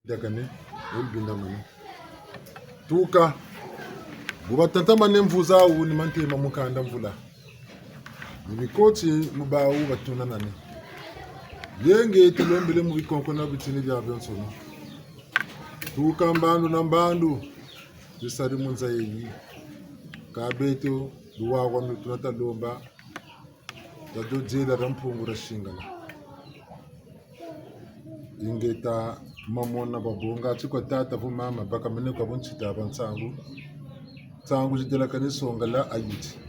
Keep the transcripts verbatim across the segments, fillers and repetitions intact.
Dakane, olubinda mane. Tuka, bu batatamane mvu zawu ni mantema mu kanda mvula. Ni bikoti mu bawu batunanane. Yenge tulombele mu bikonko na bitini bia bionsono. Tuka mbandu na mbandu, bisari mu nza yeyi. Ka beto, luwawanu tuna ta lomba, ta dodila dia Mpungu dia singana. Ingeta mamona babonga, ti kwa tata vo mama, bakamene kwa bo ntita ba nsangu. Nsangu zidelakane songela ayuti.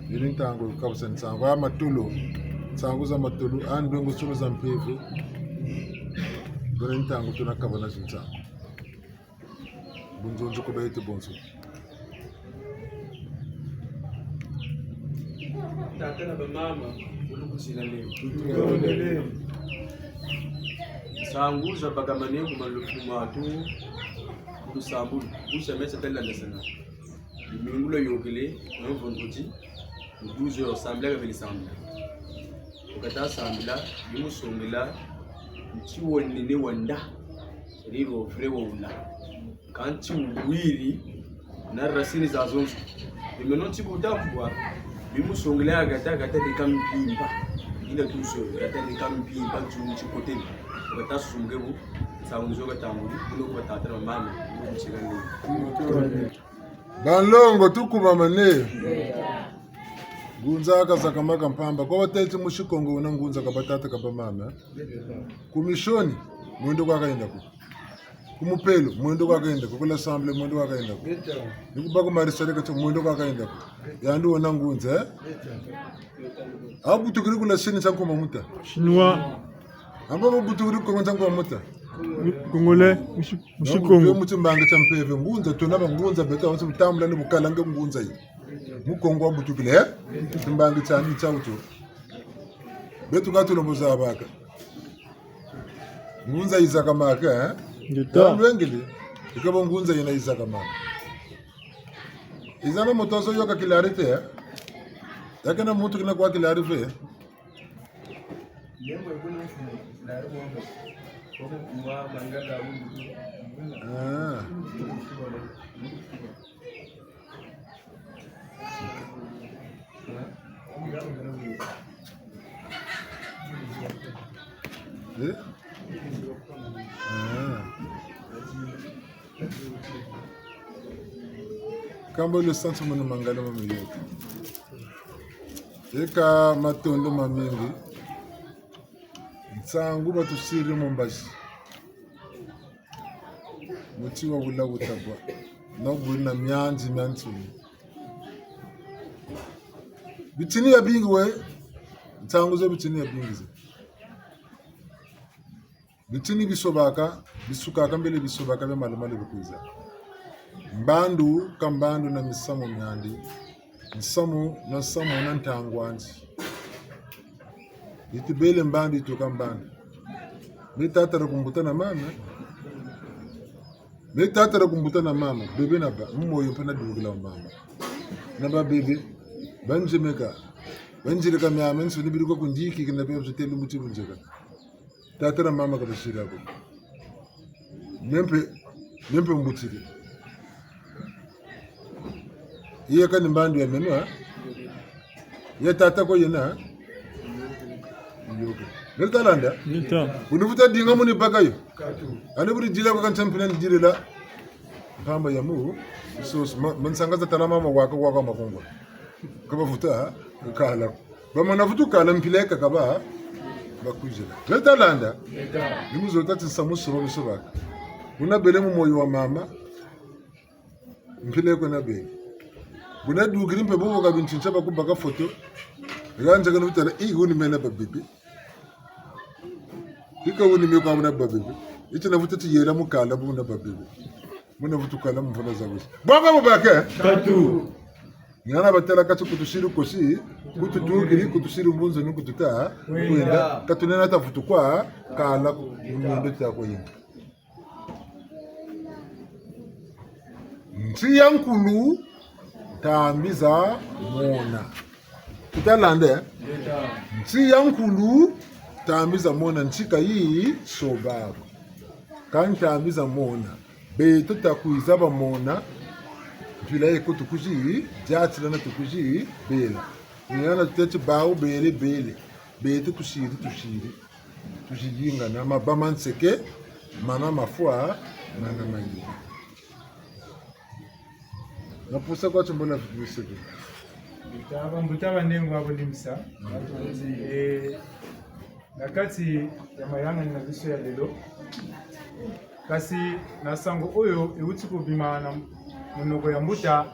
Yini ntangu kabusa nsangu. A matolo. Nsangu za matolo, a ndwengo solo za mpeve. Bwena ntangu tuna kabana zi nsangu. Bunzonzi ku beto bonso. Tata na bamama, bulukusila leo. Nsangu za bakamane ku malu-, ku matu, ku lusambulu, busa mesa tala ndasana. Lumingu lwayokele, na mvongo ti, mu douze heures, sambila kabele sambila. Wu kata sambila, bimusongela, nti wa nene wa nda, riro vrai wa wula. Kansi wiri na racine zazonso. Bimeno ti bu ta kubwa, bimusongela ya gata, gata leka mpimpa. Ina tuso, gata leka mpimpa, nti, nti kotele. Gata sumuke bu, nsangu zo gata nguri, kuno kwa tata na mama, kuno kuchika nguri. Banlongo, tukubamane. Ngunza kazakama ka mpamba. Kwa batêle ti musi Kongo wena ngunza ka batata ka bamama. Ku mission, mwendo kwa kayenda ko. Ku mupelo, mwendo kwa kayenda ko. Ku l'Assemblée, mwendo kwa kayenda ko. Ni ku ba ku maréchal ka ti mwendo kwa kayenda ko. Yandi wena ngunza, eh? A butukiri ku la Chine nsa nkuma muta. Chinois. Amba babutukiri ku Kongo nsa nkuma muta. Congolais, musi, musi Kongo. Donc, musi mbangi tia mpeve ngunza, tuna bangunza, beto, wasi butambula ni bukala nge ngunza yi. Mukongo wabutukile, eh? Timbangi tiandi tia wutu. Beto ka tulombo zabaka. Ngunza yizakamaka, eh? Ngeta. Lwengele, ikabo ngunza yina yizakamaka. Yiza na moto zo yoka kilarité, eh? Yakena muntu kina kwa kilarité, eh? Ah. Eh? Ah. Kamba le santu mwana mangala ma miyoka. Eka matondo mamingi. Nsangu batusiri mu mbazi. Muti wa wula wutabwa. Na wubwiri na mianzi mia nsuni. Bitini ya bingi we. Nsangu zo bitini ya bingi ze. Bitini bisobaka, bisukaka mbele bisobaka bia malu malu bikwiza. Mbandu ka mbandu na misamu miandi, nsamu na nsamu na ntangu andi. Yitubele mbandu, yituka mbandu. Me tatala ku mbuta na mama. Me tatala ku mbuta na mama, bebe na ba, mu moyo mpe nadukila mama. Na ba bebe, banzemeka, banzirika miamiansoni biri kwa kundiki, kina bia bzitelu muti bunzeka. Tata na mama ka basiri ko. Me mpe, me mpe mbutiri. Ye kani mbandu ya meno, ha? Ye tata ko yena, ha? Yoke. Neri talanda? Nita. Buni vuta dinga muni baka yo. Ani buri dila kwa kanti mpina ni dirila. Mpamba ya mu, so, so, ma, mansanga za tala mama waka, waka makongo. Ka bavuta, ha? Kala. Bamana vutu kala mpila ka kaba, bakwizila. Neri talanda? Nita. Ni mu zo tati nsamu so, so baka. Wuna bele mu moyo wa mama. Mpila ko na bele. Buna dukiri mpe bobo ka bintintia bakubaka foto. Ranza kana wutala, i, wuni mena ba bebe. Ika wuni me kwa muna ba bebe. Iti na vutu ti yela mu kala muna ba bebe. Muna vutu kala mvula za wisi. Bwaka bubake? Tatu. Ngana batala kati kutusiri kosi, kutudukiri, kutusiri mbunzo ni kututa. Kwenda. Kwenda. Ka tunena ta vutu kwa, kala ku, mwendo ta kwa yinga. Nsi ya nkulu, ntambi za mona. Tutalande? Nsi ya nkulu, ntambi za mona, nsi ka yi soba ko. Ka ntambi za mona, beto ta kwiza ba mona, mpila yeko tukwizi diatila na tukwizi bela. Ni hana tuteti bawu bele bele, beto tusiri tusiri. Tuzidingana, maba ma nseke, mana mafwa, mana mayingi. Na pusa kwa tumbo na vitu biseke. Mbuta, mbuta banengo abo limbisa. Eh, na kati ya mayangani na biso ya lelo. Kasi na sango oyo euti kobima na monoko ya mbuta,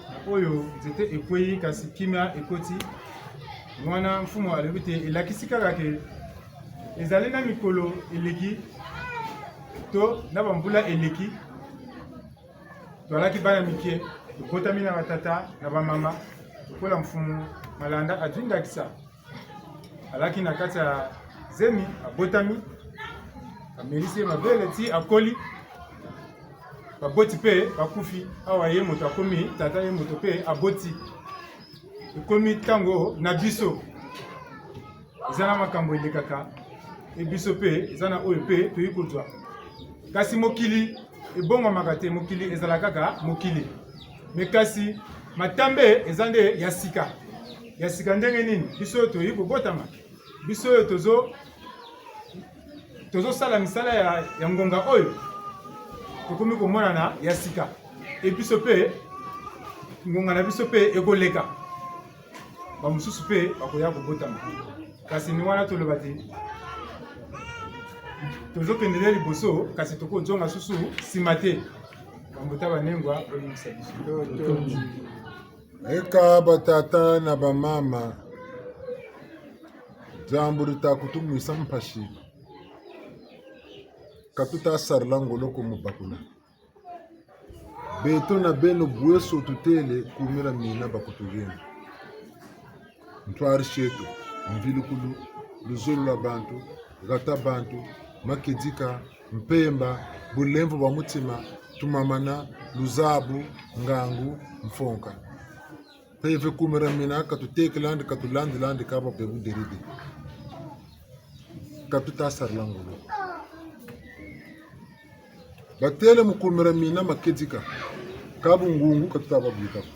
na oyo nzete ekweyi, kasi kimia ekoti. Mwana mfumu alobi te, elakisi kaka ke ezali na mikolo eleki, to na bambula eleki, tozalaki bana mike, tobotami na batata, na bamama, lokola mfumu Malanda azwi ndakisa. Alaki na kati ya zemi, abotami, amelisi ye mabele ti akoli. Baboti mpe bakufi, awa ye moto akomi tata, ye moto mpe aboti. Ekomi ntango na biso. Eza na makambo elekaka, e biso mpe eza na oyo mpe toyei kozwa. Kasi mokili ebongwamaka te, mokili ezala kaka mokili. Mais kasi matambe eza nde ya sika. Ya sika ndenge nini? Biso oyo toyei kobotama, biso oyo tozo, tozosala misala ya, ya ngonga oyo, tokomi komonana ya sika. E biso mpe, ngonga na biso mpe ekoleka. Bamosusu mpe bakoya kobotama. Kasi ni wana toloba te, tozokende nde liboso, kasi tokozonga susu nsima te. Bambuta banengwa, bolimbisa biso. Eka batata na bamama, diambu dita kutumwisa mpasi. Ka tuta sarila ngolo ko mu bakula. Beto na beno bweso tutêle kumira mina bakutugeni. Ntwari tieto, mvilukulu, luzolo lwa bantu, hata bantu, makedika, mpemba, bulemvo bwa mutima, tumamana, luzabu, ngangu, mfonka. Mpeve kumira mina, ka tutekelandi, ka tulandilandi, ka bwa bebu derede. Ka tuta sarila ngolo. Batêle mu kumira mina makedika, ka bungungu ka tuta babwika ko.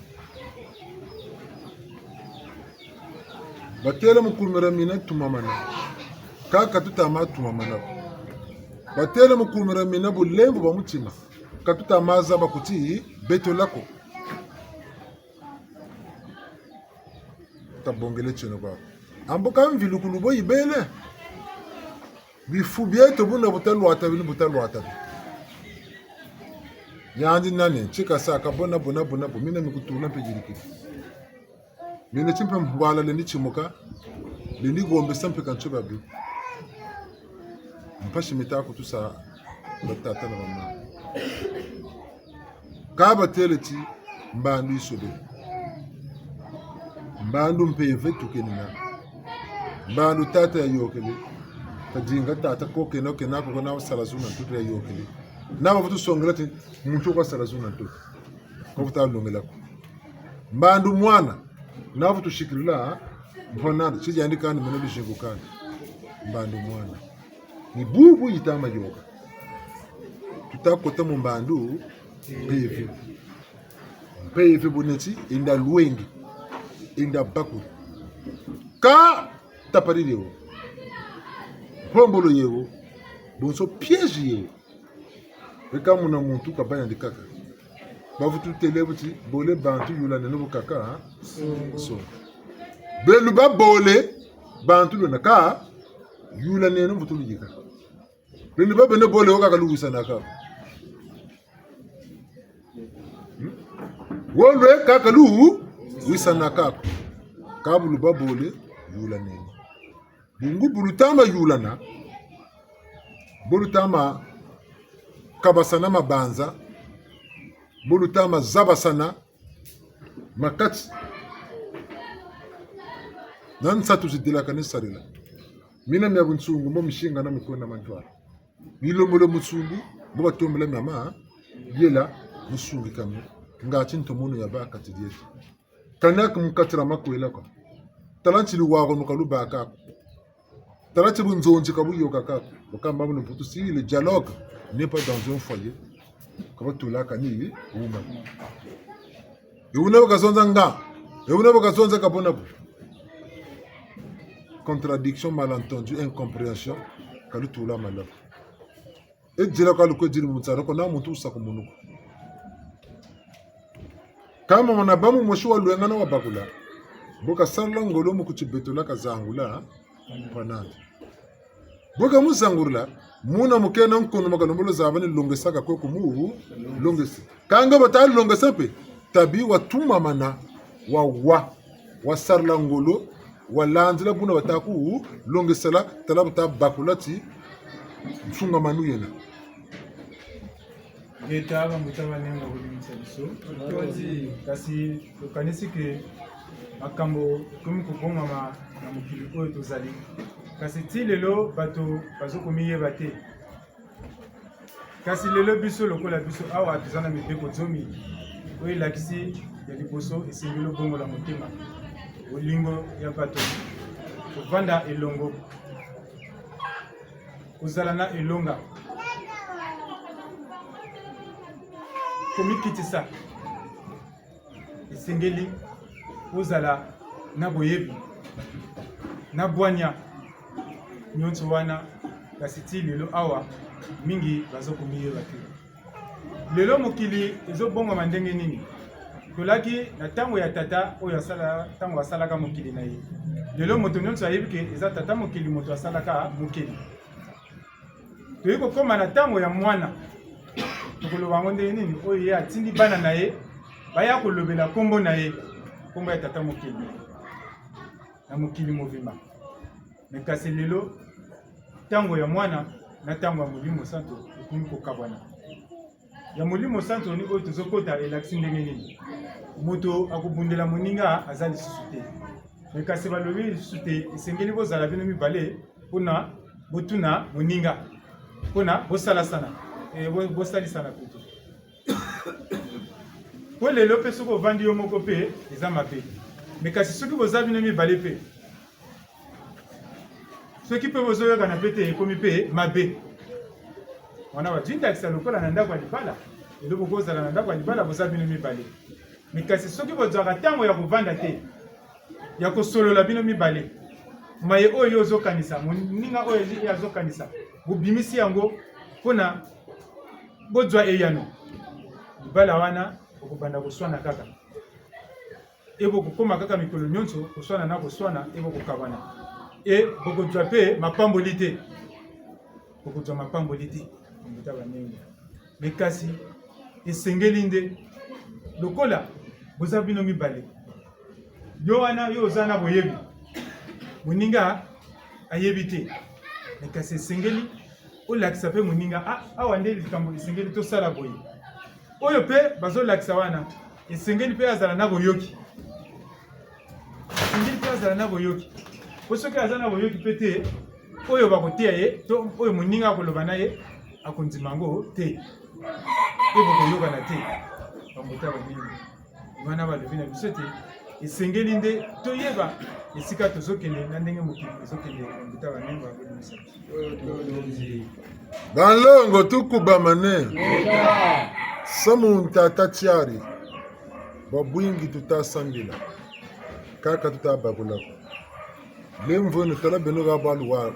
Batêle mu kumira mina tumamana, ka ka tuta ma tumamana ko. Batêle mu kumira mina bulemvo bwa mutima, ka tuta ma zaba kuti beto lako. Tabongele tieno kwa. Ambo ka mvilukulu bo yibele. Bifu bieto buna buta lwata bi, ni buta lwata bi. Yandi nani, nti kasaka bona, bona, bona, bo. Mina mikutula mpe yirikiri. Mina ti mpe mbwala lendi timuka, lendi gombesa mpe ka ntio babi. Mpasi mita kutusa batata na bamama. Ka batêle ti mbandu yisobele. Mbandu mpeve tukenina. Mbandu tata yayôkele. Tadinga tata ko kena, kena ko, kena sala zuna ntoto yayôkele. Na bavutu songela ti muntu kwa sala zuna ntoto. Ko vuta longela ko. Mbandu mwana. Na vutu sikilula, mvwanandi, si yandi kani, mene luzingu kani. Mbandu mwana. Ni bubu yita ma yôka. Tuta kota mu mbandu mpeve. Mpeve bu neti, enda lwengi, enda bakuri. Ka tapariri wo. Mpombolo ye wo. Bonso piège ye wo. Eka muna muntu kabâ yandi kaka. Bavutu têle bu ti, bole bantu yulaneno bu kaka, ha? So. Beno babole bantu lwena ka, yulaneno mvutu luyika. Beno babeno bole wo kaka luwisana ka. Hmm? Wo lwe kaka luwisana ka. Ka bu lubâ bole, yulaneno. Bungu bu luta ma yulana, bu luta ma kabasana mabanza, bu luta ma zabasana makati. Na nsatu zidelakane sarila. Mina mia bunsungu, mbo misinga na mikwenda mantwala. Milomolo musungu, mbo batombela mia ma, yela musungi kami. Ngati ntomono yabâ kati dieto. Kana ka mu kati dia makwela ko. Tala nti luwawanu ka lubâka ko. Tala nti bunzonzi ka buyôkaka ko. Bakamba muna mputu si le dialogue. n'est pas dans un foyer. Ka batulaka ni wuma. E wuna ba kazonza nga. E wuna ba kazonza ka bo na bo. Contradiction, malentendu, incompréhension, ka lutula malavu. E dila ka lukwe diri mu ntsana ko, na muntu wusa ku munu ko. Kâ mama na bamu mosi walwengana wabakula. Bo kasarila ngolo mu kutibetula kazangula, mpanandi. Bo kamuzangurila, muna mu kena nkono makalembolo zaba ni longesaka kwe kumu, longesi. Kâ nga bata longesa mpe, tabi watumamana, wawa, wasarila ngolo, walandila buna bata ku longesela, tala bata bakula ti nsungamanu yena. Ngeta, bambuta banenga, bolimbisa biso. Matozi. Kasi tokanisi ke makambo ekomi kobongama na mokili oyo tozali. Kasi ti lelo, bato bazo komiyeba te. Kasi lelo biso lokola biso awa toza na mibeko zomi oyo elakisi ya liboso esengeli obongola motema, bolingo ya bato, kovanda elongo, kozala na elonga, komikitisa. Esengeli ozala na boyebi, na bwanya, nyonso wana, kasi ti lelo awa, mingi bazo komiyeba te. Lelo mokili ezobongama ndenge nini? Tolaki na tango ya tata oyo asala, tango asalaka mokili na ye. Lelo moto nyonso ayebi ke eza tata mokili moto asalaka mokili. Toyei kokoma na tango ya mwana. Tokoloba yango ndenge nini? Oyo ye atindi bana na ye, baya kolobela kombo na ye, kombo ya tata mokili, na mokili mobimba. Mais kasi lelo, tango ya mwana na tango ya Molimo Santu ekomi kokabwana. Ya Molimo Santu ni oyo tozokota elakisi ndenge nini? Moto akobundela moninga aza lisusu te. Mais kasi balobi lisusu te, esengeli bozala bino mibale, pona botuna moninga, pona bosalasana, eh, bo-, bosalisana plutôt. Po lelo pe soki ovandi yo moko pe, eza mabe. Mais kasi soki boza bino mibale pe, soki pe bozoyokana pe te, ekomi pe mabe. Wana bazwi ndakisa lokola na ndako ya libala, lelo bokozala na ndako ya libala, boza bino mibale. Mais kasi soki bozwaka tango ya kovanda te, ya kosolola bino mibale, maye oyo yo ozokanisa, moninga oyo ye azokanisa, bobimisi yango pona bozwa eyano, libala wana bokobanda koswana kaka. E bokokoma kaka mikolo nyonso koswana na koswana, e bokokabwana. E bokozwa pe mapamboli te. Bokozwa mapamboli te. Mbuta banenga. Mais kasi, esengeli nde, lokola boza bino mibale, yo wana, yo oza na boyebi, moninga ayebi te. Mais kasi esengeli olakisa pe moninga, ah, awa nde likambo esengeli tosala boye. Oyo pe bazolakisa wana, esengeli pe azala na boyoki. Esengeli pe azala na boyoki. Po soki aza na boyoki pe te, oyo bakoteya ye, to oyo moninga akoloba na ye, akondima yango te. Pe bokoyokana te. Bambuta banenga. Wana balobi na biso te, esengeli nde toyeba esika tozokende na ndenge mokili ezokende. Bambuta banenga, bakolimisa biso. Banlongo, tukubamane. Samu ntata tiari. Bwabwingi tuta sambila. Kaka tuta bakula ko. Lemvo ni tala beno ka bwa luwa.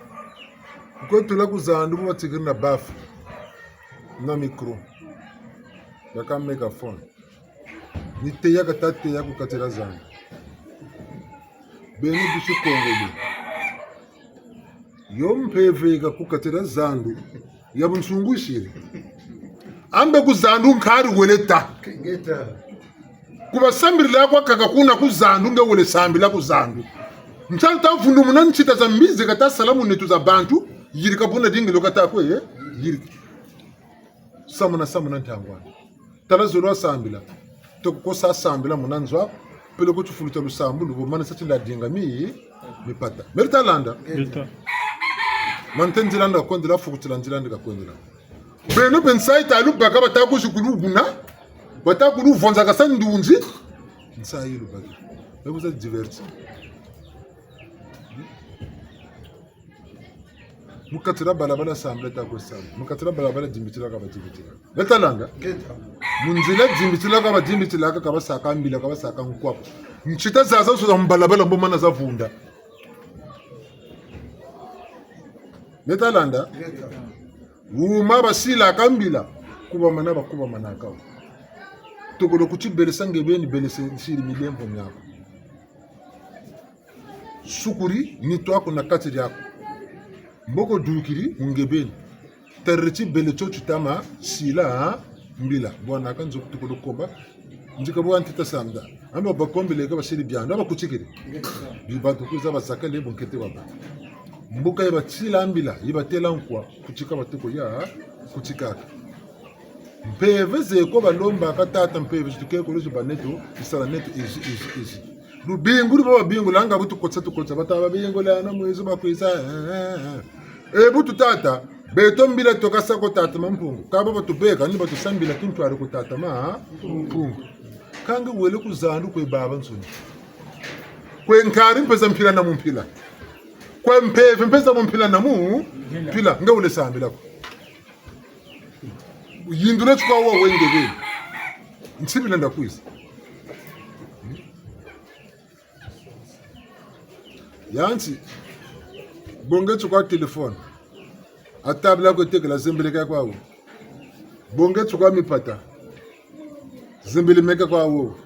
Kwe tula ku zandu, bu batikiri na bafu. Na micro. Baka megaphone. Ni teya kata teya ku kati dia zandu. Beno bisi Kongo bo. Yo mpeve yika ku kati dia zandu, ya bunsungu siri. Ambe ku zandu nkari wele ta. Kengeta. Ku basambirila kwa kaka kuna ku zandu, nge wele sambila ku zandu. Nsalu ta vundumuna nsita za mbi zi kata sala mu nitu za bantu, yirika buna dingilo kata kwe, eh? Yirika. Samuna, samuna ntangwa. Tala zolo wasambila. Toko kosa sambila muna nzo aku, peleko tifulu tia lusambulu, bu mana sa ti nda dinga mi, mipata. Meri ta landa? Meri ta. Mante nzila nda kwendela, fukutila nzila ndi kakwendela. Beno mpe nsayi ta lubaka, bata kuzi kulubuna, bata kuluvonza kasa ndunzi. Nsayi lubaki. Beno za diverti. Mu kati dia balabala sambila ta kwe sambila. Mu kati dia balabala dimbitila ka badimbitilaka. Beta landa? Mu nzila dimbitila ka badimbitilaka, ka basaka mbila, ka basaka nkwa ko. Ntsita zazo zo za mu balabala mbo mana za vunda. Beta landa? Wuma basilaka mbila, kubamana bakubamanaka wo. Tokolo kuti belesa nge beni, belese nsiri milemvo miaku. Sukuri nitu aku na kati diaku. Mboko dukiri mu nge beni. Tariri ti bele tio ti tama sila mbila. Bwanaka nzo kutukulu komba. Ndika bwa ntita sambila. Ambe bakombele ka basiri biando, bakutikiri. Bi bantu kwiza bazakale bunkete baba. Mbuka yi basila mbila, yi batela nkwa, kutika batuko ya, kutikaka. Mpeve ze ko balombaka tata, mpeve zi tukekolo zi bâ neto, zi sala neto ezi, ezi, ezi. Lubingu lu bababingulanga bu tukotsa, tukotsa, bata babingula na mwezo bakwiza, eh, eh, eh. E bu tu tata, beto mbila tukasa ko tata Mampungu. Ka ba batubeka, ni batusambila tintwari ko tata Mampungu. Kâ nge wele ku zandu kwe babansoni. Kwe nkari mpe za mpila na mu mpila. Kwe mpeve mpe za mu mpila na mu mpila. Nge wele sambila ko. Yindula ti kwa wa wenge beni. Nsibila nda kwiza. Yanti, bonge ti kwa téléphone. A tabla ko tekela zembele ka kwa wo. Bonge ti kwa mipata. Zembele meka kwa wo.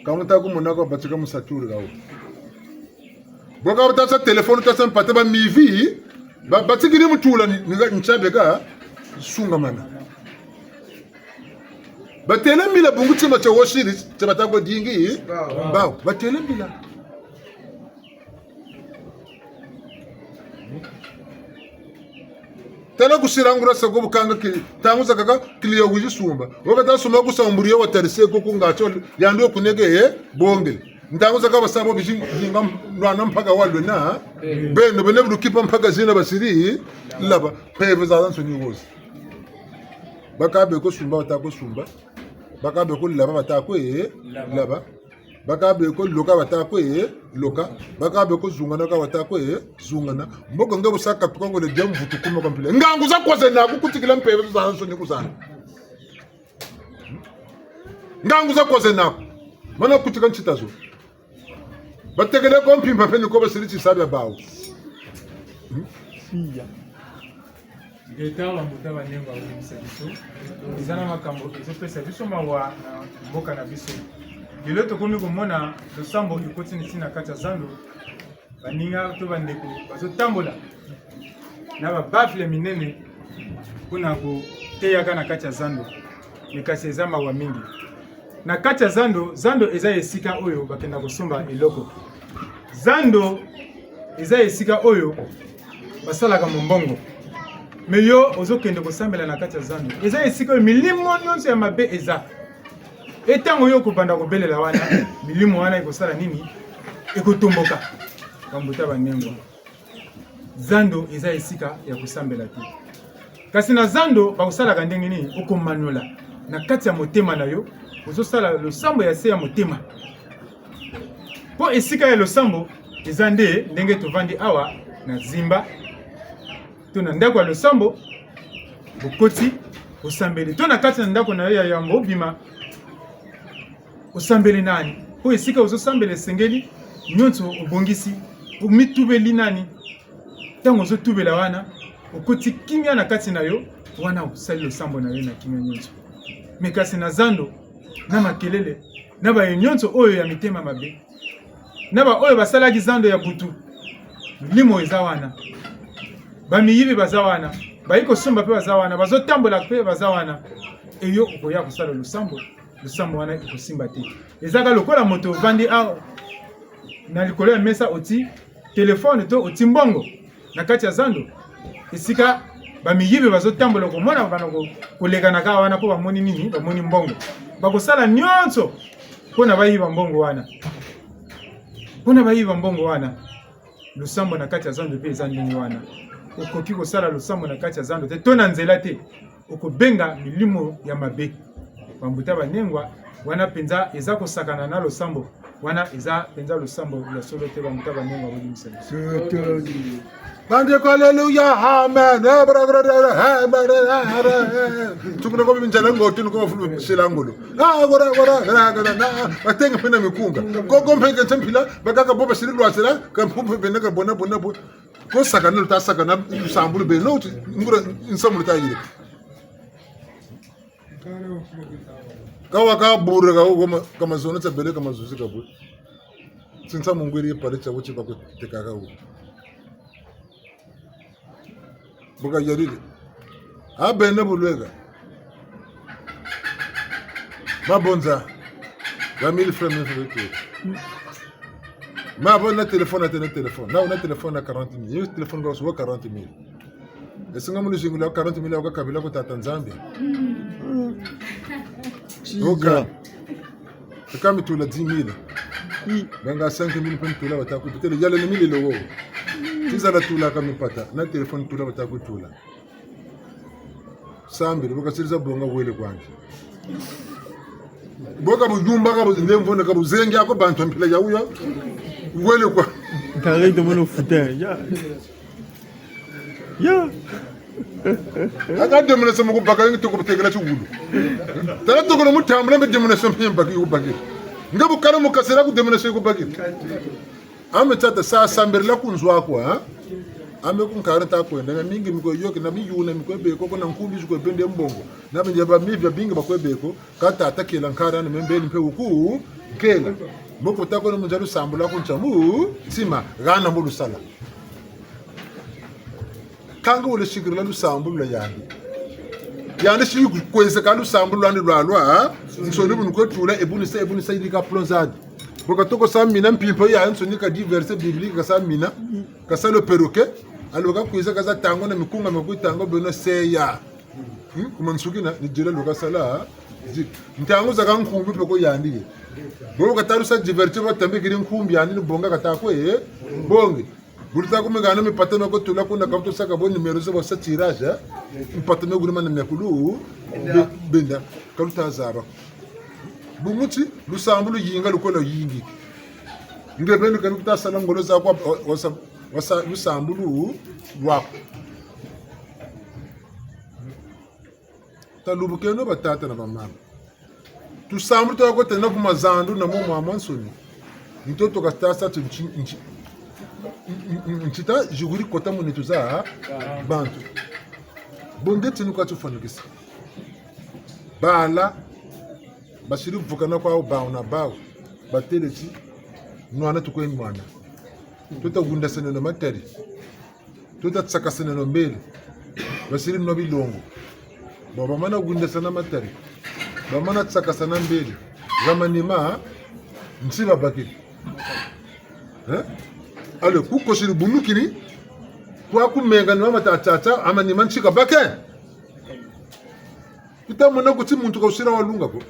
Ka muta kumona ko batika mu saturi ka wo. Bo ka bata sa téléphone, ta sa mpata ba mivi, ba, batikiri mu tula ni, ni, ntiabeka, sungamana. Batele mbila bungu tima tia wosiri, tia bata ko dingi, bawu, batele mbila. Tala kusirangura sa ko bu kanga kili, ntangu zakaka kili ya wizi sumba. Wo kata sumba ku sa mburi ya watarise ko ku ngati, yandi wo kunege ye, bongele. Ntangu zakaka basa bo bizi, zinga nwana mpaka walwena, beno, beno bu lukipa mpaka zina basiri, laba, mpeve zazansoni wozi. Baka be ko sumba, bata ko sumba. Baka be ko laba, bata ko, eh, laba. Baka be ko loka, bata ko, eh, loka. Baka be ko zungana ka, bata ko, eh, zungana. Mboko nge bu sa katuka ngole dia mvutu kuma kwa mpila. Ngangu za kwa zena ku kutikila mpeve zazansoni ku zana. Ngangu za kwa zena ku. Mana kutika ntita zo. Batekele ko mpimpa mpe ni ko basiri ti sa bia bawu. Siya. Ngeta, bambuta banengwa, boyebisa biso. Eza na makambo ezopesa biso mawa na mboka na biso. Lelo tokomi komona losambo ekoti neti na kati ya zando. Baninga to bandeko bazotambola na ba baffle minene mpo na koteyaka na kati ya zando. Mais kasi eza mawa mingi. Na kati ya zando, zando eza esika oyo bakenda kosomba eloko. Zando eza esika oyo basalaka mombongo. Mais yo ozokende kosambela na kati ya zando. Eza esika oyo milimo nyonso ya mabe eza. E ntango yo okobanda kobelela wana, milimo wana ekosala nini? Ekotomboka. Bambuta banengwa. Zando eza esika ya kosambela te. Kasi na zando, bakosalaka ndenge nini? Okomanola na kati ya motema na yo, ozosala losambo ya se ya motema. Mpo esika ya losambo eza nde ndenge tovandi awa na zimba, to na ndako ya losambo, bokoti, osambeli. To na kati na ndako na yo ya yambo, obima, osambeli nani? Mpo esika ozosambela esengeli nyonso obongisi, omitubeli nani? Ntango ozotubela wana, okoti kimia na kati na yo, wana osali losambo na yo na kimia nyonso. Mais kasi na zando, na makelele, na baye nyonso oyo ya mitema mabe, na baoyo basalaki zando ya butu, milimo eza wana. Bamiyibi baza wana, bayi kosomba mpe baza wana, bazotambola mpe baza wana. E yo okoya kosala losambo, losambo wana ekosimba te. Ezaka lokola moto ovandi awa na likolo ya mesa, oti telefone to oti mbongo na kati ya zando, esika bamiyibi bazotambola, okomona bana ko-, kolekana kaka wana mpo bamoni nini? Bamoni mbongo. Bakosala nyonso mpo na bayiba mbongo wana. Mpo na bayiba mbongo wana. Losambo na kati ya zando mpe eza ndenge wana. Okoki kosala losambo na kati ya zando te, to na nzela te. Okobenga milimo ya mabe. Bambuta banengwa, wana mpenza eza kosakana na losambo. Wana eza mpenza losambo ya solo te, bambuta banengwa, bolimbisa biso. Totondi. Bandeko, haleluya, amen. Eh, bra, bra, bra, bra, eh, bra, bra, bra, bra, eh. Tukuna kwa minzala ngoti, nuko fulu sila ngolo. Ah, gora, gora, gora, gora, na, batenge mpe na mikunga. Koko mpe ke ntempila, bakaka bo basiri lwasila, ka mpumpe bene ka bona, bona, bo. Ko sakana, luta sakana, lusambulu beno, ti, ngura, nsamu luta yire. Ka waka bure ka, ka ma-, ka mazono tia bele ka mazuzi ka bwe. Ti nsamu ngwiri pale tia wuti bakuteka ka wu. Bu kayalile. A bene bu lweka. Mabonza. Ba mille francs, mille francs. Mabo na téléphone, na téléphone. Na, na téléphone na quarante mille. Yo téléphone ka wusuwa quarante mille. Esi nga mu luzingu lwa quarante mille, waka kabila ku Tata Nzambi. Oka. Eka mi tula dix mille. Banga cinq mille mpe mi tula bata ku tele. Yala ni mille lo wo. Ti zala tula ka mi pata. Na téléphone tula bata ku tula. Sambila, bu kasiri za bonga wele kwandi. Bo ka bu yumba ka bu ndemvona ka bu zengi ako bantu mpila ya wuyo. Wele kwa. Kare to mono futa. Ya. Ya. Aka déménager mu ku baka ngi toko butekela ti wulu. Tala toko no mu tambula mbe déménager mpe mbaki ku baki. Nga bu kala mu kasira ku déménager ku baki. Ame tata sa sambirila ku nzo aku, ha? Ame ku nkari ta kwenda, na mingi mi kwe yoke, na miyuna mi kwe beko, ko na nkumbi zi kwe bende mbongo. Na bingi ba mi bia bingi ba kwe beko, ka tata kela nkari ane me mbeni mpe wuku, kela. Mbo kota ko na munza lusambulu lwaku ntia mu ntima, hana mbo lusala. Kanga wele sikirila lusambulu lwa yandi. Yandi si kwezeka lusambulu lwandi lwalwa, ha? Nsoni bu ni kwe tula, e bu ni sa, e bu ni sa, yirika plonzadi. Bu katoko sa mina mpimpa yayansoni ka dit verset biblique kasa mina, kasa le perroquet, alors kakwiza kasa tango na mikunga mia kwiza tango beno seya. Hmm? Ku mansukina, ni dila lo kasala, ha? Zi-, ntangu zaka nkumbi mpe ko yandi ye. Bo kata lusa divertir batambikiri nkumbi yandi ni bonga kata kwe, eh? Bonge. Bu luta ku mingana mipata mia kwe tula kuna ka bu tusaka bo numéro zo bo sa tirage, eh? Mipata mia guluma na mia kulu, be-, benda, ka luta zaba. Bungu ti, lusambulu luyinga, lukwe luyingi. Nge beni kani kuta sala ngolo za kwa, wa-, wasa, wasa lusambulu lwaku. Talubukeno batata na bamama. Tusambulu twa kotena ku mazandu na mo mwamwansoni. Ntoto kata sa ti nti-, nti-, nti-, nti ta ziguri kota mu nitu za bantu. Bo nge tinu ka tufwanikisa. Bala, basiri vukana kwawu bawu na bawu. Batele ti, nwana tukwe nwana. Tuta wundasaneno matari. Tuta tsakasaneno mbele. Basiri nwa bilongo. Bon, bamana windasana matari. Bamana tsakasana mbele. Ha manima, nti babakiri. Eh? Alors, ku kosiri bunukiri, kwa kumenga ni mama tata, ha manima nti kabake. Tuta mona ko ti muntu ka wusira walunga ko.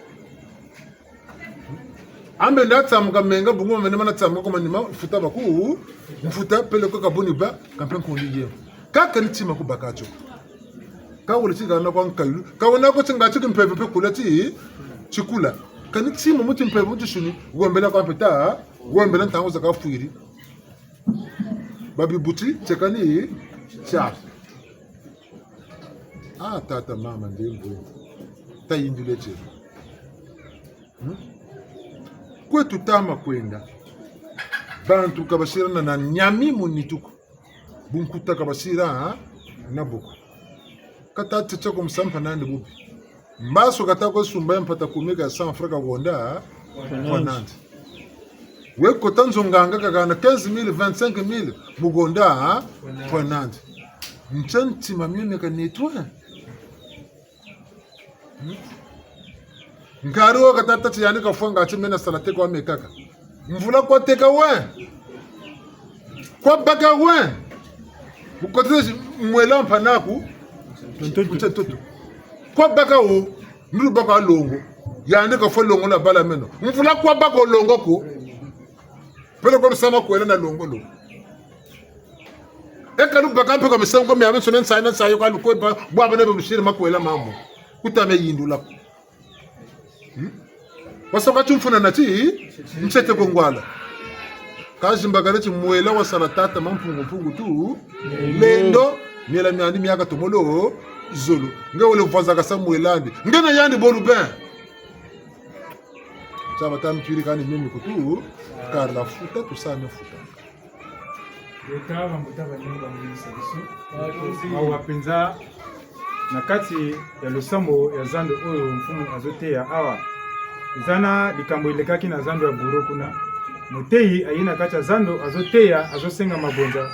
Ambe nda tsamuka menga, bungu mene mana tsamuka ku manima, mfuta baku, mfuta peleko ka buni ba, kampe nkundi ye. Ka kani tima ku baka tio. Ka wele ti hana kwa nkayulu, ka wena ko ti nga ti kimpeve mpe kula ti, tikula. Kani tima mu timpeve mu tisuni, wombela kwa mpe ta, wombela ntangu zakafwiri. Babibuti, tiekani, tia. Ah, tata, mama, ndembo. Tayindule tie. Hmm? Kwe tuta ma kwenda. Bantu ka basira na, na niami mu nitu ko. Bunkuta ka basira, ha? Na bo ko. Kata tete ko musamu mpa nandi bubi. Mbasu kata kwe sumba ya mpata kumi ka cent francs ka honda, ha? Mpa nandi. We kota nzo nganga ka hana quinze mille, vingt-cinq mille, mu honda, ha? Mpa nandi. Ntia ntima mio meka nettoyer. Hmm? Nkari wo kata tâ ti yandi kafwa nga ti mena sala teka wa mekaka. Mvula kwa teka we. Kwa baka we. Mu kotisa mwela mpa naku. Ntoto. Ntoto. Kwa baka wo. Nulu baka longo. Yandi kafwa longo na bala meno. Mvula kwa baka wo longo ko. Peleko lusama kwela na longo lo. E ka lubaka mpe ka misangu miamiansoni nsayi na nsayi ka lukwe ba, bwa bana be lusiri makwela mamu. Kuta me yindula ko. Hmm? Wasoka ti mfuna na ti, nsete ko ngwala. Kazi mbakala ti mwela wasala tata Mampungu Mpungu tu. Lendo, miela miandi miaka tomolo zolo. Nge wele vwazakasa mwela andi. Nge na yandi bolu ben. Tia bata mpiri kani mimi kutu, kala futa, tusane futa. Leta, bambuta banene, bamilisa biso. Mawa mpenza. Na kati ya losambo ya zando oyo mfumu azoteya awa, eza na likambo elekaki na zando ya bureau kuna. Moteyi aye na kati ya zando, azoteya, azosenga mabonza.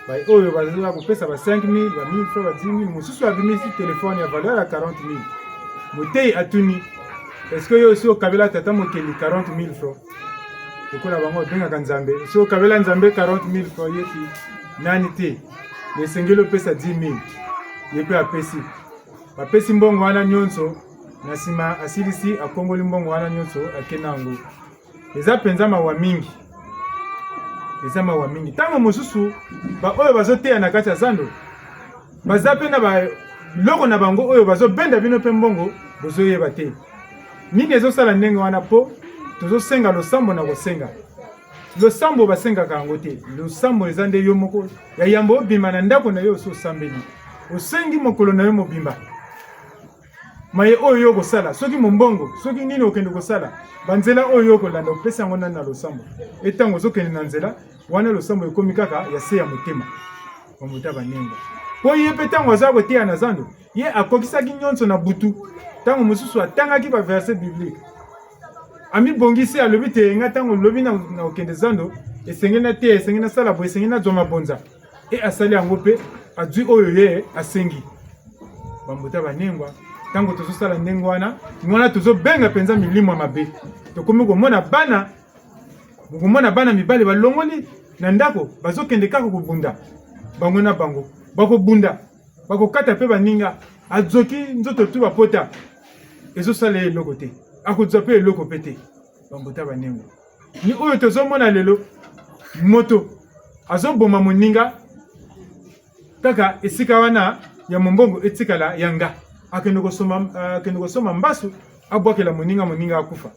Ba oyo bazali kopesa ba cinq mille, ba mille francs, ba dix mille, mosusu abimisi telefone ya valeur ya quarante mille. Moteyi atuni: "Est-ce que yo osi okabela tata mokeli quarante mille francs?" Lokola bango babengaka Nzambe, osi okabela Nzambe quarante mille francs? Ye ti nani te, mais esengeli opesa dix mille. Ye mpe apesi. Bapesi mbongo wana nyonso, na nsima asilisi, akongoli mbongo wana nyonso, ake na yango. Eza mpenza mawa mingi. Eza mawa mingi. Ntango mosusu, baoyo bazoteya na kati ya zando, baza mpe na ba-, biloko na bango oyo bazobenda bino mpe mbongo, bozoyeba te. Nini ezosala ndenge wana? Mpo tozosenga losambo na kosenga. Losambo basengaka yango te. Losambo eza nde yo moko. Ya yambo obima na ndako na yo, osi osambeli. Osengi mokolo na yo mobimba. Maye oyo yo okosala, soki mombongo, soki nini okende kosala, banzela oyo yo okolanda, opesi yango nani na losambo? E, ntango ozokende na nzela, wana losambo ekomi kaka ya se ya motema. Bambuta banengo. Mpo ye mpe ntango aza koteya na zando, ye akokisaki nyonso na butu. Ntango mosusu atangaki ba verset biblique. Amibongisi, alobi te, nga ntango lobi na, na okende zando, esengeli nateya, esengeli nasala boye, esengeli nazwa mabonza. E, asali yango mpe, azwi oyo ye asengi. Bambuta banengwa, ntango tozosala ndenge wana, ni wana tozobenga mpenza milimo ya mabe. Tokomi komona bana, bokomona bana mibali balongoli na ndako, bazokende kaka kobunda. Bango na bango. Bakobunda. Bakokata mpe baninga. Azoki nzoto tu bapota. Ezosala ye eloko te. Akozwa mpe eloko mpe te. Bambuta banengwa. Ni oyo tozomona lelo, moto azoboma moninga, kaka esika wana ya mombongo etikala ya nga. Akende kosomba, akende kosomba mbasu, abwakela moninga, moninga akufa.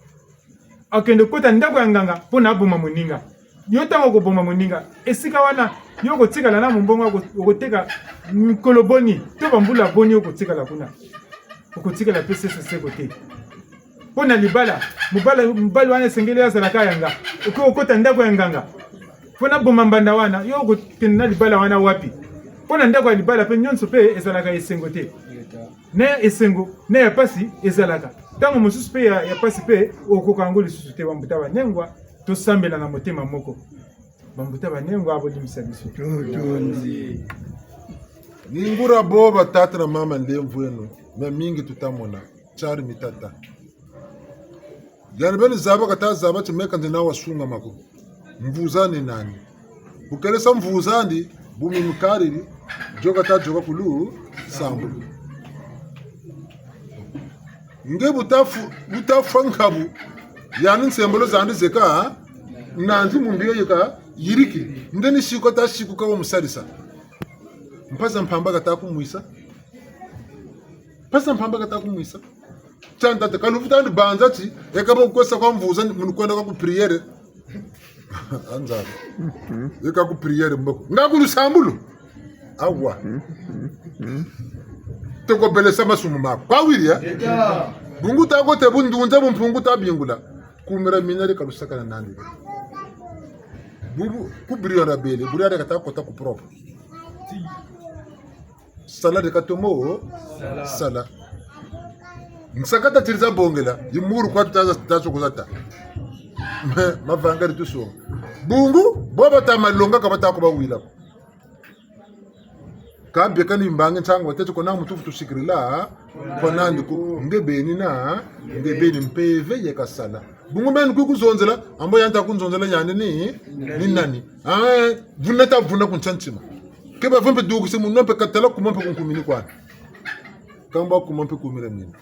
Akende kota ndako ya nganga mpo na aboma moninga. Yo ntango okoboma moninga, esika wana, yo okotikala na mombongo, oko-, okoteka mikolo boni, to bambula boni okotikala kuna? Okotikala mpe seko seko te. Mpo na libala, mobala, mobali wana esengeli azala kaka ya nga. Okoki kokota ndako ya nganga. Mpo na boma mbanda wana, yo okokende na libala wana wapi? Mpo na ndako ya libala mpe nyonso mpe ezalaka esengo te. Na ya esengo, na ya mpasi ezalaka. Ntango mosusu mpe ya, ya mpasi mpe okokoka yango lisusu te, bambuta banengwa, tosambela na motema moko. Bambuta banengwa, bolimbisa biso. Totondi. Ni nguria bo batata na mama, ndemvweno, mia mingi tutamona, tiari mitata. Yandi beni zaba kata zaba ti meka nzena wasunga mako. Mvuza ni nani? Bu kele sa mvuza andi, bu mi mukariri, yoka ta yoka kulu, sambulu. Nge bu tafu-, bu tafwa nkabu, yandi nsembolo zandi zeka, nandi mu mbi yo yeka, yiriki. Nge ni siko ta sikuka wa musalisa. Mpasi mpamba kata kumwisa. Mpasi mpamba kata kumwisa. Tiantata, ka luvuta ndi banza ti, eka bo kwesa kwa mvuza, munu kwenda kwa ku prière. Anzala. Eka ku prière mboko. Nga ku lusambulu. Awa. Toko belesa masumu mako. Kwa wiri, eh? Bungu ta kote bu ndunza bu mpungu ta bingula. Kumira mina leka lusakana nandi. Bubu, ku buri ya bele, buri ya kata kota ku propre. Sala de katomo, sala. Nsaka ta tiriza bongela, yi muru kwa tutaza, tutaza kuzata. Mavanga di tuso. Bungu, bo bata malonga ka bata ko bawila ko. Ka bieka ni mbangi nsangu, watete ko na mutu futu sikirila, kwa nandi ko, nge beni na, nge beni mpeve yeka sala. Bungu meni kwi kuzonzela, ambo yandi ta kunzonzela yandi ni, ni nani? Ah, vuna ta vuna ku ntia ntima. Ke bavwe mpe dukisi munu mpe katala kuma mpe kunkumini kwani. Kamba kuma mpe kumira mina.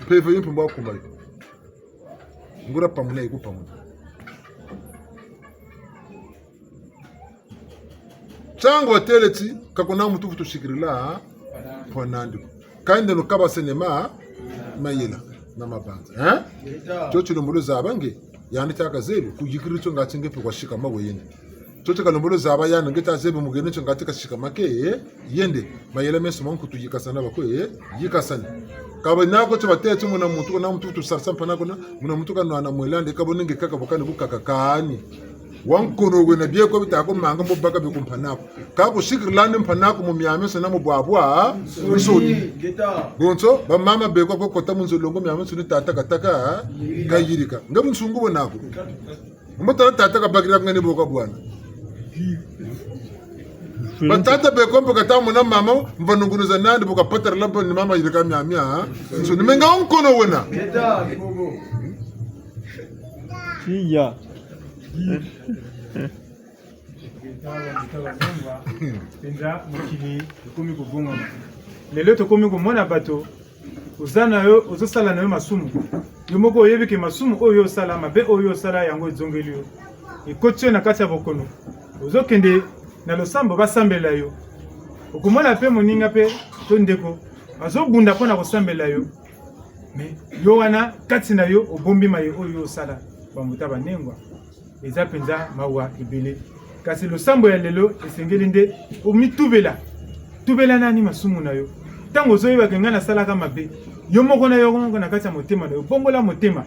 Mpeve yi mpe mbo kuma yo. Nguria pamuna yi kupamuna. Nsangu watele ti, ka kuna mutu futu sikirila, kwa nandi ko. Kayindeno kabasene ma, mayela, na mabanza. Hein? Tio tilembolo zaba nge. Yandi tia kazebi, kuyikiri tio ngati nge mpe kwa sikama we yende. Tio tia kalembolo zaba yandi nge tia zebi mu gene tio ngati ka sikama ke, yende. Mayela meso ma nkutu yikasana bakwe, yikasani. Ka bena ko tio batêle ti muna muntu ko na muntu tusarisa mpangi'aku na, muna muntu kanwana mwela'andi, ka bo ni nge kaka bo kani bu kaka kani. Wa nkono wena bieko bita ko manga mbo baka bieko mpangi'aku. Ka kusikirila ni mpangi'aku mu miamiansoni na mu bwabwansoni. Bonso, bamama beko ko kota mu nzo longo miamiansoni tata katâka, kayirika. Nge bunsungu bwena ko. Mbo tala tata kabakiri ngani bo kabwana. Batata beko mpe kata mona mama, mva nungunuza nandi bo kapatarila mpe ni mama yirika miamiansoni. Me nga wa nkono wena. Iya. Penza mokili ekomi kobongama. Lelo tokomi komona bato, oza na yo, ozosala na yo masumu. Yo moko oyebi ke masumu oyo osala, mabe oyo osala, yango ezongeli yo. Ekoti yo na kati ya bokono. Ozokende na losambo, basambela yo. Okomona mpe moninga mpe to ndeko azobunda mpo na kosambela yo. Mais yo wana, kati na yo, obombi maye oyo osala, bambuta banengwa. Eza penza mawa ebele. Kasi losambo ya lelo esengeli nde omitubela. Tubela nani masumu na yo? Ntango ozoyeba ke ngai nasalaka mabe, yo moko na yo moko na kati ya motema na yo, bongola motema.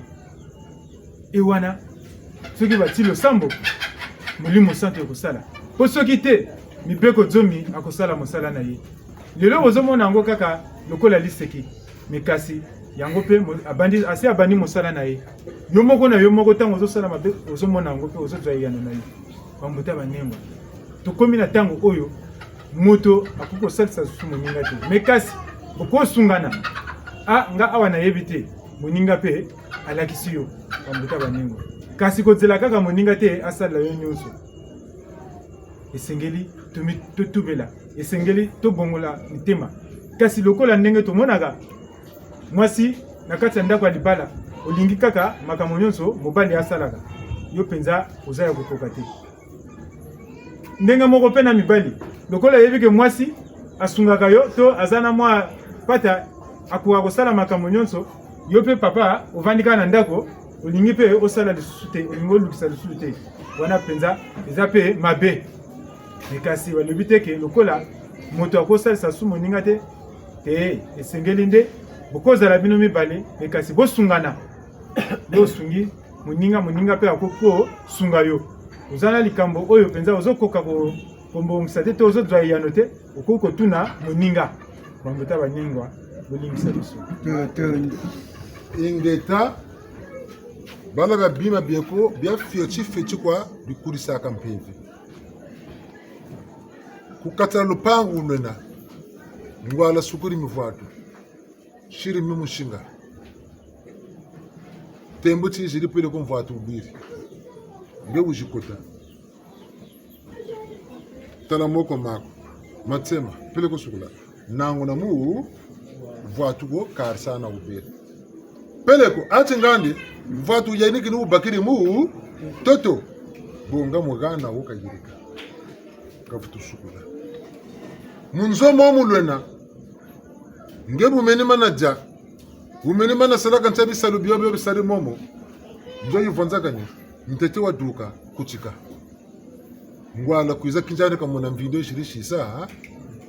E wana, soki batii losambo, Molimo Santu ekosala. Mpo soki te, mibeko zomi akosala mosala na ye. Lelo bozomona yango kaka lokola liseki. Mais kasi, yango mpe mo-, abandi, asi abandi mosala na ye. Yo moko na yo moko, ntango ozosala mabe, ozomona yango mpe ozozwa eyano na yo. Bambuta banengwa. Tokomi na ntango oyo moto akoki kosalisa lisusu moninga te. Mais kasi, okosungana. Ah, nga awa nayebi te. Moninga mpe alakisi yo. Bambuta banengwa. Kasi kozela kaka moninga te asalela yo nyonso. Esengeli tomi-, totubela. Esengeli tobongola mitema. Kasi lokola ndenge tomonaka, mwasi na kati ya ndako ya libala, olingi kaka makambo nyonso mobali asalaka. Yo penza oza ya kokoka te. Ndenge moko mpe na mibali, lokola oyebi ke mwasi asungaka yo to aza na mwa mpata, akoka kosala makambo nyonso, yo mpe papa ovandi kaka na ndako, olingi mpe osala lisusu te, olingi olukisa lisusu te. Wana penza eza mpe mabe. Mais kasi balobi te ke lokola moto akosalisa lisusu moninga te, te, esengeli nde bokozala bino mibale, mais kasi bosungana. Yo osungi moninga, moninga mpe akoki kosunga yo. Oza na likambo oyo penza ozokoka ko-, kobongisa te, to ozozwa eyano te, okoki kotuna moninga. Bambuta banengwa, bolimbisa biso. Ingeta, bala bia bima bieko, bia fioti fioti kwa, bikulisaka mpeve. Ku kati na lupangu lwena, ngwala sukuri mivwatu. Siri mi musinga. Tembo tiziri peleko mvwatu wubiri. Nge wuzikota. Tala moko maku. Matsema. Peleko sukula. Nanguna mu mvwatu ko karisa na wubiri. Peleko, ati ngandi, mvwatu yayinikini wubakiri mu ntoto. Bonga muhana wo kayirika. Kavutu sukula. Mu nzo momu lwena. Nge bu meni mana dia. Bu meni mana salaka ntia bisalu bio bio bisari momo. Nzo yivwanzakani. Ntete waduka, kutika. Ngwala kwiza kinzani kamona mvindu yisiri sisa, ha?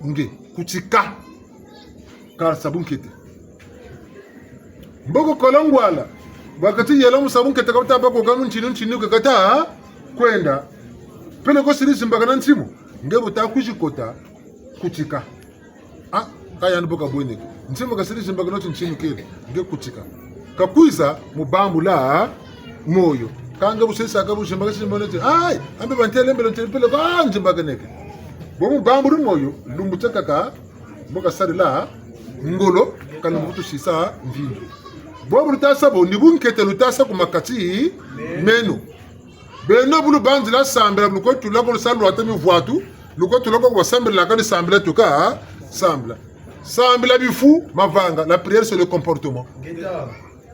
Nge, kutika. Karisa bunkete. Mboko kola ngwala. Wakati yela musa bunkete kabuta bako kanu ntinu ntinu kakata, ha? Kwenda. Peleko siri zimbakana ntimu. Nge bu ta kwizi kota, kutika. Ah, ka yandi bo kabweneke. Ntimu kasiri zimbakana ti ntimu kele, nge kutika. Kakwiza mu bambula moyo. Ka nge bu sisa ka bu zimbakana ti zimbakana ti, ai, ambe bantele mbele ntele peleko, ah, nzimbakaneke. Bo mu bambula moyo, lumbu tiakaka, bo kasarila ngolo, ka lumbu kutu sisa mvindu. Bo bu luta sa bo, ni bunkete luta sa ku makati meno. Beno bu lubanzila sambila, bu lukwe tula ko lusa lwata mivwatu, lukwe tula ko ku basambilaka ni sambila tuka, sambila. Sambila bifu, mavanga, la prière c'est le comportement.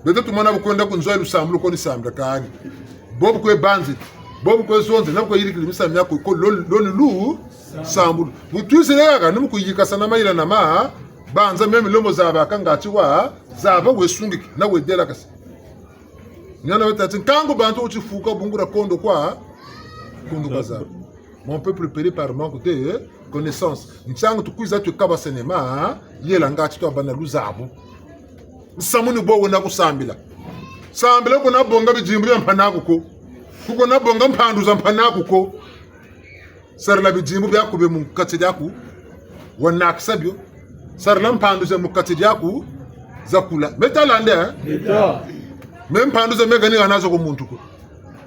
Beto tumona bu kwenda ku nzo ya lusambulu ko ni sambila kani. Bo bu kwe banzi, bo bu kwe zonze, na bu kwe yirikili misamu miaku ko lo, lo ni lusambulu. Bu twizile kaka, ni mu kuyikasana mayela na ma, banza meme lomo zaba ka ngati wa, zaba we sungiki, na we delakasi. Niana batâ ti ntangu bantu wuti fuka bungu dia kondo kwa, kondo kwa zaba. Mon peuple périt par manque de connaissance. Ntiangu tukwiza tweka basene ma, yela ngati twabâ na luzabu. Nsamu ni bo wena ku sambila. Sambila ko na bonga bidimbu bia mpangi'aku ko. Ko na bonga mpandu za mpangi'aku ko. Sarila bidimbu biaku bie mu kati diaku, wanakisa bio. Sarila mpandu ze mu kati diaku, zakula. Me tala nde, eh? Ngeta. Me mpandu ze me ka ni hana zo ku muntu ko.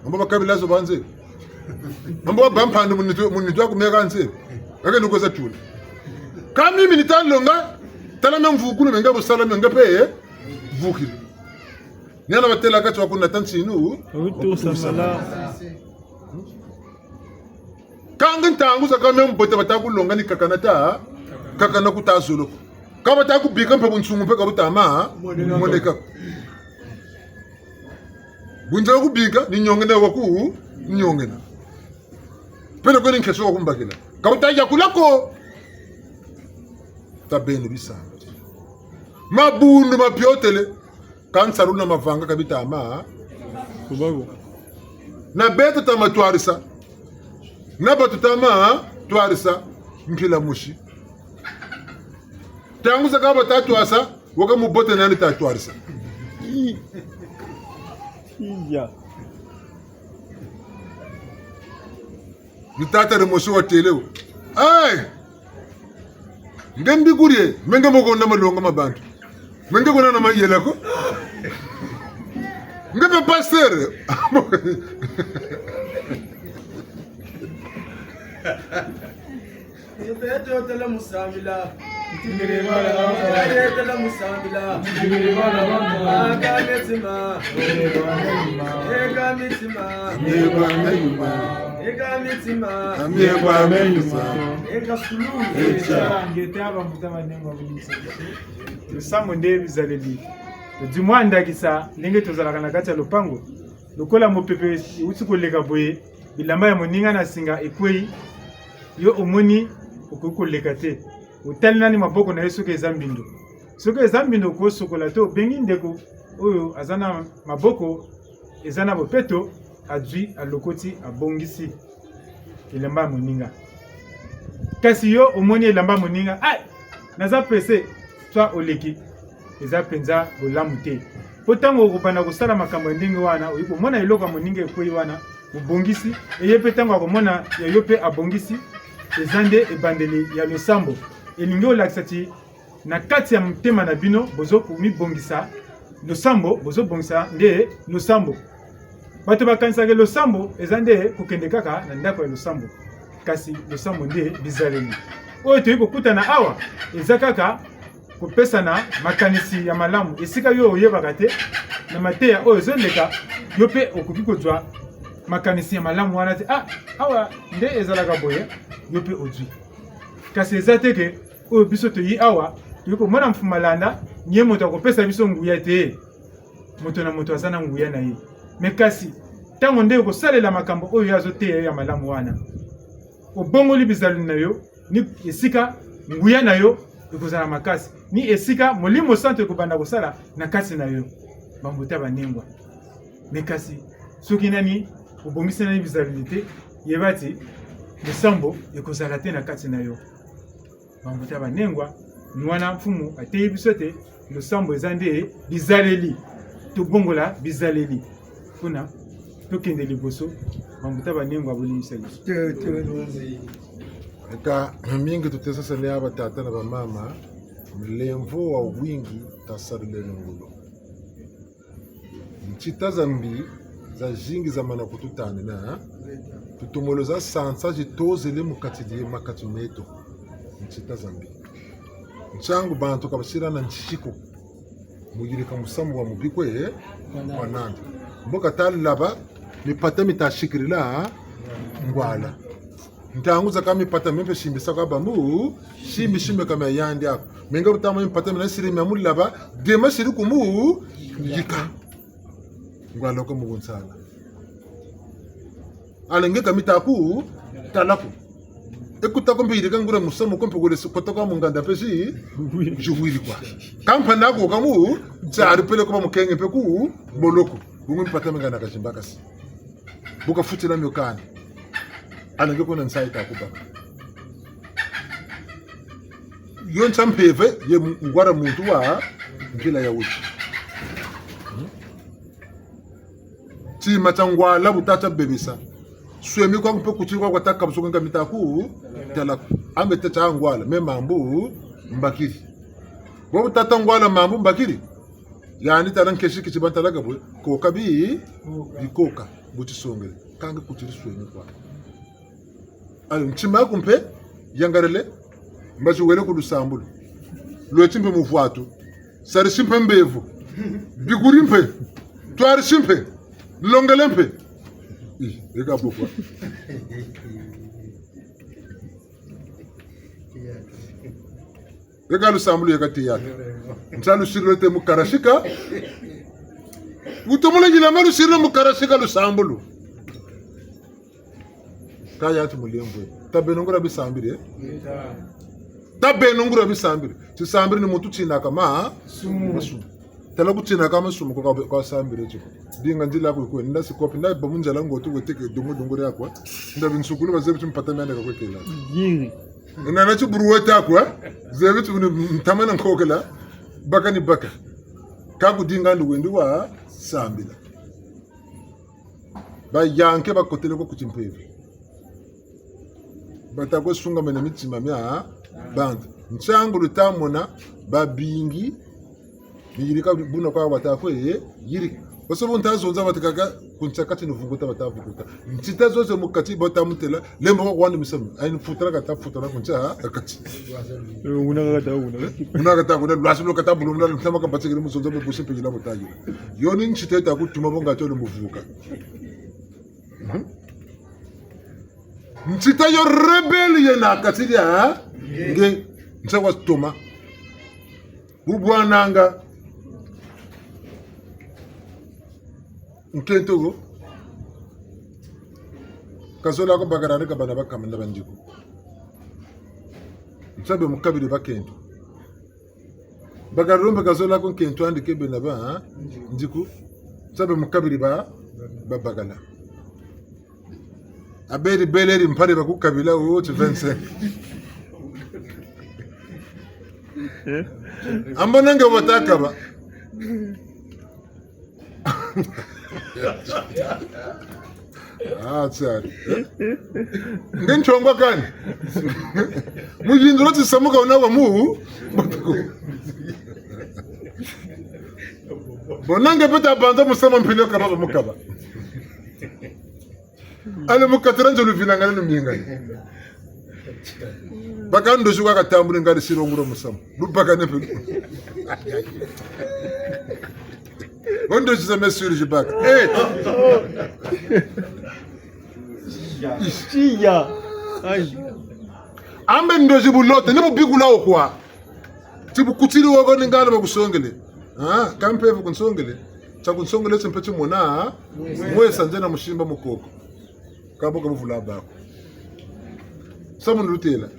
Ambo bakabila zo banze. Ambo ba mpandu mu nitu, mu nitu aku me ka nze. Ake nuko za tula. Ka mi mi ni ta longa, tala me mvukulu me nge bu sala me nge pe, eh? Vukiri. Niana batêla kati wa kuna tantinu. Utu samala. Kâ nge ntangu zakaka me mbote bata ku longa ni kakana ta, kakana ku ta zolo ko. Ka bata ku bika mpe bunsungu mpe ka buta ma, moneka ko. Bu nza ku bika, ni nyongena wa ku, nyongena. Peleko ni nkesi wa ku mbakila. Ka buta yakula ko. Tabeno bisambu. Mabundu mapiotele. Kâ nsalulu na mavanga ka bita ma. Kubago. Na beto ta ma twarisa. Na bantu ta ma twarisa. Mpila mosi. Ntangu zakaka bata twarisa, waka mubote nani ta twarisa. I-, iya. Ni tata dimosi watêle wo. Hey! Nge mbikuri e, me nge moko na malonga ma bantu. Me nge kuna na mayela ko. Nge mpe pasteur. Beto tala mu sambila. Beto tala mu sambila. Aka mitima. Eka mitima. Eka mitima. Eka sulu. Ngeta, bambuta banengwa, bolimbisa biso. Lusambo nde bizaleli. Todi mwa ndakisa, ndenge tozalaka na kati ya lopango. Lokola mopepe ewuti koleka boye, bilamba ya moninga na singa ekweyi, yo omoni okoki koleka te. Otali nani maboko na ye soki eza mbindo. Soki eza mbindo, okosokola te, obengi ndeko oyo aza na maboko eza na bopeto, azwi, alokoti, abongisi elamba ya moninga. Kasi yo omoni elamba ya moninga, ai, naza pressé, toi oleki. Eza mpenza bolamu te. Mpo ntango okobanda kosala makambo ya ndenge wana, okoki komona eloko ya moninga ekweyi wana, obongisi, eye mpe ntango akomona ya yo mpe abongisi, eza nde ebandeli ya losambo. Elingi olakisa ti na kati ya motema na bino, bozo komibongisa losambo, bozo bongisa nde losambo. Bato bakanisaka losambo eza nde kokende kaka na ndako ya losambo. Kasi losambo nde bizaleli. Oyo toyei kokutana awa, eza kaka kopesana makanisi ya malamu. Esika yo oyebaka te, na mateya oyo ezoleka, yo mpe okoki kozwa makanisi ya malamu wana te. Ah, awa nde ezalaka boye, yo mpe ozwi. Kasi eza te ke oyo biso toyei awa, toyei komona Mfumu Malanda, ni ye moto akopesa biso nguya te. Moto na moto aza na nguya na ye. Mais kasi, ntango nde okosalela makambo oyo ye azoteya yo ya malamu wana, obongoli bizaleli na yo, ni esika nguya na yo ekozala makasi, ni esika Molimo Santu ekobanda kosala na kati na yo. Bambuta banengwa. Mais kasi, soki nani, obongisi nani bizaleli te, yeba ti losambo ekozala te na kati na yo. Bambuta banengwa, ni wana Mfumu ateyi biso te, losambo eza nde bizaleli. Tobongola bizaleli. Kuna, tokende liboso, bambuta banengwa, bolimbisa biso. Te, te. Eka, mingi tutesasane ya batata na bamama, mulemvo wa wingi tasalele ngolo. Ntsita za mbi zazingi zamana kututanina, tutomolo za sansa zitozele mu kati di, ma kati meto. Ntsita za mbi. Ntiangu bantu ka basila na nsiko mu yirika musamu wa mubi kwe, kwa nandi. Mbo kata laba, mipata mita sikirila ngwala. Ntangu zakaka mipata mie mpe simbisaka bambu, simbi simbi ka mia yandi ako. Menge butama mipata mina siri mia mulaba, dema siri kumu yika. Ngwala ko mu kunsala. Ale nge ka mita ku tala ko. E kuta ko mpe yirika nguria musamu ko mpe kole si kota kwa mu nganda mpe si, juwiri kwa. Kampa nako kamu, tsari peleko bamukenge mpe ku boloko. Bungu mpata mi ngana kazimba kasi. Bu kafutila mio kani. Ana nge kuna nsayi ta kubaka. Yo ntsa mpeve ye mu-, ngwala muntu wa mpila ya wuti. Tima tia ngwala bu tata bebisa. Swemi kwa mpe kutiri kwa kwa taka busuka nga mitaku. Tala ko. Ambe tata ngwala, me mambu mbakiri. Bo bu tata ngwala mambu mbakiri. Yani tala nkesi kiti bantala kabwe, koka bi, bikoka, bu tisongele. Kanga kutiri swemi kwa. Ayo, ntima aku mpe, yangalele, mbazi wele ku lusambulu. Lweti mpe muvwatu. Sarisi mpe mbevo. Bikuri mpe. Twarisi mpe. Longele mpe. Ih, eka bukwa. Eka lusambulu yeka théâtre. Nsa lusiri lwete mu karasika. Wutomolo yilama lusiri mu karasika lusambulu. Ka yati mulembwe. Tabeno nguria bisambiri, eh? Tabeno nguria bisambiri. Tisambiri ni muntu tinaka ma-, sumu. Masumu. Tala kutinaka masumu kwa, kwa sambiri tiko. Dinga nzila kwe kwe. Nda sikopi, nda ba mu nzala ngoto weteke dungu dungu dia kwa. Nda binsukulu bazebi ti mpata mianda ka kwekela. Yiri. Nana ti buru weta kwa. Zebi ti ni ntama na nkokela. Baka ni baka. Ka kudinga ndi wendi wa sambila. Bayanke bakotele ko ku timpeve. Bata kwe sungamena mitima mia bantu. Ntiangu luta mona, babingi, biyirika buna kwa bata kwe, eh, yirika. Baso bu nta zonza bata kaka, ku ntia kati ni vunguta bata vunguta. Ntita zo ze mu kati bata mutela, lembo kwa kwandi misamu. Ayi ni futala kata futala ku ntia kati. Eh, wuna kata wuna. Wuna kata wuna, lwasi lo kata bulumula, ntama ka batikiri mu zonza, be busi mpe yila bata yila. Yo ni ntita yita kutuma bo nga tio ni muvuka. Mhm. Ntita yo rebelle yena kati dia, nge, nsa wa toma. Bu bwananga. Nkento wo. Kazola ko bakala ni ka bana bakama na bandiku. Nsabe mukabiri bakento. Bakala lomba kazola ko nkento andi kebe na ba, ha? Ndiku. Nsabe mukabiri ba, ba bakala. Aberi beleri mpare bakukabila wo ti vingt-cinq. Eh? Ambo nange watakaba. Ah, tsari. Nge ntongwa kani. Muyindula tisamuka wuna wa mu. Bo nange peta banza musamu mpila kaba mukaba. Ale mu kati dia nzo luvinangane lumingane. Baka ndozi kwa katambuli ngari siro nguro musamu. Lubakane pe. Bo ndozi za mesuri zibaka. Eh. Iya. Ayi. Ambe ndozi bulote, ni bubikula wo kwa. Ti bukutiri wo ko ni ngana bakusongele. Ah, ka mpeve kunsongele. Tia kunsongele ti mpe ti mona, ah? Mwesa nzena musimba mukoko. Ka bo ka buvula bako. Samu nulutela.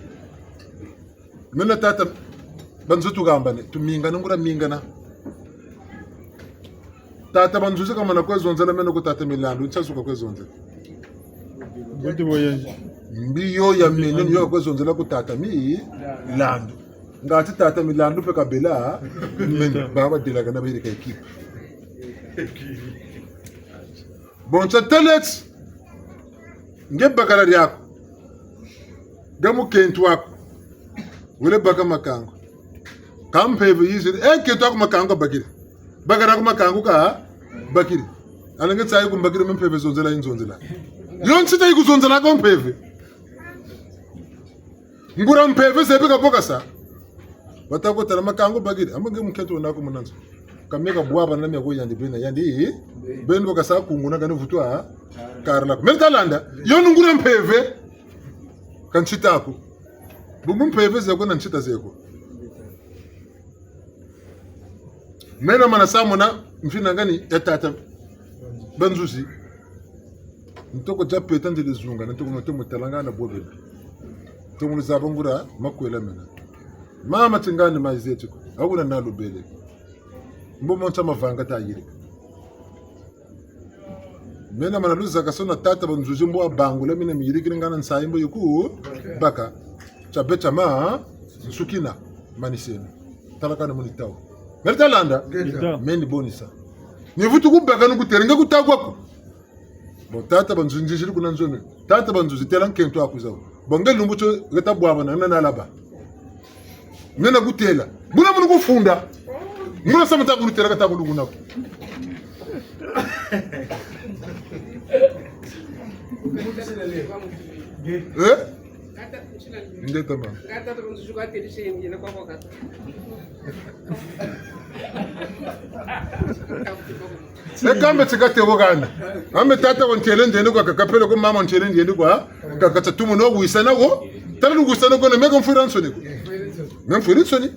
Mena tata, banzo tukambane, tumingana, nguria mingana. Tata Banzuzi kamana kwe zonzela, meno ku tata Milandu, ntia zuka kwe zonzela. Mbuti boye. Mbi yo ya meno, ni yo kwe zonzela ku tata Milandu. Ngati tata Milandu mpe kabela, meno, baba delakana bayirika équipe. Bon, ntia teleti. Nge bakala diaku. Nge mukento waku. Wele baka makangu. Ka mpeve yiziri. Eh, nkento waku makangu kabakiri. Bakala ku makangu kabakiri. Ala nge tsayi ku mbakiri me mpeve zonzela yi nzonzela. Yo ntita yi kuzonzela ko mpeve. Nguria mpeve zebi ka bo kasa. Bata kotala makangu bakiri. Ambo nge mukento wena ku munanzo. Ka meka bwabana na mia ko yandi bena yandi. Beno bo kasa kunguna kani vutu a. Karla. Meno talanda. Yo ni nguria mpeve. Ka ntita ko. Bungu mpeve zeko na ntita zeko. Meno mana samuna mfinangani ya tata Banzuzi. Ntoko dia peta nzele zunga, ntoko moto mutalanga na bobele. Ntoko mulu zaba nguria makwela mena. Mama tingani mayize tiko. Awuna na lubele. Mbo monta mavanga tayirika. Mena mana luzaka sona tata banzuzi mbo wabangula mina miyirikiri ngana nsayi mbo yiku baka. Tia be tia ma nsukina maniseno. Tala kana muni tawu. Meri talanda? Ngeta. Meni bonisa. Ni vutu kubaka nukutele nge kutagwa ko. Bon, tata banzuzi nziziri kuna nzo me. Tata banzuzi tela nkento aku zawu. Bon, nge lumbu tio geta bwabana na nalaba. Nena kutela. Buna munu kufunda. Ngula sama ta kunutela kata kulukuna ko. Eh? Ngeta ma. E kambe ti kate wo kana. Ambe tata wa ntele nzende kwa kaka peleko mama wa ntele nzende kwa kaka tia tumu no wisana ko. Tala luwisana ko na meka mfwira nsoni ko. Me mfwiri nsoni.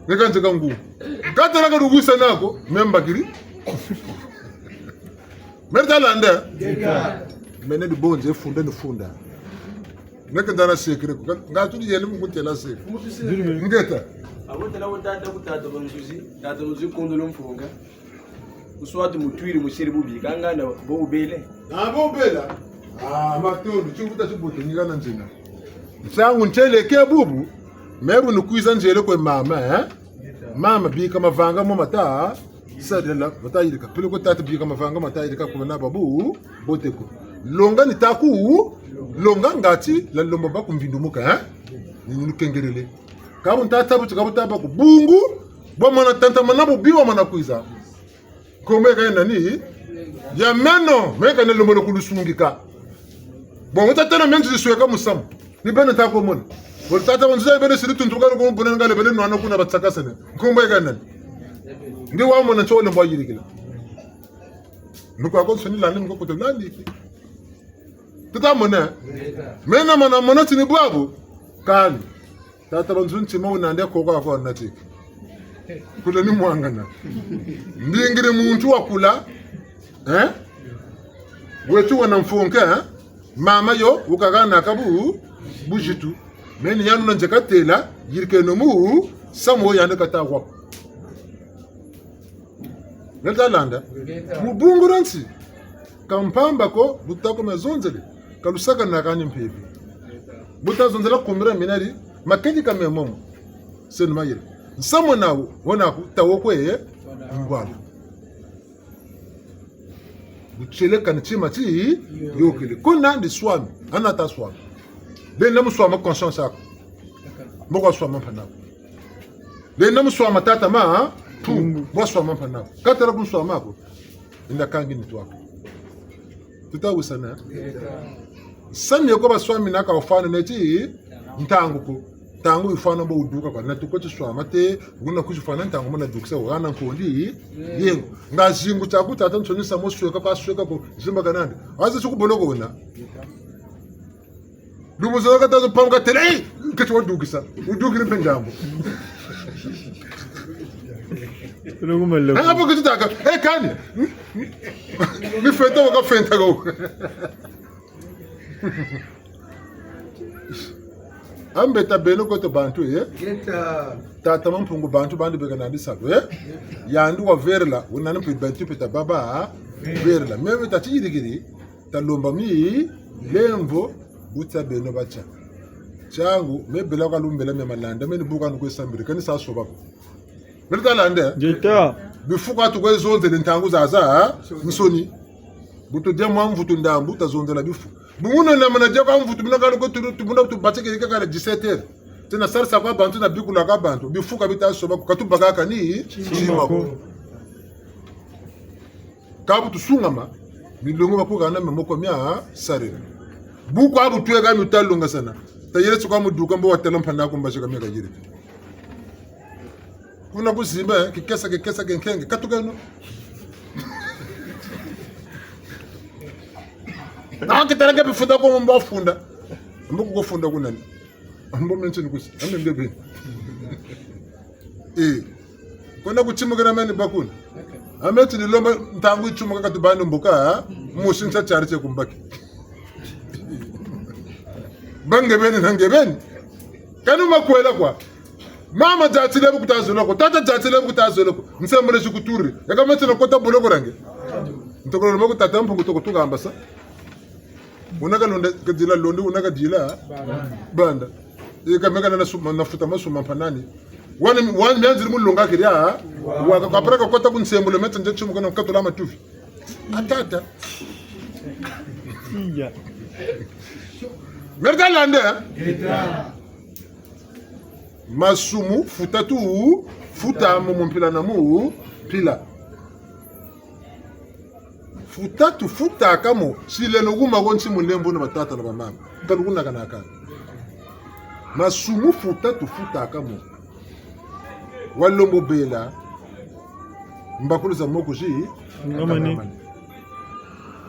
Meka nzeka ngu. Katala ka luwisana ko, me mbakiri. Meri talanda? Ngeta. Mene di bonze funda ni funda. Meka ndana sekre ko. Nga tudi yele mu kutela sekre. Ngeta. Abo tela wo tata ku tata banzuzi, tata banzuzi kondolo mfunga. Uswati mutwiri musiri bubi, kangana bo ubele. Ah, bo ubela. Ah, matondo, tio kuta tio bote, ni kana nzina. Nsangu ntele ke bubu, me bu nukwiza nzele kwe mama, eh? Mama, bika mavanga mo mata, sadela, mata yirika. Peleko tata bika mavanga mata yirika kuna babu, bote ko. Longa ni taku, longa ngati, la lomba baku mvindu muka, eh? Ni nukengelele. Kabu ntata buti, kabu taba ku bungu, bwa mwana tanta mana bubi wa mana kwiza. Nkombo yeka nani? Ya meno, meka ne lomolo kulusungika. Bon, wuta tena menzi zisweka musamu. Ni beno ta ko mona. Bon, tata banzuzi beno siri tuntuka ko mbona ngale bele nwana kuna batsakasene. Nkombo yeka nani? Nge wa mona ntio le mbwa yirikila. Nukwa ko nsoni lani, nukwa koto lani ki. Tuta mona. Mena mana mona ti ni bwabu. Kani. Tata banzuzi ntima wunandi koko ako nati. Kula ni mwangana. Mbingiri muntu wakula. Eh? Wetu wana mfunke, eh? Mama yo, wukakana kabu, buzitu. Meni yanu na nzeka tela, yirikeno mu, samu yandi kata wako. Neta landa. Mu bungu dia nsi. Ka mpamba ko, bu ta ko me zonzele. Ka lusaka na kani mpeve. Bu ta zonzela kumira minari, makedi ka me momo. Senu mayele. Nsamu nawu, wona ku, tawo kwe, ngwala. Bu tiele kani tima ti, yokele. Kuna ndi swami, ana ta swami. Lenda mu swama conscience aku. Mboko swama mpanako. Lenda mu swama tata ma, tu, mbwa swama mpanako. Katala ku swama ko. Inda kangi ni twako. Tuta wisana. Sani yako ba swami na ka wufwana neti, ntangu ko. Ntangu yifwana mbo wuduka kwa. Na tuko ti swama te, wuna ku tifwana ntangu mona dukisa, wana nkondi, yengo. Nga zingu tiaku tata nsoni samu sweka kwa sweka ko, zimba kanandi. Waze suku boloko wena. Lubuzo kata zo pamuka tele, eh, keti wadukisa. Wudukiri mpe ndambu. Nanga bo keti taka, eh, kani. Ni fenta waka fenta ko. Ambe ta beno koto bantu, eh? Ngeta. Tata Mampungu bantu bandi beka nandi salu, eh? Yandi waverela, wunani mpe bantu mpe ta baba, verela. Meme ta tiyirikiri. Talomba mi lemvo, bu tia beno batia. Tiangu, me bela kwa lumbela mia malanda, meni buka nukwe sambiri, kani sa soba ko. Meri talanda? Ngeta. Bifu kwa tukwe zonzele ntangu zaza, nsoni. Bu tudia mwa mvutu ndambu, tazonzela bifu. Bungu no na mana dia kwa mvutu, muna kalu ko tu, tu, muna tubatike yika kala dix-sept heures. Tena sarisa kwa bantu na bikula kwa bantu. Bifu ka bita soba ko, ka tubaka kani, tima ko. Ka bu tusungama, milongo ba kukana me moko mia sarila. Bu kwa bu tweka mi talongasana. Tayele tsuka mu duka mbo watela mpanda ku mbazi ka mia kayiri. Kuna ku zimba, eh, kikesa, kikesa, kenkenge, katukeno. Na kitala ke bifunda ko mbo funda. Mbo ku funda ku nani? Ambo mention kusi, ame nge beni. Eh. Kuna kutimukina meni bakuna. Ame ti nilomba ntangu yitimuka ka tubani mbuka, ha? Musi nsa tiari tie kumbaki. Ba nge beni, na nge beni. Kani makwela kwa. Mama diatile bu kutazolo ko, tata diatile bu kutazolo ko. Nsembele zikuturi. Yaka meti na kota boloko dia nge. Ntokolo moko tata Mpungu toko tukamba sa. Wuna kalonda, kadila londe, wuna kadila banda. E kameka na suma, na futa masumu mpa nani. Wani, wani mianziri mulonga kiria. Waka kapara kakota ku nsembolo meta nje timu kana katula matufi. A tata. Iya. Merda lande. Masumu futa tu, futa mo mu mpila na mu mpila. Futa tu futaka mo, sileno kuma ko nsi mulembo na batata na bamama. Ka lukunaka na kani. Masumu futa tu futaka mo. Walombo bela, mbakulu za moko zi, ngamani. Ngamani.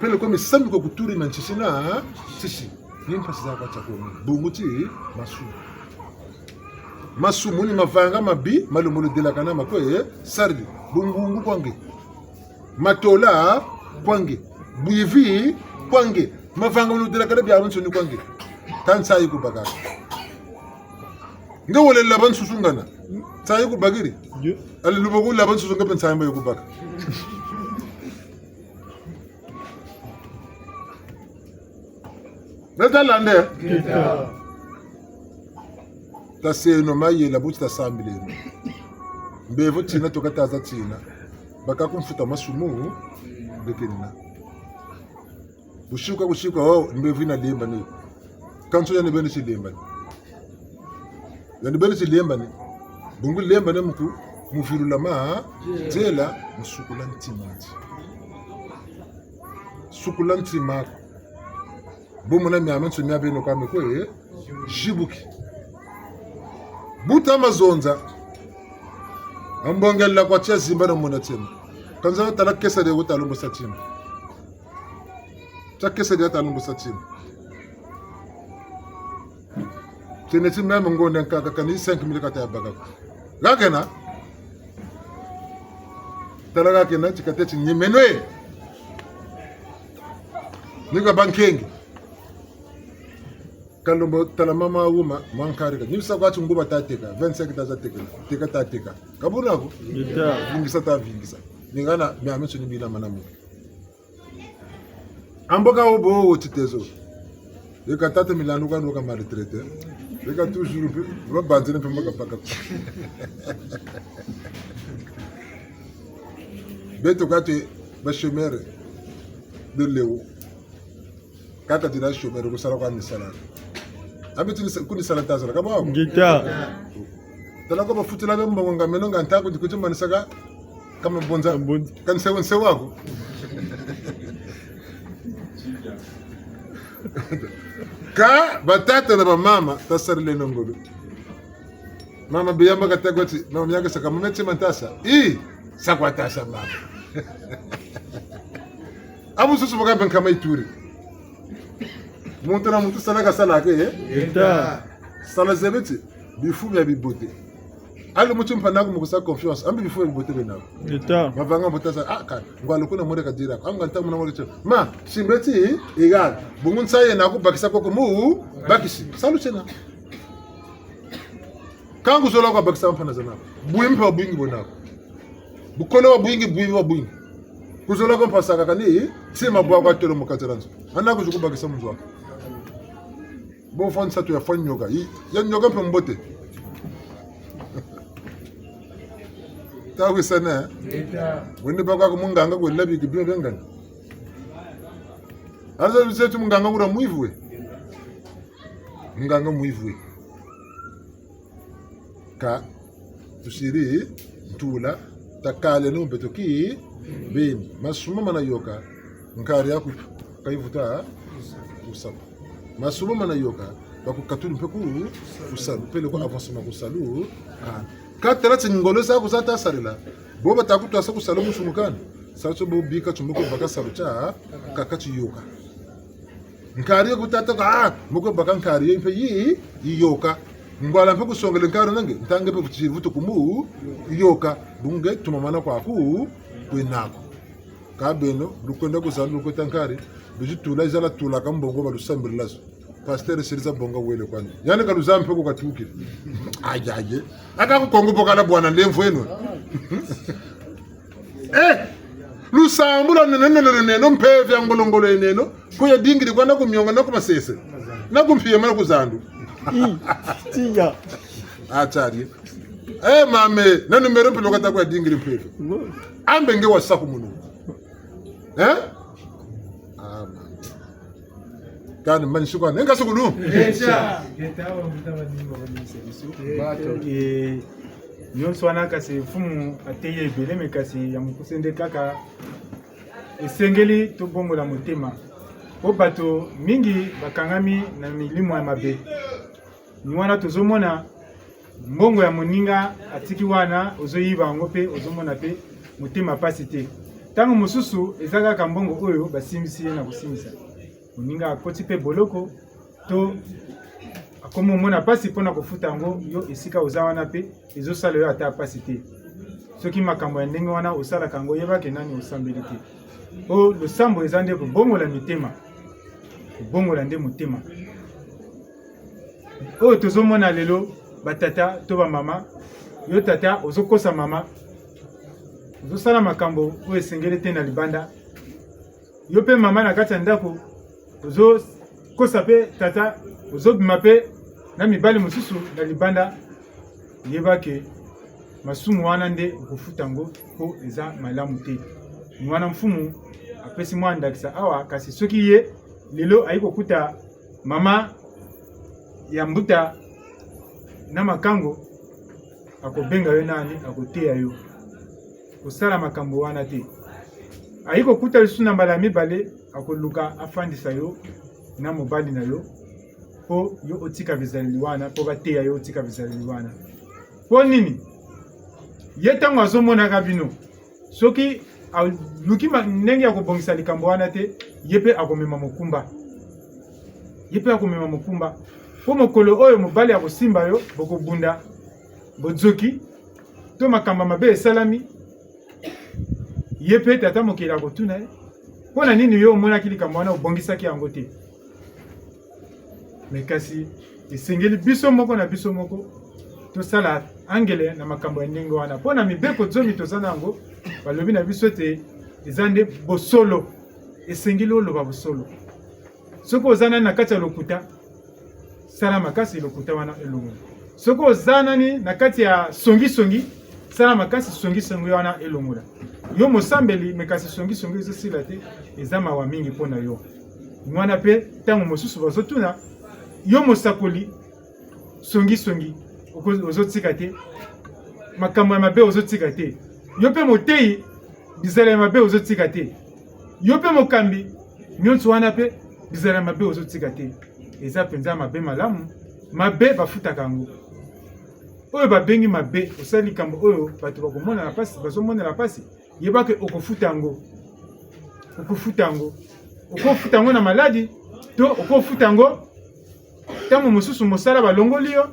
Peleko misamu ko kuturi na nsisi na nsisi. Ni mpasi za kwa tiako. Bungu ti masumu. Masumu ni mavanga mabi, malembolo delakana ma kwe, eh, sarili. Bungungu kwa nge. Matola kwa nge. Bwivi kwa nge. Mavanga malembolo delakana biabiansoni kwa nge. Ka nsayi kubaka. Nge wele laba nsusu ngana. Nsayi kubakiri. Yo. Ali luboku laba nsusu nge mpe nsayi mba yo kubaka. Beta lande. Ngeta. Taseno mayela bu ti tasambileno. Mbevo tina toka taza tina. Baka kumfuta masumu, bekenina. Busika, busika, oh, mbevo yina lemba ni. Kansi yandi beni ti lemba ni. Yandi beni ti lemba ni. Bungu lemba ni mu ku, mu vilula ma, nzela, mu sukula ntima nti. Sukula ntima ko. Bo mona miamiansoni mia beno kwa mi kwe, eh? Zibuki. Bu ta ma zonza. Ambongela kwa tia zimba na mona tima. Kansi tala kesa de wuta lumbu sa tima. Tia kesa de wuta lumbu sa tima. Tiene ti meme ngonda nkaka kani cinq mille kata ya baka ko. Gakena. Tala gakena ti kate ti nimenwe. Ni ka bankenge. Kalombo tala mama wuma, mwa nkari ka. Ni bisa kwa ti nguba ta teka, vingt-cinq ta za teka, teka ta teka. Ka buna ko? Ngeta. Vingisa ta vingisa. Ni ngana, miamiansoni bila mana mu. Ambo ka wo bo wo ti tezo. Yeka tata milandu ka no ka maltraité. Yeka toujours mpe, babanzene mpe mbo ka baka. Beto kate ba chômeur de leo. Kaka dina chômeur, ku sala kwa ni sala. Ambe ti ni sa-, ku ni sala ta sala, ka bwa ko? Ngeta. Tala ko bafutila be mbongo nga meno nga nta ku di ku ti manisaka, ka mabonza. Mabonza. Ka nsewo nsewo ko. Ka batata na bamama, tasarileno ngolo. Mama Biyamba kata kwa ti, mama Miaka saka, mama tima ntasa. I, sa kwa tasa mama. Abu susu baka mpe nkama yituri. Muntu na muntu sala ka sala ke, eh? Ngeta. Sala zebi ti, bifu bia bibote. Alu mutu mpa naku mu kusa confiance, ambi bifu bia bibote bena ko. Ngeta. Mavanga mbo tasa, ah, ka, ngwa lukuna mure ka dira ko, anga nta muna mure tio. Ma, simbe ti, égal. Bungu nsayi naku bakisa koko mu, bakisi. Salu tiena. Ka ngu zola kwa bakisa mfana zana ko. Bwimpi bwa bwingi bwena ko. Bukole bwa bwingi, bwimpi bwa bwingi. Ku zola kwa mpasaka kani, tima bwa kwa tolo mu kati dia nzo. Ana ku zu ku bakisa mu nzo. Bo fwa nsatu ya fwa nioka. Yi, ya nioka mpe mbote. Ta wisana. Wende bakwa ku munganga kwe labi ki bio bengana. Aza bizetu munganga kura mwivu we. Munganga mwivu we. Ka tusiri ntula, takaleno mpe toki beni. Masumu mana yôka, nkari yaku ka yivuta ku salu. Masumu mana yôka, bakukatuli mpe ku, ku salu. Peleko avancement ku salu, ka. Ka tala ti ngolo zaku za tasarila. Bo bata kutwasa ku salu mu nsungukani. Salu tio bo bika tio mbo kwe baka salu tia, kaka ti yôka. Nkari yo ku tata ka, ah, mu kwe baka nkari yo mpe yi, yi yôka. Ngwala mpe ku songele nkari na nge, ntangu mpe vutu, vutu ku mu yôka. Bungu nge tumamana kwaku, kwena ko. Ka beno, lukwenda ku zandu lukweta nkari, luzi tula yi zala tulaka mbongo ba lusambirila zo. Pasteur siri za bonga wele kwani. Yandi ka luza mpe ko katukiri. Ayi, ayi. Aka ku Kongo bo kala bwana lemvo eno. Eh! Lusambulu lwa nene, nene, nene, mpeve ya ngolo-ngolo yeneno, ko yadingiri kwa na ku mionga na ku masese. Na ku mpia mana ku zandu. Ii, tiya. Atari. Eh, mame, na numéro mpe lo kata ko yadingiri mpeve. Ambe nge wa sakumunu. Eh? Ah, mame. Kani mani sukwa, nenga sukulu. Esha. Bato. Eh, nyonso wana kasi mfumu ateyi ebele, mais kasi ya mokuse nde kaka esengeli tobongola motema. Po bato mingi bakangami na milimo ya mabe. Ni wana tozomona mbongo ya moninga atiki wana, ozoyiba yango mpe ozomona mpe motema mpasi te. Ntango mosusu eza kaka mbongo oyo basimbisi ye na kosimbisa. Moninga akoti mpe boloko, to akomi omona mpasi mpo na kofuta yango, yo esika oza wana mpe ezosala yo ata mpasi te. Soki makambo ya ndenge wana osalaka yango, yeba ke nani osambeli te. O, losambo eza nde kobongola mitema. Kobongola nde motema. Oyo tozomona lelo, batata to bamama, yo tata, ozokosa mama, ozosala makambo oyo esengeli te na libanda. Yo mpe mama na kati ya ndako, ozokosa mpe tata, ozobima mpe na mibali mosusu na libanda. Yeba ke masumu wana nde okofuta yango, mpo eza malamu te. Ni wana mfumu apesi mwa ndakisa awa, kasi soki ye lelo ayi kokuta mama ya mbuta na makango, akobenga yo nani, akoteya yo. Kosala makambo wana te. Ayi kokuta lisusu na mbala ya mibale, akoluka afandisa yo na mobali na yo, mpo yo otika bizaleli wana, mpo bateya yo otika bizaleli wana. Mpo nini? Ye ntango azomonaka bino, soki aluki ma-, ndenge ya kobongisa likambo wana te, ye mpe akomema mokumba. Ye mpe akomema mokumba. Mpo mokolo oyo mobali akosimba yo, bokobunda, bozoki, to makambo mabe esalami, ye mpe tata mokili akotuna ye: "Mpo na nini yo omonaki likambo wana, obongisaki yango te?" Mais kasi, esengeli biso moko na biso moko tosala angele na makambo ya ndenge wana. Mpo na mibeko zomi toza na yango, balobi na biso ete eza nde bosolo. Esengeli oloba bosolo. Soki oza nani na kati ya lokuta, sala makasi lokuta wana elongola. Soki oza nani na kati ya songi-songi, sala makasi songi-songi wana elongola. Yo mosambeli, mais kasi songi-songi ezosila te, eza mawa mingi mpo na yo. Ni wana mpe, ntango mosusu bazotuna, yo mosakoli, songi-songi, oko-, ozotika te. Makambo ya mabe ozotika te. Yo mpe moteyi, bizaleli ya mabe ozotika te. Yo mpe mokambi, nyonso wana mpe bizaleli ya mabe ozotika te. Eza mpenza mabe malamu, mabe bafutaka yango. Oyo babengi mabe, osali likambo oyo bato bakomonana mpasi, bazomonela mpasi, yeba ke okofuta yango. Okofuta yango. Okofuta yango na maladi, to okofuta yango ntango mosusu mosala balongoli yo,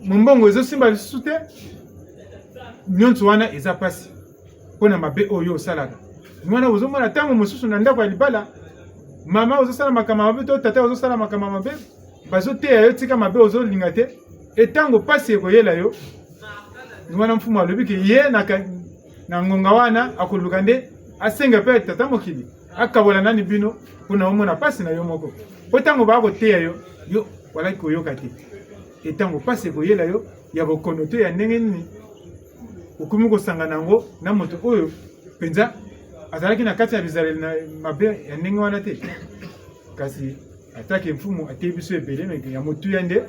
mombongo ezosimba lisusu te. Nyonso wana eza mpasi mpo na mabe oyo osalaka. Ni wana ozomona ntango mosusu na ndako ya libala, mama ozosala makambo mabe to tata ozosala makambo mabe, bazoteya yo tika mabe ozolinga te. E ntango mpasi ekoyela yo, ni wana mfumu alobi ke ye na ka-, na ngonga wana akoluka nde asenga mpe tata mokili akabola nani bino, mpo na omona mpasi na yo moko. Mpo ntango bakoteya yo, yo walaki koyoka te. E ntango mpasi ekoyela yo, ya bokono to ya ndenge nini, okomi kosangana yango na moto oyo mpenza azalaki na kati ya bizaleli na mabe ya ndenge wana te. Kasi atake mfumu ateyi biso ebele, mais ya motuya nde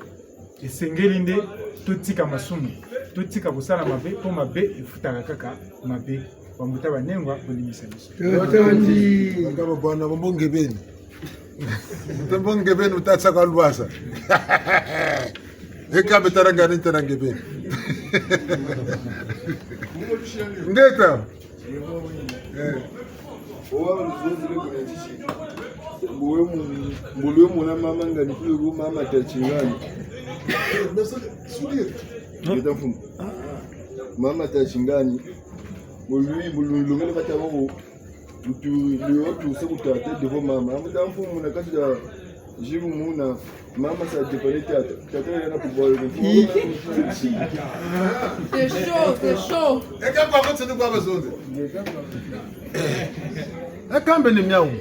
esengeli nde totika masumu, totika kosala mabe, mpo mabe efutaka kaka mabe. Bambuta banengwa, bolimbisa biso. Totondi. Bakaba bwana, bambo ngebeni. Mbo ngebeni, utatsa kwa lwasa. Eka betara ngani ntara ngebeni. Ngeta. Eh. Owa luzozi le kuna tisi. Mbo we mu-, mbo lwe mona mama ngani kule ku mama tachi ngani. Ngeta mfumu. Mama tachi ngani. Mbo lwi, mbo lwi longele kata wako. Ntu, lwe otu se kutata devo mama. Amuta mfumu na kati ya Jibu muna, mama sa dépend tata. Tata yena kubwa yo. C'est chaud, c'est chaud. Eka kwa kote ni kwa bazonze. Eka mbe ni miawu.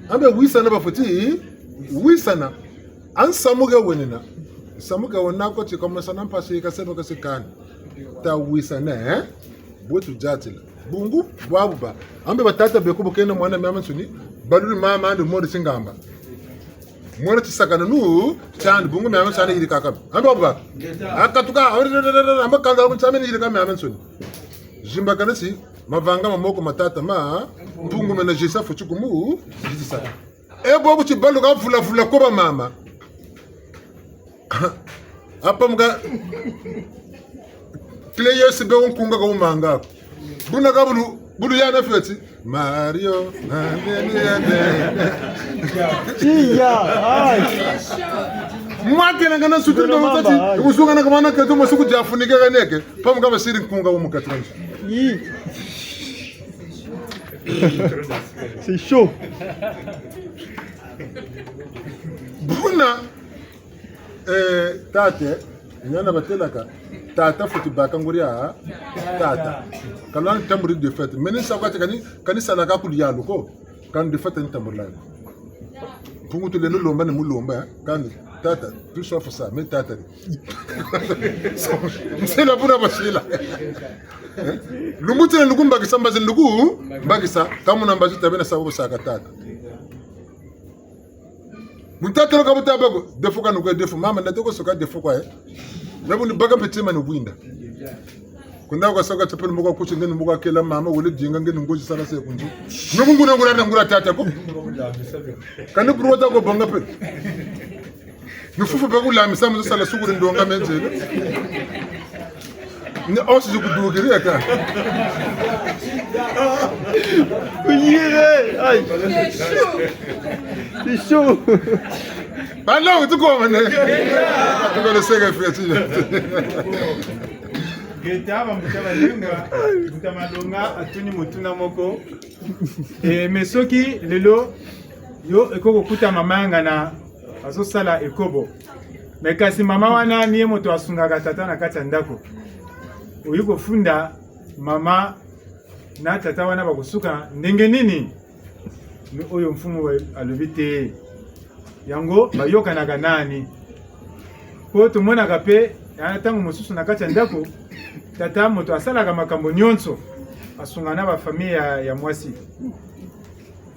Ambe wisana bafweti, wisana. Ansamuka wenina. Nsamuka wena ko ti kamwesa na mpasi kaseno kasekani. Tawisana, eh? Bwe tudiatila. Bungu, bwabu ba. Ambe batata beko bu kena mwana miamiansoni. Baluli mama andi mori tingamba. Mwana tisakana nu, tiandi bungu miamiansoni yirikaka. Ambe bwabu ba. Akatuka, amba kanda ku tiameni yirika miamiansoni. Zimbakana si, mavanga ma moko ma tata ma, bungu mena zisa fweti kumu, zisa. E bobu tibaluka vulavula ko bamama. Apa muka clé U S B wo nkunga ka wumanga ko. Buna ka bulu, bulu yana fioti. Mario, Mario, Mario. Iya, ai. Mwakena ngana sutu ndo mamba, mutati, ai. Usunga na kamana ketu masuku diafunika kaneke. Pa muka basiri nkunga wo mukati kansi. Yi. C'est chaud. Buna, eh, tata, nana batelaka, tata fweti baka nguria, tata. Kalwani tamburi défaite. Meni sa kwa ti kani, kani salaka ku dialu ko, kani défaite ni tamburi lani. Mpungu tulendo lomba ni mulomba, eh? Kani, tata, tu soif sa, mais tata. Nsela buna basila. Eh? Lumbu tina luku mbakisa, mbazi luku mbakisa, kamuna mbazi tabe na sabu saka tata. Mutatolo ka butaba ko, défaut kanu kwe défaut, mama, ndatoko soka défaut kwa, eh. Nabu ni baka mpe tima ni bwinda. Kunda kwa soka tepele moko kuti ngeni moko kela mama, wele dinga ngeni ngozi sala se kunzi. Nuku nguna ngula na ngula tata ko. Kani buru wata ko bonga pe. Ni fufu pe kulamisa mu sala sukuri ndonga menzele. Ni osi zikudukiri eka. Kuyire, ai. C'est chaud. Balo, tuko mane. Tuko le sega fiati. Ngeta, bambuta balenga, mbuta Malonga atuni motuna moko. Eh, mais soki lelo, yo, eko kokuta mama ya ngana, azosala ekobo. Mais kasi mama wana, ni ye moto asungaka tata na kati ya ndako. Oyi kofunda mama na tata wana bakosuka ndenge nini? Ni oyo mfumu alobi te. Yango bayokanaka nani? Po tomonaka pe, ya, ntango mosusu na kati ya ndako, tata moto asalaka makambo nyonso, asunga na bafamille ya, ya mwasi.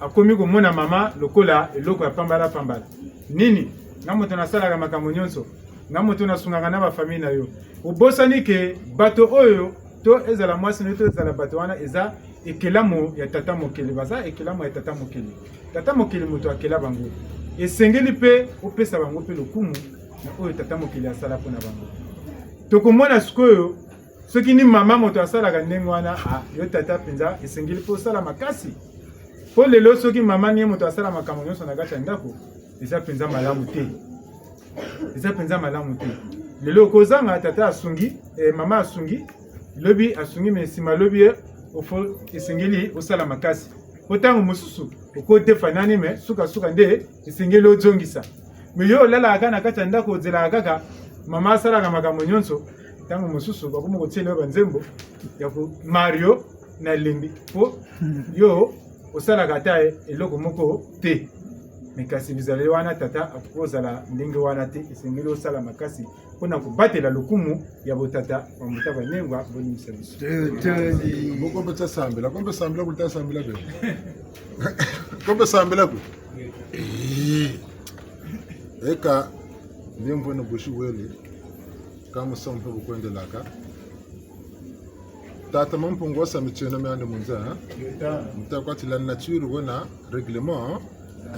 Akomi komona mama lokola eloko ya pambala pambala. Nini? Nga moto nasalaka makambo nyonso. Nga moto nasungaka na bafamille na yo. Obosani ke bato oyo, to ezala mwasi na yo, to ezala bato wana, eza ekelamu ya tata mokeli. Baza ekelamu ya tata mokeli. Tata mokeli moto akela bango. Esengeli pe opesa bango pe lokumu na oyo tata mokeli asala mpo na bango. Tokomona sikoyo, soki ni mama moto asalaka ndenge wana, ah, yo tata mpenza, esengeli pe osala makasi. Po lelo soki mama ni ye moto asala makambo nyonso na kati ya ndako, eza mpenza malamu te. Eza mpenza malamu te. Lelo okozanga tata asungi, eh, mama asungi, lobi asungi, mais nsima lobi, eh, ofo esengeli osala makasi. Po ntango mosusu, okodefa nani, mais suka-suka nde esengeli ozongisa. Mais yo olalaka kaka na kati ya ndako, ozelaka kaka, mama asalaka makambo nyonso, ntango mosusu, bakomi kotiela yo banzembo ya ko Mario na lembi. Po yo osalaka ata eloko moko te. Mais kasi bizaleli wana tata akoki kozala ndenge wana te, esengeli osala makasi mpo na kobatela lokumu ya botata, bambuta banengwa, bolimbisa biso. Te, te, ni- Boko mpe ta sambila, ko mpe sambila, kuta sambila be. Ko mpe sambila ku. Eh. Eka, ndembo na bushi wele, kama sompe kukwendelaka. Tata Mampungu wasa mitieno miandi mu nza, hein? Muta kwa ti la nature wena règlement, hein?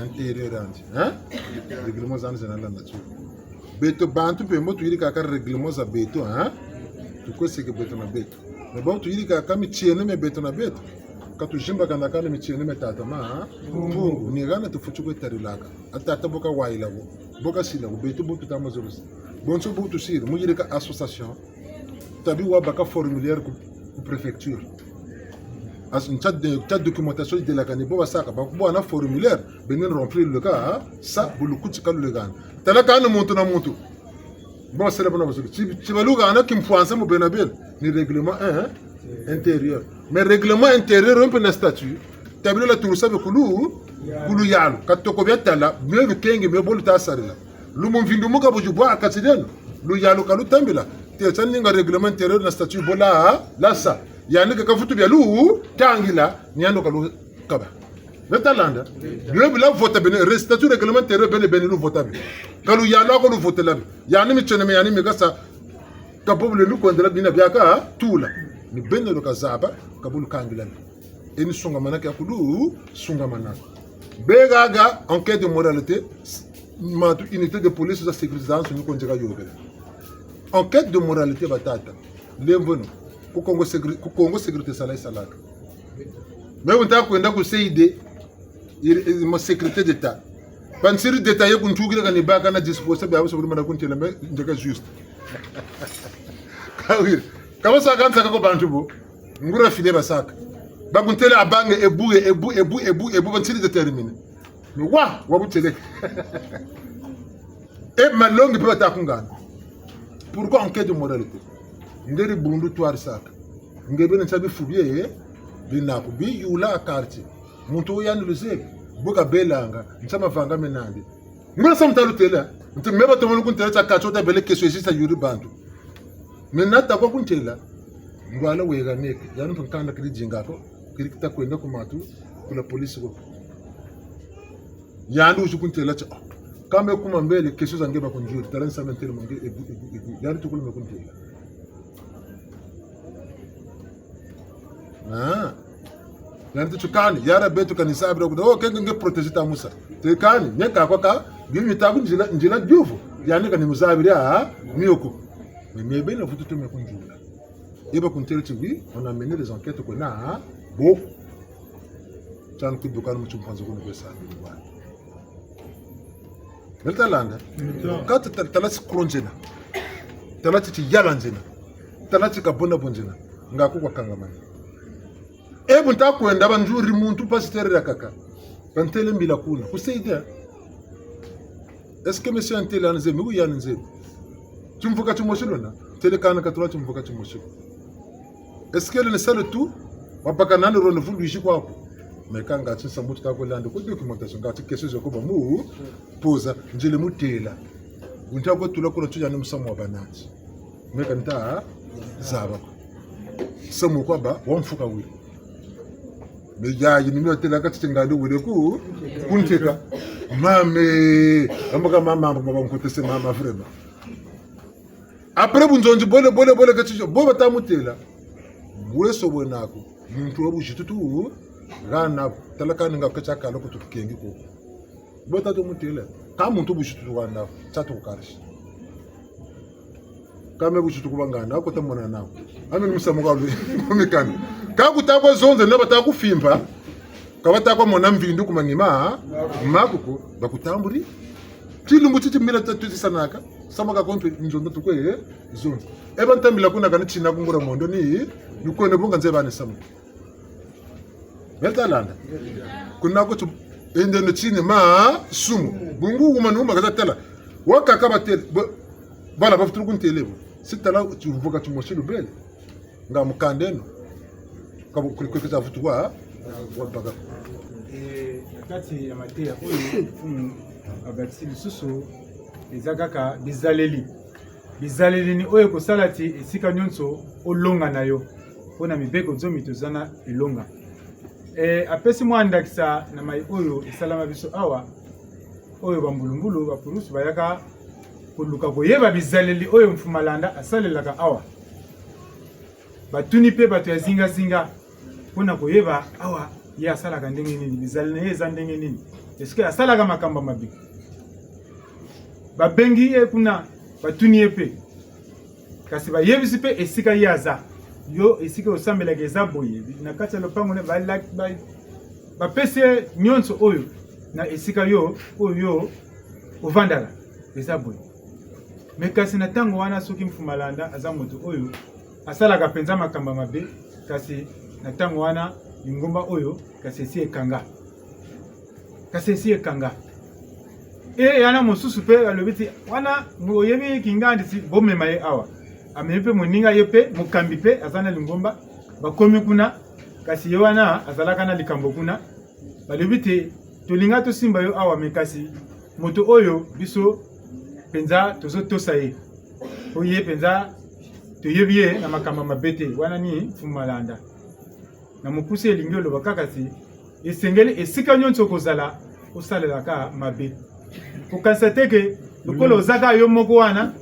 Intérieur andi, hein? Règlement zandi zena la nature. Beto bantu mpe mbo tuyirikaka règlement za beto, hein? Tukweseke beto na beto. Mais bon, tuyirikaka mitieno mia beto na beto. Ka tuzimbakana kani mitieno mia tata Ma, hein? Mpungu, ni hana tufweti kwe tarilaka. A tata bo kawayila bo, bo kasila bo, beto bo tuta mazolo si. Bonso bo tusiri, mu yirika association. Tabi wa baka formulaire ku, ku préfecture. As, ntia de, ntia documentation idelakani bo basaka, ba, bo na formulaire, beno remplir le ka, hein? Sa, bu lukuti ka lulekani. Tala kani muntu na muntu. Bo basala bo na bazulu. Ti, ti balukana kimfwansa mu bena bena. Ni règlement, hein, intérieur. Mais règlement intérieur, mpe na statut. Tabila la turusa be kulu, kulu yalu. Ka toko bia tala, mio bikenge, mio bo luta sarila. Lumbu mvindu mu ka buju bwa ha kati dieno. Luyalu ka lutambila. Te tia ninga règlement intérieur na statut bo la, la sa. Yandi ke kavutu bia lutangila, ni yandi ka lukaba. Beno ta landa. Bio bi la vota bene, statut règlement intérieur bene bene luvota bi. Ka luyalu ko luvotela bi. Yandi mitieno mie yandi mi kasa. Ka bo bu lenda kwendela bina bia ka tula. Ni beno lukazaba, ka bo lukangila bi. E ni sungamana kia kulu, sungamana. Be haha, enquête de moralité, s-, matu unité de police za sécurité zazansoni ko nzeka yobela. Enquête de moralité batata. Lemvono. Ku Congo sécurité, ku Congo sécurité sala isalaka. Mais bu nta kwenda ku C I D, il, il, ma sécurité d'État. Bansiri d'État ye kuntukila kani baka na disposition bia baso buri mana kuntela me nzeka juste. Kawiri. Ka basaka nsaka ko bantu bo. Nguria filet basaka. Bakuntela abange ebu, ebu, ebu, ebu, ebu, bansiri déterminé. Mais wa, wa butele. E malongi mpe bata kungana. Pourquoi enquête de moralité? Ngeri bundu twarisaka. Nge bene nsa bifu bie, bina ku biyula ha quartier. Muntu wo yandi luzebi. Bu kabelanga, nsa mavanga mena nandi. Ngula sa muta lutela. Nti me batomo kuntela tia kati wo ta bele keso esi sa yuri bantu. Me nata kwa kuntela. Ngwala wega neke. Yandi mpe nkanda keri dinga ko. Keri kita kwenda ku matu. Ku la police ko. Yandi wizi kuntela tia. Oh. Kamba kuma mbele keso za nge bakunzuri. Tala nsa me ntele mo nge ebu, ebu, ebu. Yandi tukulu me kuntela. Ah. Yandi ti kani, yara beto kani zabira kuda, oh, kenge nge protéger ta musa. Te kani, nge ka kwa ka, nge mi ta ku nzila, nzila diovo. Yandi kani muzabira, ah, mioko. Mais, mais beno vutu to me kunzula. E bakuntela ti oui, on a mené les enquêtes qu'on a, hein. Bon. Tiani kuduka mu timpanzo kuno kwesa. Beno ta landa? Ka ti ta-, tala ti kolo nzena. Tala ti tiyala nzena. Tala ti kabona bo nzena. Nga ku kwa kangamana. E bu nta kwenda banzuri muntu pasteur yakaka. Bantele mbila kuna. Ku C I D. Est-ce que monsieur Ntele ani zebi? Oui, ani zebi. Timvuka timosi lwena. Ntele kana katula timvuka timosi. Est-ce que le ne sale tout? Wabaka nani rendez-vous lwizi kwaku? Mais ka nga ti nsamu tuta ko landa ko documentation, nga ti question zo ko ba mu poser, nzele mutela. Wunta ko tula kuna tuya ni musamu wa banati. Mais ka nta zaba ko. Samu kwa ba, wa mfuka wi. Mais ya, yi ni mi watela ka ti ngandi wele ku, kunteka. Mame, ambaka mama, mama, mama, nkotese mama, vraiment. Après bunzonzi bole, bole, bole, kati bo bata mutela. Bweso bwena ko, muntu wa buzitu tu, hana, tala kani nga kati akala ko tukengi ko. Bo tata mutela, ka muntu buzitu tu hana, tatu kukarisi. Ka me buzitu kubangana, ko ta mona nako. Ami ni musamu kwa lwe, kumikani. Ka kuta kwa zonze, na bata kufimpa. Ka bata kwa mona mvindu ku manima, maku ko, bakutamburi. Tilumbu titi mila ta tuti sanaka, samu ka kompe nzondo tukwe, zonze. E ba ntambila kuna kani tina kungura mondo ni, ni kwene bunga nze bani samu. Beno ta landa. Kuna ko tu, ende no tini masumu. Bungu wuma ni wuma ka ta tala. Wakaka batele, bo, bala bavutulu kuntele bo. Si tala timvuka timosi lubele. Nga mukanda eno. Ka bu, kuli, kuli, kuli, vutu wa, wa baka. Eh, na kati ya mateya oyo, mfumu abakisi lisusu, eza kaka bizaleli. Bizaleli ni oyo ekosala ti esika nyonso olonga na yo. Mpo na mibeko zomi toza na elonga. Eh, apesi mwa ndakisa na mai oyo esalama biso awa, oyo bambulumbulu, bapulusu bayaka koluka koyeba bizaleli oyo Mfumu Malanda asalelaka awa. Batuni mpe bato ya zingazinga mpo na koyeba awa ye asalaka ndenge nini, bizaleli na ye eza ndenge nini. Est-ce que asalaka makambo mabe? Babengi ye kuna, batuni ye mpe. Kasi bayebisi mpe esika ye aza. Yo, esika osambelaka eza boye. Na kati ya lopango na ye, ba, ba, bapesi ye nyonso oyo na esika yo, oyo yo ovandaka. Eza boye. Mais kasi na ntango wana, soki Mfumu Malanda aza moto oyo asalaka mpenza makambo mabe, kasi na ntango wana Lingomba oyo, kasi esi ekanga. Kasi esi ekanga. E, yana mosusu mpe alobi ti, wana, boyebi kingandi ti, bomema ye awa. Amemi mpe moninga ye mpe, mokambi mpe, aza na lingomba, bakomi kuna, kasi ye wana, azalaka na likambo kuna. Balobi te, tolinga tosimba yo awa, mais kasi moto oyo biso mpenza tozotosa ye. Po ye mpenza toyebi ye na makambo mabe te, wana ni Mfumu Malanda. Na mokuse elingi oloba kaka ti, esengeli esika nyonso okozala, osalelaka mabe. Kokanisa te ke lokola ozaka yo moko wana.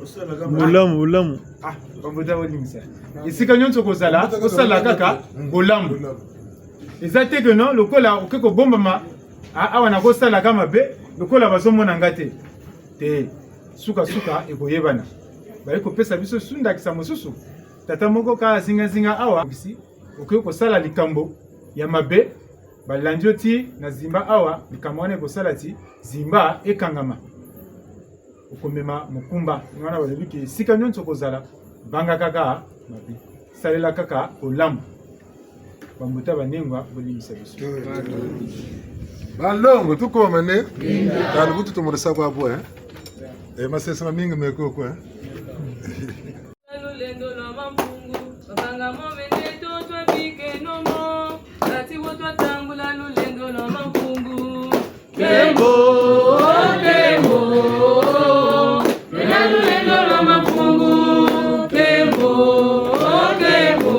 Bolamu, bolamu. Ah, bambuta bolimbisa. Esika nyonso okozala, osala kaka bolamu. Eza te ke non, lokola oke kobombama, ah, awa nakosalaka mabe, lokola bazomona nga te. Te, suka-suka ekoyebana. Baye kopesa biso su ndakisa mosusu. Tata moko ka zinga-zinga awa, bisi, oke kosala likambo ya mabe, balandi yo ti na Zimba awa, likambo wana ekosala ti Zimba ekangama. Okomema mokumba. Ni wana balobi ke esika nyonso okozala, vanga kaka mabe. Salela kaka bolamu. Bambuta banengwa, bolimbisa biso. Banlongo, tukomane. Tala butu tumurisa kwa bwe, eh? Eh, masese mamingi meko kwa, eh? Lulendo lwa Mampungu, bakanga mo mene to twa bikeno mo. Kati bo twatambula lulendo lwa Mampungu. Nkembo, nkembo. Bena lulendo lwa Mampungu. Nkembo, nkembo.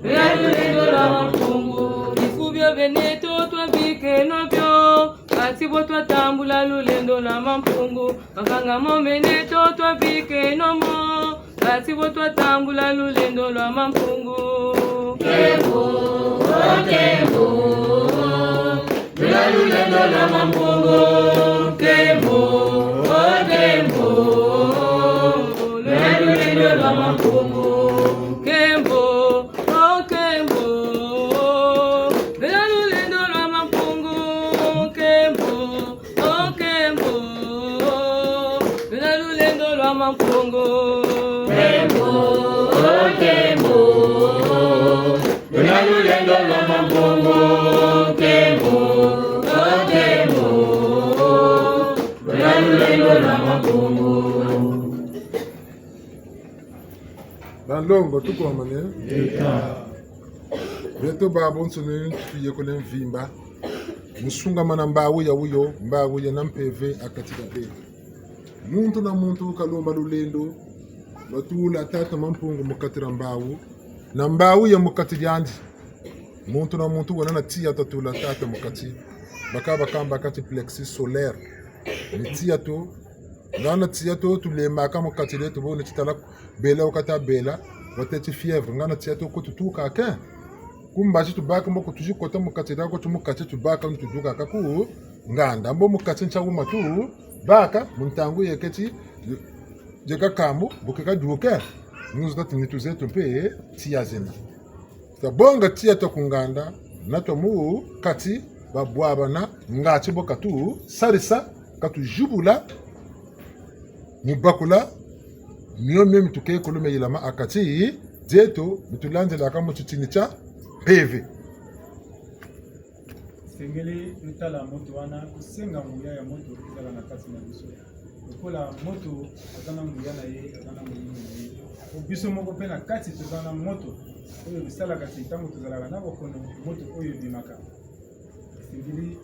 Bena lulendo lwa Mampungu. Bifu bio bene to twa bikeno bio. Kati bo twatambula lulendo lwa Mampungu. Bakanga mo mene to twa bikeno mo. Kati bo twatambula lulendo lwa Mampungu. Nkembo, oh, nkembo. Lula lulendo lwa Mampungu. Nkembo, oh, nkembo. Lula lulendo lwa Mampungu. Nkembo, oh, nkembo. Lula lulendo lwa Mampungu. Nkembo, oh, nkembo. Luna lulendo lwa Mampungu. Nkembo, oh, nkembo. Luna lulendo lwa Mampungu. Nkembo, oh, nkembo. Luna lulendo lwa Mampungu. Banlongo, tukomane. Beto babonsoni tuyekole mvimba. Mu sungamana mbawu ya wuyo, mbawu ya na mpeve a kati dia beto. Muntu na muntu kalomba lulendo, lwa tula tata Mampungu mu kati dia mbawu, na mbawu ya mu kati diandi. Muntu na muntu wena na tiya twa tula tata mu kati. Baka bakamba kati plexus solaire. Ni tiya to, ngana tiya to tulembaka mu kati dieto bo ni titala bela wakata bela, wateti fièvre, ngana tiya to ko tutuka ke. Ku mbazi tubaka mbo ko tuzi kota mu kati diako tu mu kati tubaka ni tudukaka ku nganda. Mbo mu kati ntia wuma tubaka, mu ntangu yeketi, yeka kambu, bu keka duke. Nunzu tati nitu zeto mpe, tiya zena. Tabonga tiya twa ku nganda, na twa mu kati, babwabana, ngati bo katusarisa, katuzibula, mu bakula, mio mio mi tukekolo mia yilama a kati dieto, mi tulandilaka mu titini tia mpeve. Sengele tala moto wana, kusenga nguya ya moto ezala na kati na biso. Lokola moto aza na nguya na ye, aza na molimo na ye. Po biso moko mpe na kati toza na moto. Oyo bisalaka ti ntango tozalaka na bokono, moto oyo ebimaka. Esengeli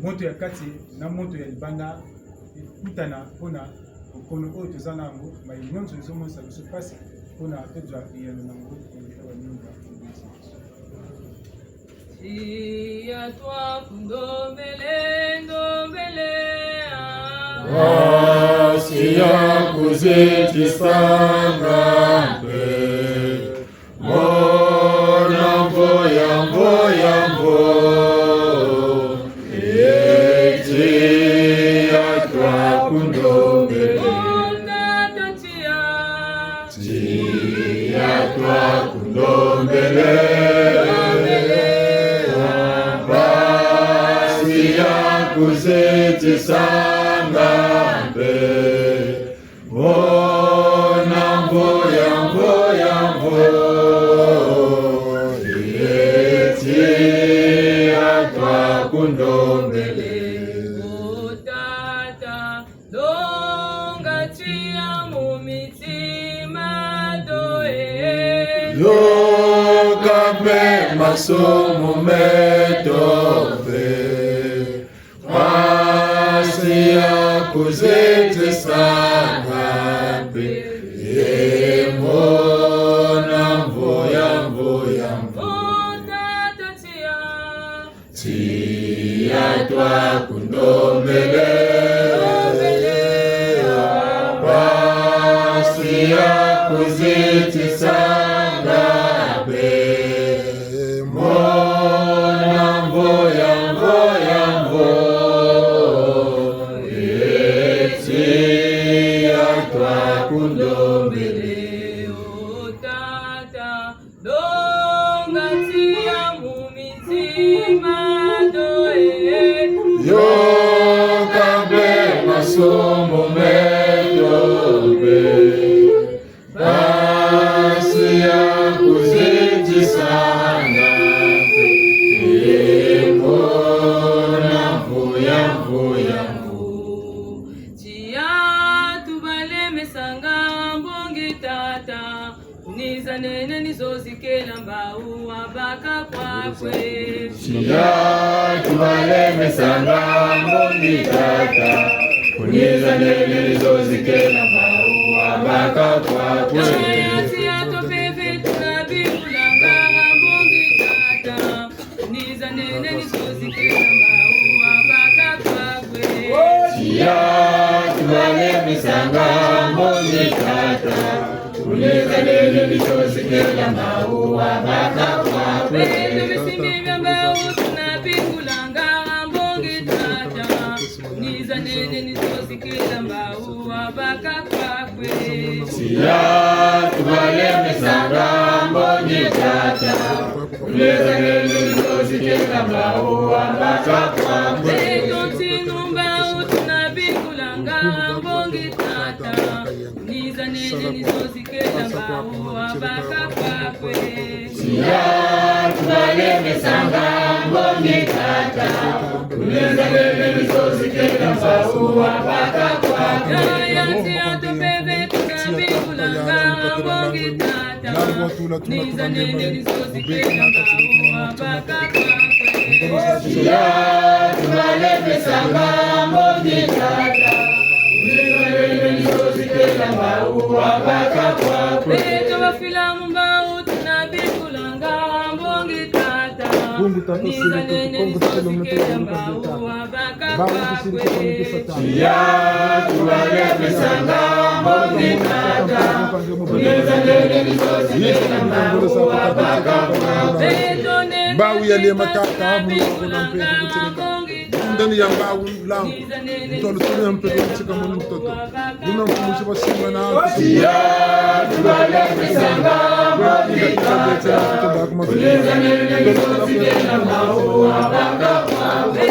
moto ya kati na moto ya libanda ekutana mpo na bokono oyo toza na yango, mai nyonso ezomonisa biso mpasi mpo na tozwa eyano na yango. Tiya twaku ndombele, ndombele, ah. Mpasi ya kuzitisanga mpe, mona mvoya, mvoya, mvo. Tiya twaku ndombele. Tiya twaku ndombele, mpasi ya kuzitisanga mpe, mona mvoya, mvoya, mvo. masumu meto mpe, mpasi ya kuzitisanga mpe, ye mona mvuya, mvuya, mvuya. Tiya twakundombele, mpasi ya kuzitisanga mpe, mona mvuya, mvuya, mvuya. Tiya twakundombele, o Tata. Longa tiya mu mitima to e. Yoka mpe masumu meto mpe, mpasi ya kuzitisanga mpe, ye mona mvuya, mvuya, mvuya. Tiya tubalemesanga mbongi Tata. Kuniza nene ni zo zikela mbawu wa baka kwakwe. Tiya tubalemesanga mbongi Tata. Kuniza nene ni zo zikela mbawu wa baka kwakwe. Tiya, tiya to mpeve tunabingulanga mbongi Tata. Kuniza nene ni zo zikela mbawu wa baka kwakwe. Tiya tubalemesanga mbongi Tata. Kuniza nene ni zo zikela mbawu wa baka kwakwe. Beto bisimi bia mbawu tunabingulanga mbongi Tata. Kuniza nene ni zo zikela mbawu wa baka kwakwe. Tiya tubalemesanga mbongi Tata. Kuniza nene ni zo zikela mbawu wa baka kwakwe. Beto ntinu mbawu tunabingulanga mbongi Tata. Kuniza nene ni zo zikela mbawu wa baka kwakwe. Tiya tubalemesanga mbongi Tata. Kuniza nene ni zo zikela mbawu wa baka kwakwe. Tiya, tiya to mpeve tunabingulanga mbongi Tata. Kuniza nene ni zo zikela mbawu wa baka kwakwe. Tiya tubalemesanga mbongi Tata. Kuniza nene ni zo zikela mbawu wa baka kwakwe. Beto bafila mu mbawu tunabingulanga mbongi Tata. Kuniza nene ni zo zikela mbawu wa baka kwakwe. Tiya tubalemesanga mbongi Tata. Kuniza nene ni zo zikela mbawu wa baka kwakwe. Mbawu ya lema Tata, muna kuna mpeve kuteleka. Ndani ya mbawu langu. Ntolo tuni ya mpeve kutika munu ntoto. Buna mfumu si basingana. Tiya tubalemesanga mbongi Tata. Kuniza nene ni zo zikela mbawu wa baka kwakwe.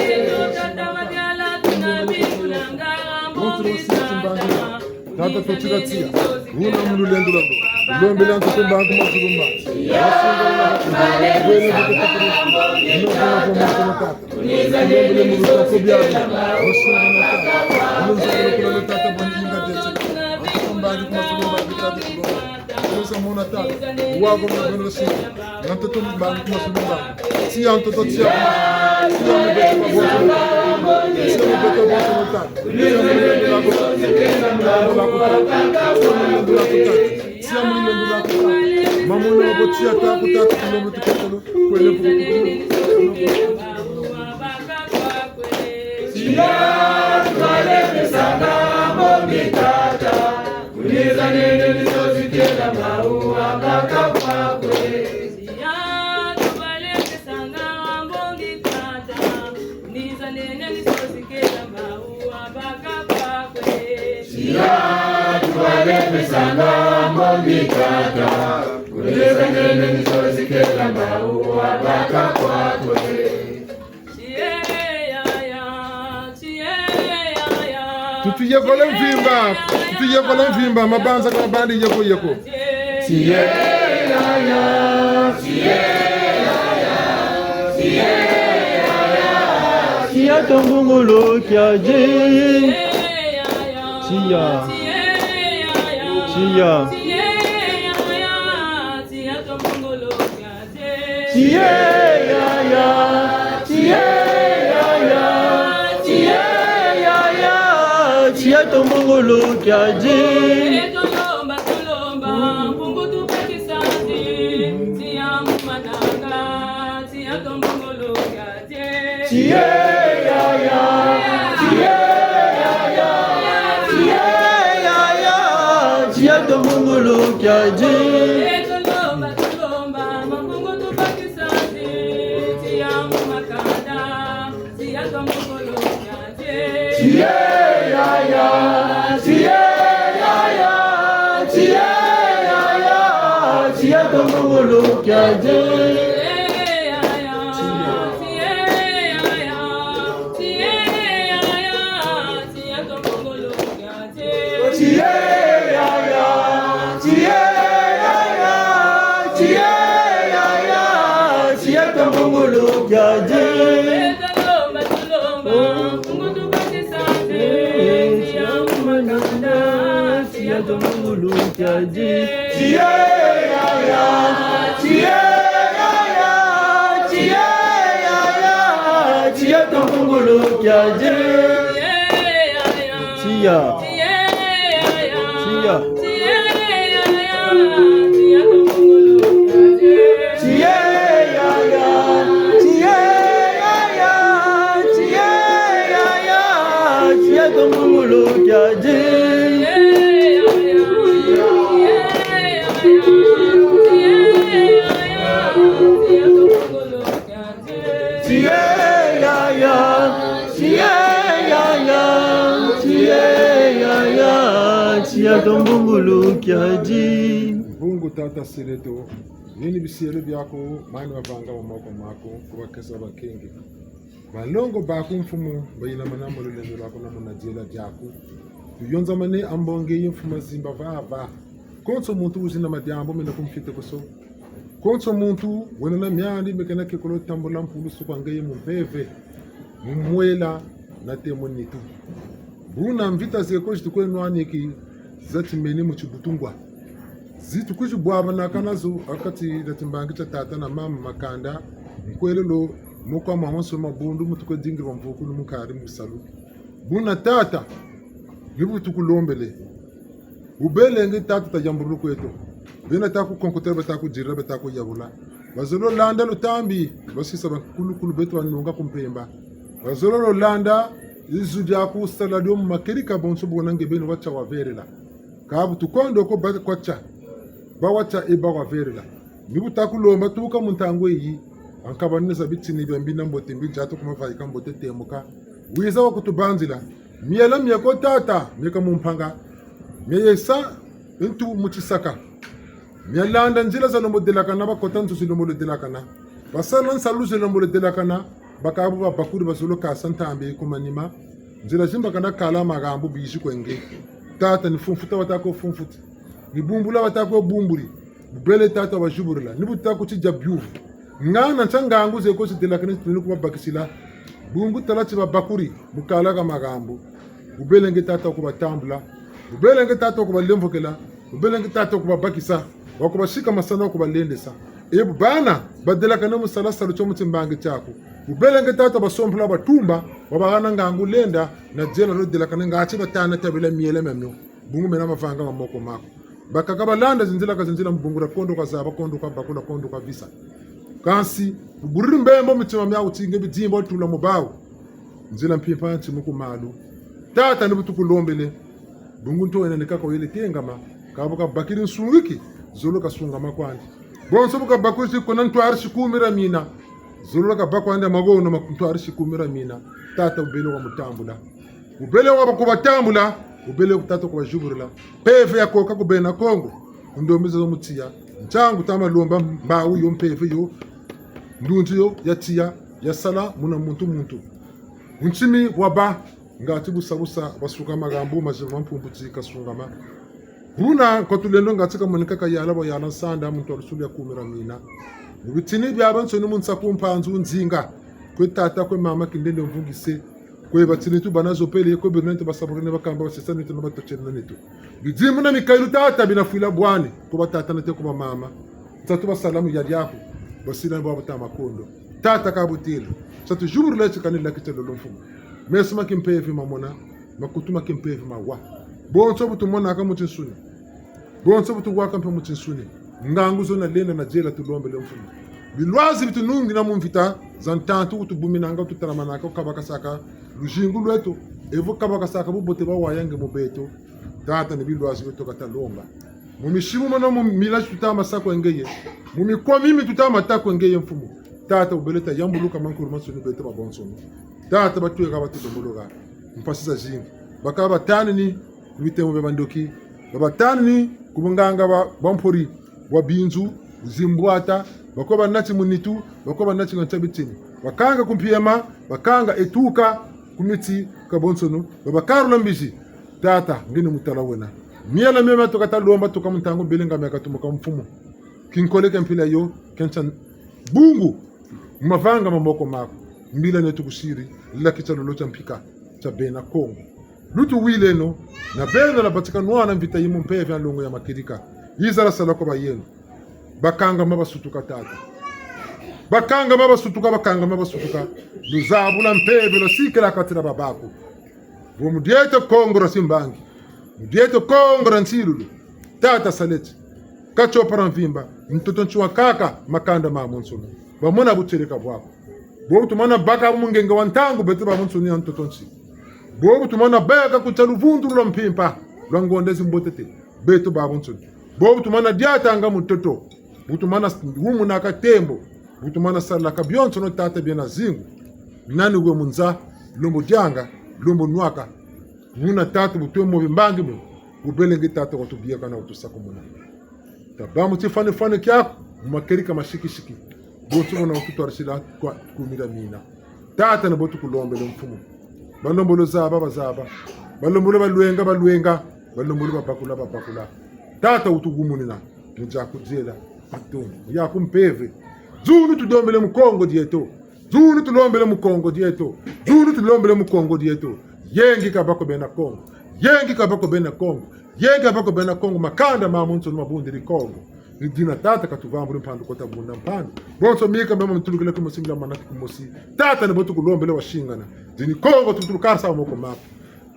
Tata, totika tiya. Wuna mu lulendo lwandi. Lombela ntoto mbangi mazulu mba. Lombela mu lutako biabi. Tata. Wuna nzokolo kuna Tata bwa ninga tete. Ntoto mbangi mazulu mba, Tata. Wuna nzokolo mona Tata. Wako mna bwendo sisi. Na ntoto mbangi mazulu mba. Tiya ntoto, tiya. Tiya mu beto ba boso. Tiya mu beto ba boso, Tata. Tiya mu lulendo lwaku. Tiya mu lulendo lwaku, Tata. Tiya mu lulendo lwaku, Tata. Mamono mabo tiya taku, Tata, kulombo tukotolo. Kwele puku puku. Tiya tubalemesanga mbongi Tata. Kuniza nene ni zo zikela mbawu wa baka kwakwe. Tiya tubalemesanga mbongi Tata. Kuniza nene ni zo zikela mbawu wa baka kwakwe. Tiya tubalemesanga mbongi Tata. Kuniza nene ni zo zikela mbawu wa baka kwakwe. Tutu yekole mvimba, tutu yekole mvimba, mabanza ka mabandi yeko yeko. Tiya to mbungulu kia je. Tiya. Tiya. Tiye yaya, tiye yaya, tiye yaya, tiya tombungulu kiadi. Tiye yaya, tiye yaya, tiye yaya, tiya tombungulu kiadi. Tiye yaya, tiye yaya, tiye yaya, tiya tombungulu kiadi. Tiye yaya, tiye yaya, tiye yaya, tiya tombungulu kiadi. Tiya tombungulu kiadi. Tiye yaya, tiye yaya, tiye yaya, tiya tombungulu kiadi. Tiya. Tiya. Tiye yaya, tiye yaya, tiye yaya, tiya tombungulu kiadi. Tiye yaya, tiye yaya, tiye yaya, tiya tombungulu kiadi. Bungu tata Seleto, nini bisielo biaku, mani mavanga ma moko maku, ku bakesa bakengi. Balongo baku mfumu, bayinamana mu lulendo lwaku na muna diela diaku. Tuyonzamane ambonge yi mfumu Zimba vava. Konso muntu wuzina madiambu mena ku mfite koso. Konso muntu wena na miandi mekena kekolo tambula mpulusu kwa ngeye mu mpeve, mu mwela na te mu nitu. Buna mvita zeko zitukwe nwaniki za timeni mu tibutungwa. Zitukwizi bwabana kana zo ha kati dia timbangi tia tata na mama makanda, nkwelelo moko ma wonso mabundu mutukwe dingirwa mvukulu mu nkari mu bisalu. Buna tata, ni bu tukulombele. Wubelenge tata tayambululu kweto. Bena takukonkotela, batakudirila, batakuyabula. Bazolo landa lutambi, basisa bakulukulu beto banunga ku mpemba. Bazolo landa izu diaku sala dio mu makedika bonso bona nge beno watia wavelela. Ka bu tukondo ko ba kwatia. Ba watia e ba wavelela. Ni bu takulomba tuka mu ntangu yi. Ankaba neza bitini bia mbi na mbote mbi diatu ku mavaika mbote temuka. Wiza wakutubanzila. Miela mieko tata, mieka mu mpanga. Mieyesa ntu mu tisaka. Mialanda nzila za lombo delakana, bakota nzo zi lombo delakana. Basala nsalu zi lombo delakana, bakabu babakuri bazolo kasa ntambe ku manima. Nzila zimbakana kala magambu bizi kwe nge. Tata ni fumfuta batako fumfuti. Ni bumbula batako bumbuli. Bubele tata wabaziburila. Ni bu taku tidia biuvu. Ngana ntia ngangu zeko zidelakana zitini ku babakisila. Bungu tala ti babakuri, mu kala ka magambu. Wubelenge tata wakubatambula. Wubelenge tata wakubalemvokela. Wubelenge tata wakubabakisa. Wakubasika masana wakubalendesa. Ebu bana, badelakane mu sala salu tio mu timbangi tiaku. Wubelenge tata wabasompola batumba, wabahana ngangu lenda, na diela lo delakane ngati batana tabila miela miamio. Bungu mena mavanga ma moko maku. Bakaka balanda zinzila ka zinzila mu bungu dia kondo kwa zaba, kondo kwa bakula, kondo kwa visa. Kansi, buburiri mbembo mitima miawu ti nge bidimbu watula mu bawu. Nzila mpimpa nti mu ku malu. Tata ni bu tukulombele. Bungu nto wena ni kaka wele tengama. Ka bu kabakiri nsungiki, zolo kasungama kwandi. Bonso bu kabakiri ti kona ntwari si kumi dia mina. Zolo kabakwa kwandi magono ma ntwari si kumi dia mina. Tata wubele wamutambula. Wubele wakubatambula, wubele tata kubaziburila. Mpeve yakoka ku bena Kongo, ku ndombe zo mu tiya. Ntiangu tama lomba mbawu yo mpeve yo, ndunzi yo ya tiya, yasala muna muntu muntu. Ntimi wabâ, ngati busa busa, basuka magambu, mazima ma mpumbu ti kasungama. Buna kwa tulendo ngati kamonika kayala bwa yala nsanda, muntu wa lusulu ya kumi dia mina. Mu bitini biabiansoni mu nsaku mpanzu nzinga. Kwe tata, kwe mama, kindende mvungise. Kwe batini tu bana zopele, kwe beno nete basabukene bakamba basesa nitu na batotele na nitu. Bidimbu na mikayilu tata bina fwila bwani, kwe batata nate kwe bamama. Nsatu basala mu yadi aku. Basila bwa buta makondo. Tata ka butêle. Sa tuzibulula ti kani laki tia lolo mfumu. Meso ma kimpeve mamona, makutu ma kimpeve mawa. Bonso bu tumonaka mu tinsuni. Bonso bu tuwaka mpe mu tinsuni. Ngangu zo na lenda na diela tulombele mfumu. Bilwazi bi tunungina mu mvita, za ntantu ku tubuminanga, ku tutalamanaka, ku kabakasaka luzingu lweto, evo kabakasaka bubote bwa waya nge mu beto. Tata ni bilwazi bieto ka talomba. Mu misimu mono mu mila ti tuta ma sa kwe ngeye. Mu mikwa mimi tuta ma ta kwe ngeye mfumu. Tata ubele tayambuluka mankulu mansoni beto babonsono. Tata batweka batudomboloka. Mpasi zazingi. Bakaka batanini ku bitemo bia bandoki. Babatanini ku bunganga bwa, bwa mpori, bwa binzu, zimbwata, bakwe banati mu nitu, bakwe banati ngantia bitini. Bakanga ku mpiema, bakanga etuka, ku miti, kabonsono, babakarula mbizi. Tata, nge ni mutala wena. Miela mia mia tuka talomba tuka mu ntangu bele nga mia katumuka mfumu. Kinkole kia mpila yo, kentia bungu, mu mavanga ma moko maku. Mbila neto kusiri, laki tia lolo tia mpika, tia bena Kongo. Lutuwileno, na beno na batika nwana mvita yi mu mpeve ya nlongo ya makedika. Yiza la sala kwa bayeno. Bakangama basutuka tata. Bakangama basutuka, bakangama basutuka. Luzabula mpeve lwasikila kati dia babaku. Vo mu dieto Kongo dia simbangi. Mu dieto Kongo dia nsilulu. Tata saleti. Ka tiopara mvimba. Ntoto nti wakaka makanda mamonsono. Bamona butieleka bwaku. Bobu tumana baka mu ngenge wa ntangu beto babonsono ya ntoto nti. Bobu tumana baka ku tia luvundu lwa mpimpa. Lwa ngonda zi mbote te. Beto babonsono. Bobu tumana diatanga mutoto. Bu tumana wumunaka tembo. Bu tumana salaka bionsono tata biena zingu. Nani we mu nza, lombo dianga, lombo nwaka. Muna tata bu twe mo bimbangi mu. Bubelenge tata watubiaka na watusakumuna. Tabâ mu tifwanifwani tiaku, mu makedika masikisiki. Bonso bona wututwarisila kwa kumira mina. Tata ni bo tukulombele mfumu. Balombolo zaba bazaba. Balombolo balwenga balwenga. Balombolo babakula babakula. Tata wutuhumunina. Mu diaku diela. Matondo. Yaku mpeve. Zunu tulombele mu Kongo dieto. Zunu tulombele mu Kongo dieto. Zunu tulombele mu Kongo dieto. Yengi kabako bena Kongo. Yengi kabako bena Kongo. Yengi kabako bena Kongo. Makanda mamonsono mabundiri Kongo. Ni dina tata katuvambuli mpandu kota bunda mpandu. Bonso mika mema mitulukila kumosi mila manaki kumosi. Tata ni bo tukulombele wasingana. Dini Kongo tutulukarisa moko maku.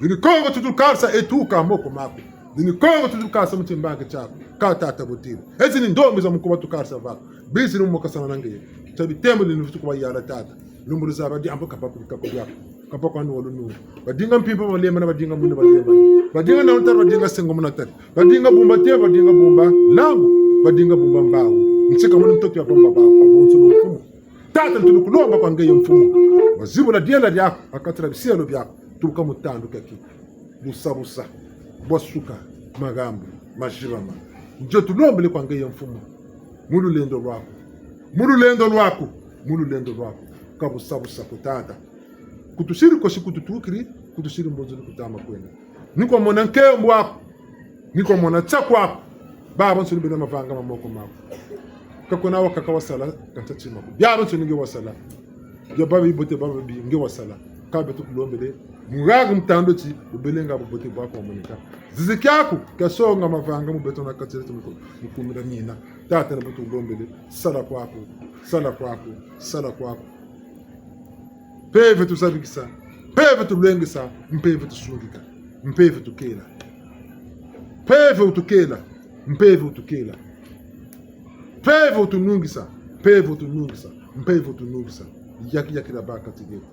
Dini Kongo tutulukarisa etuka moko maku. Dini Kongo tutulukarisa mu timbangi tiaku. Ka tata butiri. Ezi ni ndombi za mukuba tukarisa vaku. Bizi ni mokasana na ngeye. Tia bitembo ni vutu kuba yala tata. Lumbu luzaba diambu kapa ku bikako biaku. Kapa kwani walunu. Badinga mpimpa balema na badinga muna balema. Badinga na untari badinga sengo muna tari. Badinga bumba te, badinga bumba langu. Badinga bumba mbawu. Ntsika muna ntoto ya bumba bawu. Abonso mfumu. Tata ntulukulomba kwa ngeye mfumu. Wazibula diela diaku. Akatira bisielo biaku. Tuka mu tandu kiaki. Busa busa. Bwa suka. Magambu. Mazibama. Ndio tulombele kwa ngeye mfumu. Mu lulendo lwaku. Mu lulendo lwaku. Mu lulendo lwaku. Ka busa busa ko tata. Kutusiri kosi kututukiri, kutusiri mbonzoni kutama kwenda. Ni kwa mona nkembo aku. Ni kwa mona tia kwaku. Babonso ni bena mavanga ma moko maku. Ka kwena wakaka wasala, ka ntia tima ko. Biabonso ni nge wasala. Bia babi bote babi nge wasala. Ka beto kulombele. Mu haha mu tandu ti, ubelenga bubote bwaku wamoneka. Zizi kiaku, kiasonga mavanga mu beto na kati dieto mu ku-, mu kumira mina. Tata na beto kulombele. Sala kwaku, sala kwaku, sala kwaku. Mpeve tuzabikisa, mpeve tulwengisa, mpeve tusungika, mpeve tukela. Mpeve utukela, mpeve utukela. Mpeve utunungisa, mpeve utunungisa, mpeve utunungisa. Yaki, yakila ba kati dieto.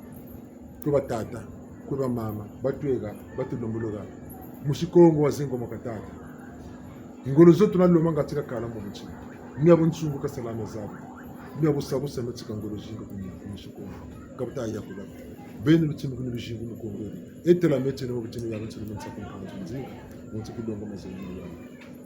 Kwe batata, kwe bamama, batweka, batulomboloka. Musi Kongo wazingo mwa katata. Ngolo zo tuna lomba nga tika kala mu ntima. Mia bunsungu ka salama zaba. Mia busa busa mia tika ngolo zinga ku musi Kongo. Ka buta yakula. Beno lutimbu kuni luzingu mu Kongo. Etela mete no butimbu ya butimbu nsa kumpanzu nzinga. Nti kilongo mazelu ya.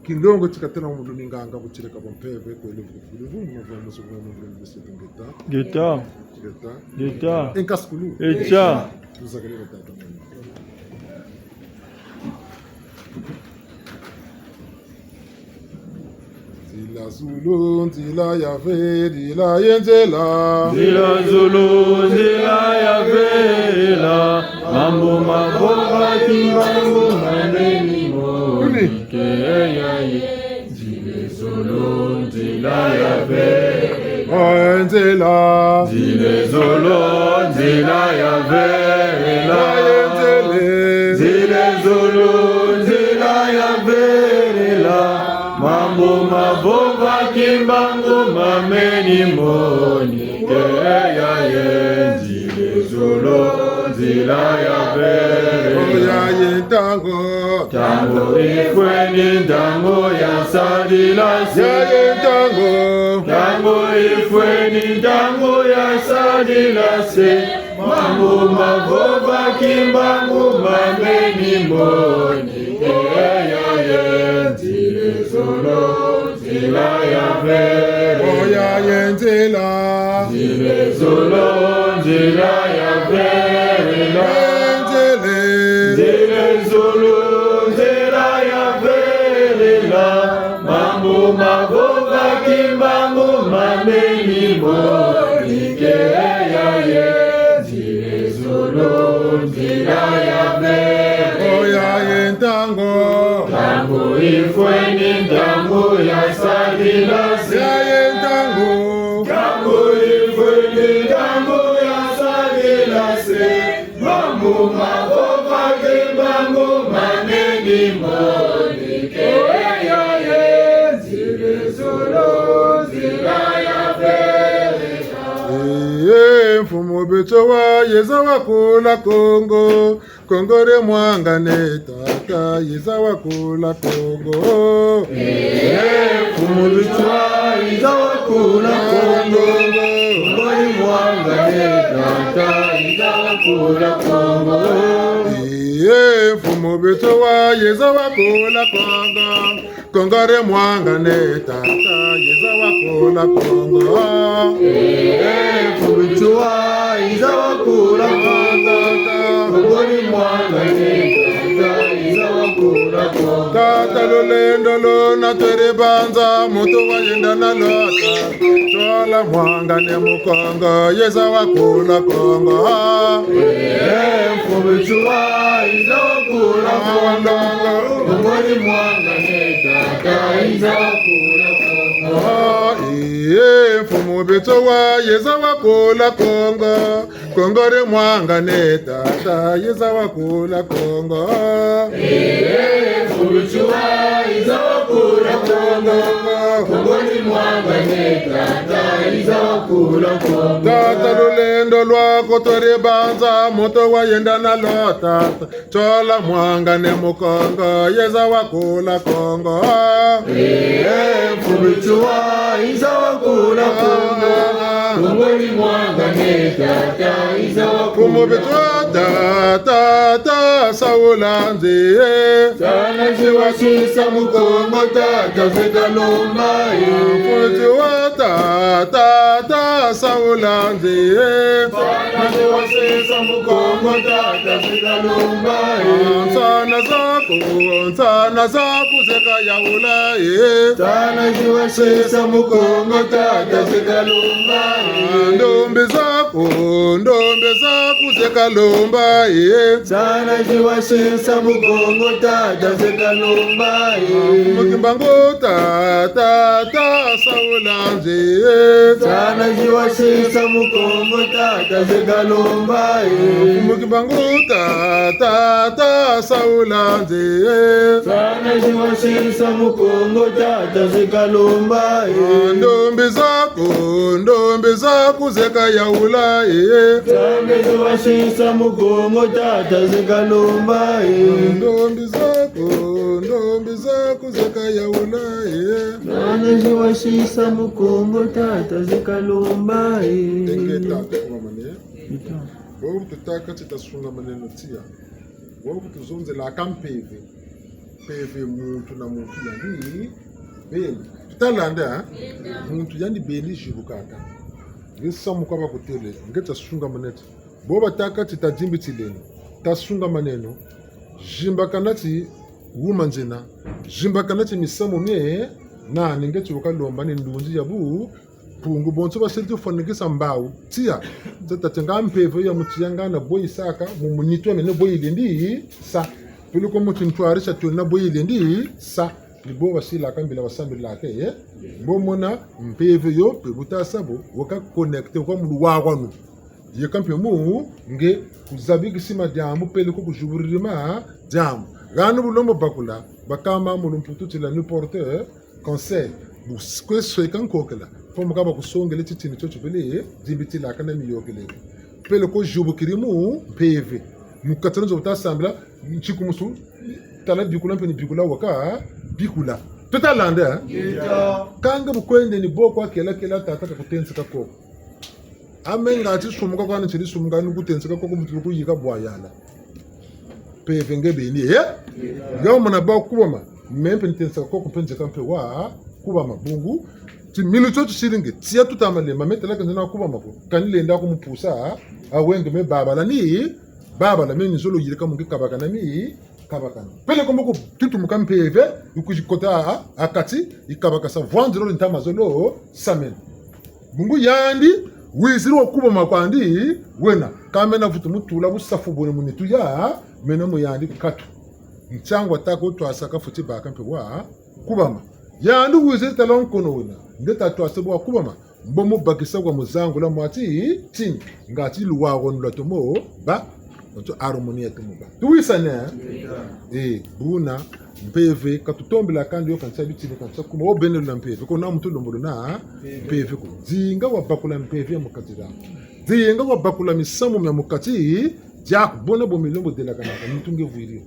Kilongo tika tena mu lumi nganga butile ka bwa mpeve, kwele vuku vuku vuku, mavua musu kwa mu lumi bese ngeta. Ngeta. Ngeta. Ngeta. Enkaskulu. Echa. Tuzakele batata. Nzila zulu, nzila ya ve, nzila ye nzela. Nzila zulu, nzila ya ve, nzela. Mambu mabonga, kimbangu maneni mo. Kuni. Ke ya ye. Nzila zulu, nzila ya ve. Nzila. Nzila zolo, nzila ya velela. Nzila zolo, nzila ya velela. Mambu mavova kimbangu mameni moni. Ke ya ye nzila zolo, nzila ya velela. Oh, ya ye ntangu. Ntangu yifweni, ntangu ya sadila se. Ya ye ntangu. Ntangu yifweni, ntangu ya sadila se. Mambu mavova kimbangu mameni moni. Ke ya ye nzila zolo, nzila ya velela. Oh, ya ye nzila. Nzila zolo, nzila ya velela. Nzila. Nzila zolo, nzila ya velela. Mambu mavova kimbangu mameni moni. Ke ya ye nzila zolo, nzila ya velela. Oh, ya ye ntangu. Ntangu yifweni, ntangu ya sadila se. Ya ye ntangu. Ntangu yifweni, ntangu ya sadila se. Mambu mavova kimbangu mameni moni. Ke ya ye nzila zolo, nzila ya velela. Ee, mfumu Matsoua, yeza wakula Kongo. Kongo dia mwangane tata, yeza wakula Kongo. Ee, mfumu Matsoua, yeza wakula Kongo. Kongo dia mwangane tata, yeza wakula Kongo. Ee, mfumu Matsoua, yeza wakula Kongo. Kongo dia mwangane tata, yeza wakula Kongo. Ee, mfumu Matsoua, yeza wakula Kongo. Kongo dia mwangane tata, yeza wakula Kongo. Tata, lulendo luna tweri banza, muntu wayenda na lota. Tsola mwangane Mukongo, yeza wakula Kongo. Ee, mfumu Matsoua, yeza wakula Kongo. Kongo dia mwangane tata, yeza wakula Kongo. Ee, mfumu Matsoua, yeza wakula Kongo. Kongo dia mwangane tata, yeza wakula Kongo. Ee, mfumu Matsoua, yeza wakula Kongo. Kongo dia mwangane tata, yeza wakula Kongo. Tata, lulendo lwaku tweri banza, muntu wayenda na lota. Tsola mwangane Mukongo, yeza wakula Kongo. Ee, mfumu Matsoua, yeza wakula Kongo. Kongo dia mwangane tata, yeza wakula Kongo. Mfumu Matsoua tata, tata, saula nzila. Tata, nzila wasisa Mukongo tata, zeka lomba, ee. Mfumu Matsoua tata, tata, saula nzila. Tata, nzila wasisa Mukongo tata, zeka lomba, ee. Nsana zaku, nsana zaku zeka yawula, ee. Tata, nzila wasisa Mukongo tata, zeka lomba, ee. Ndombi zaku, ndombi zaku zeka lomba, ee. Tata, nzila wasisa Mukongo tata, zeka lomba, ee. Mfumu Kimbangu tata, tata, saula nzila. Tata, nzila wasisa Mukongo tata, zeka lomba, ee. Mfumu Kimbangu tata, tata, saula nzila. Tata, nzila wasisa Mukongo tata, zeka lomba, ee. Ndombi zaku, ndombi zaku zeka yawula, ee. Tata, nzila wasisa Mukongo tata, zeka lomba, ee. Ndombi zaku, ndombi zaku zeka yawula, ee. Tata, nzila wasisa Mukongo tata, zeka lomba, ee. Ingeta, tusungamane. Ingeta. Bobu tutâka ti tasungamaneno tiya. Bobu tuzonzelaka mpeve. Mpeve muntu na muntu yandi beni. Tutalanda, eh? Muntu yandi beni zibukaka. Nge samu kwa bakutêle, nge tasungamaneno. Bo batâka ti tadimbitileno, tasungamaneno. Zimbakana ti wuma nzena. Zimbakana ti misamu mie, nani nge ti wukalomba ni ndunzi ya bu, Mpungu bonso basiri tufwanikisa mbawu. Tiya. Tata ti nga mpeve ya mu tiya nga na bwe yisaka, mu, mu nitu ya mene bwe yilendi sa. Pele ko mu tintwarisa twena bwe yilendi sa. Bo basilaka mbila basambilaka, eh? Bo mona mpeve yo, mpe bu tasa bo, waka connecté, waka mu luwawanu. Yeka mpe mu, nge kuzabikisi madiambu, peleko kuzuburiri madiambu. Hana bu lomba bakula, bakamba mu lumputu ti la nuit porte, eh? Conseil, bu s-, kwe sweka nkokela, fo mu kaba kusongele titini tio tio pele, eh, dimbitilaka na miyokele. Peleko zubukiri mu mpeve. Mu kati na nzo bu tasambila, ntikumusu, tala bikula mpe ni bikula waka, bikula. Tuta landa, eh? Yeta. Kanga bu kwende ni bo kwa kela kela tata kakutenseka koko. Ame ngati sumuka kwani ntiri sumuka ni kutenseka koko muntu kuyika bwa yala. Mpeve nge beni, eh? Yeta. Nga mona ba kubama. Me mpe ntenseka koko mpe nzeka mpe wa kubama bungu. Timinu tio tisiri nge, tia tuta malemba, me tala ka nzena kubama ko. Kani lenda kumupusa, a wenge me babala ni, babala me nzolo yirika mu nge kabakana mi, kabakana. Peleko mbo ku tutumuka mpeve, yikuzikota ha kati, yikabakasa vwa nzolo ni ntama zolo samena. Bungu yandi, wiziri wa kubama kwandi, wena, ka mena vutu mutula busafu bwena mu nitu ya, mena mu yandi katu. Ntiangu wataka wutwasa kafweti baka mpe wa kubama. Yandi wiziri tala nkono wena, nge tatwasa bwa kubama. Mbo mu bakisa kwa muzangula mwa ti, tini. Ngati luwawanu lwatomo bâ, nto harmonie yatomo bâ. Tuwisane, eh? Eh, buna, mpeve, ka tutombela kandi yo kansa bitini kansa kuma, wo beno luna mpeve, ko na muntu lembolo na mpeve ko. Zinga wabakula mpeve ya mu kati diaku. Zinga wabakula misamu mia mu kati diaku, buna bo milembo delakanaka, nitu nge vwiri yo.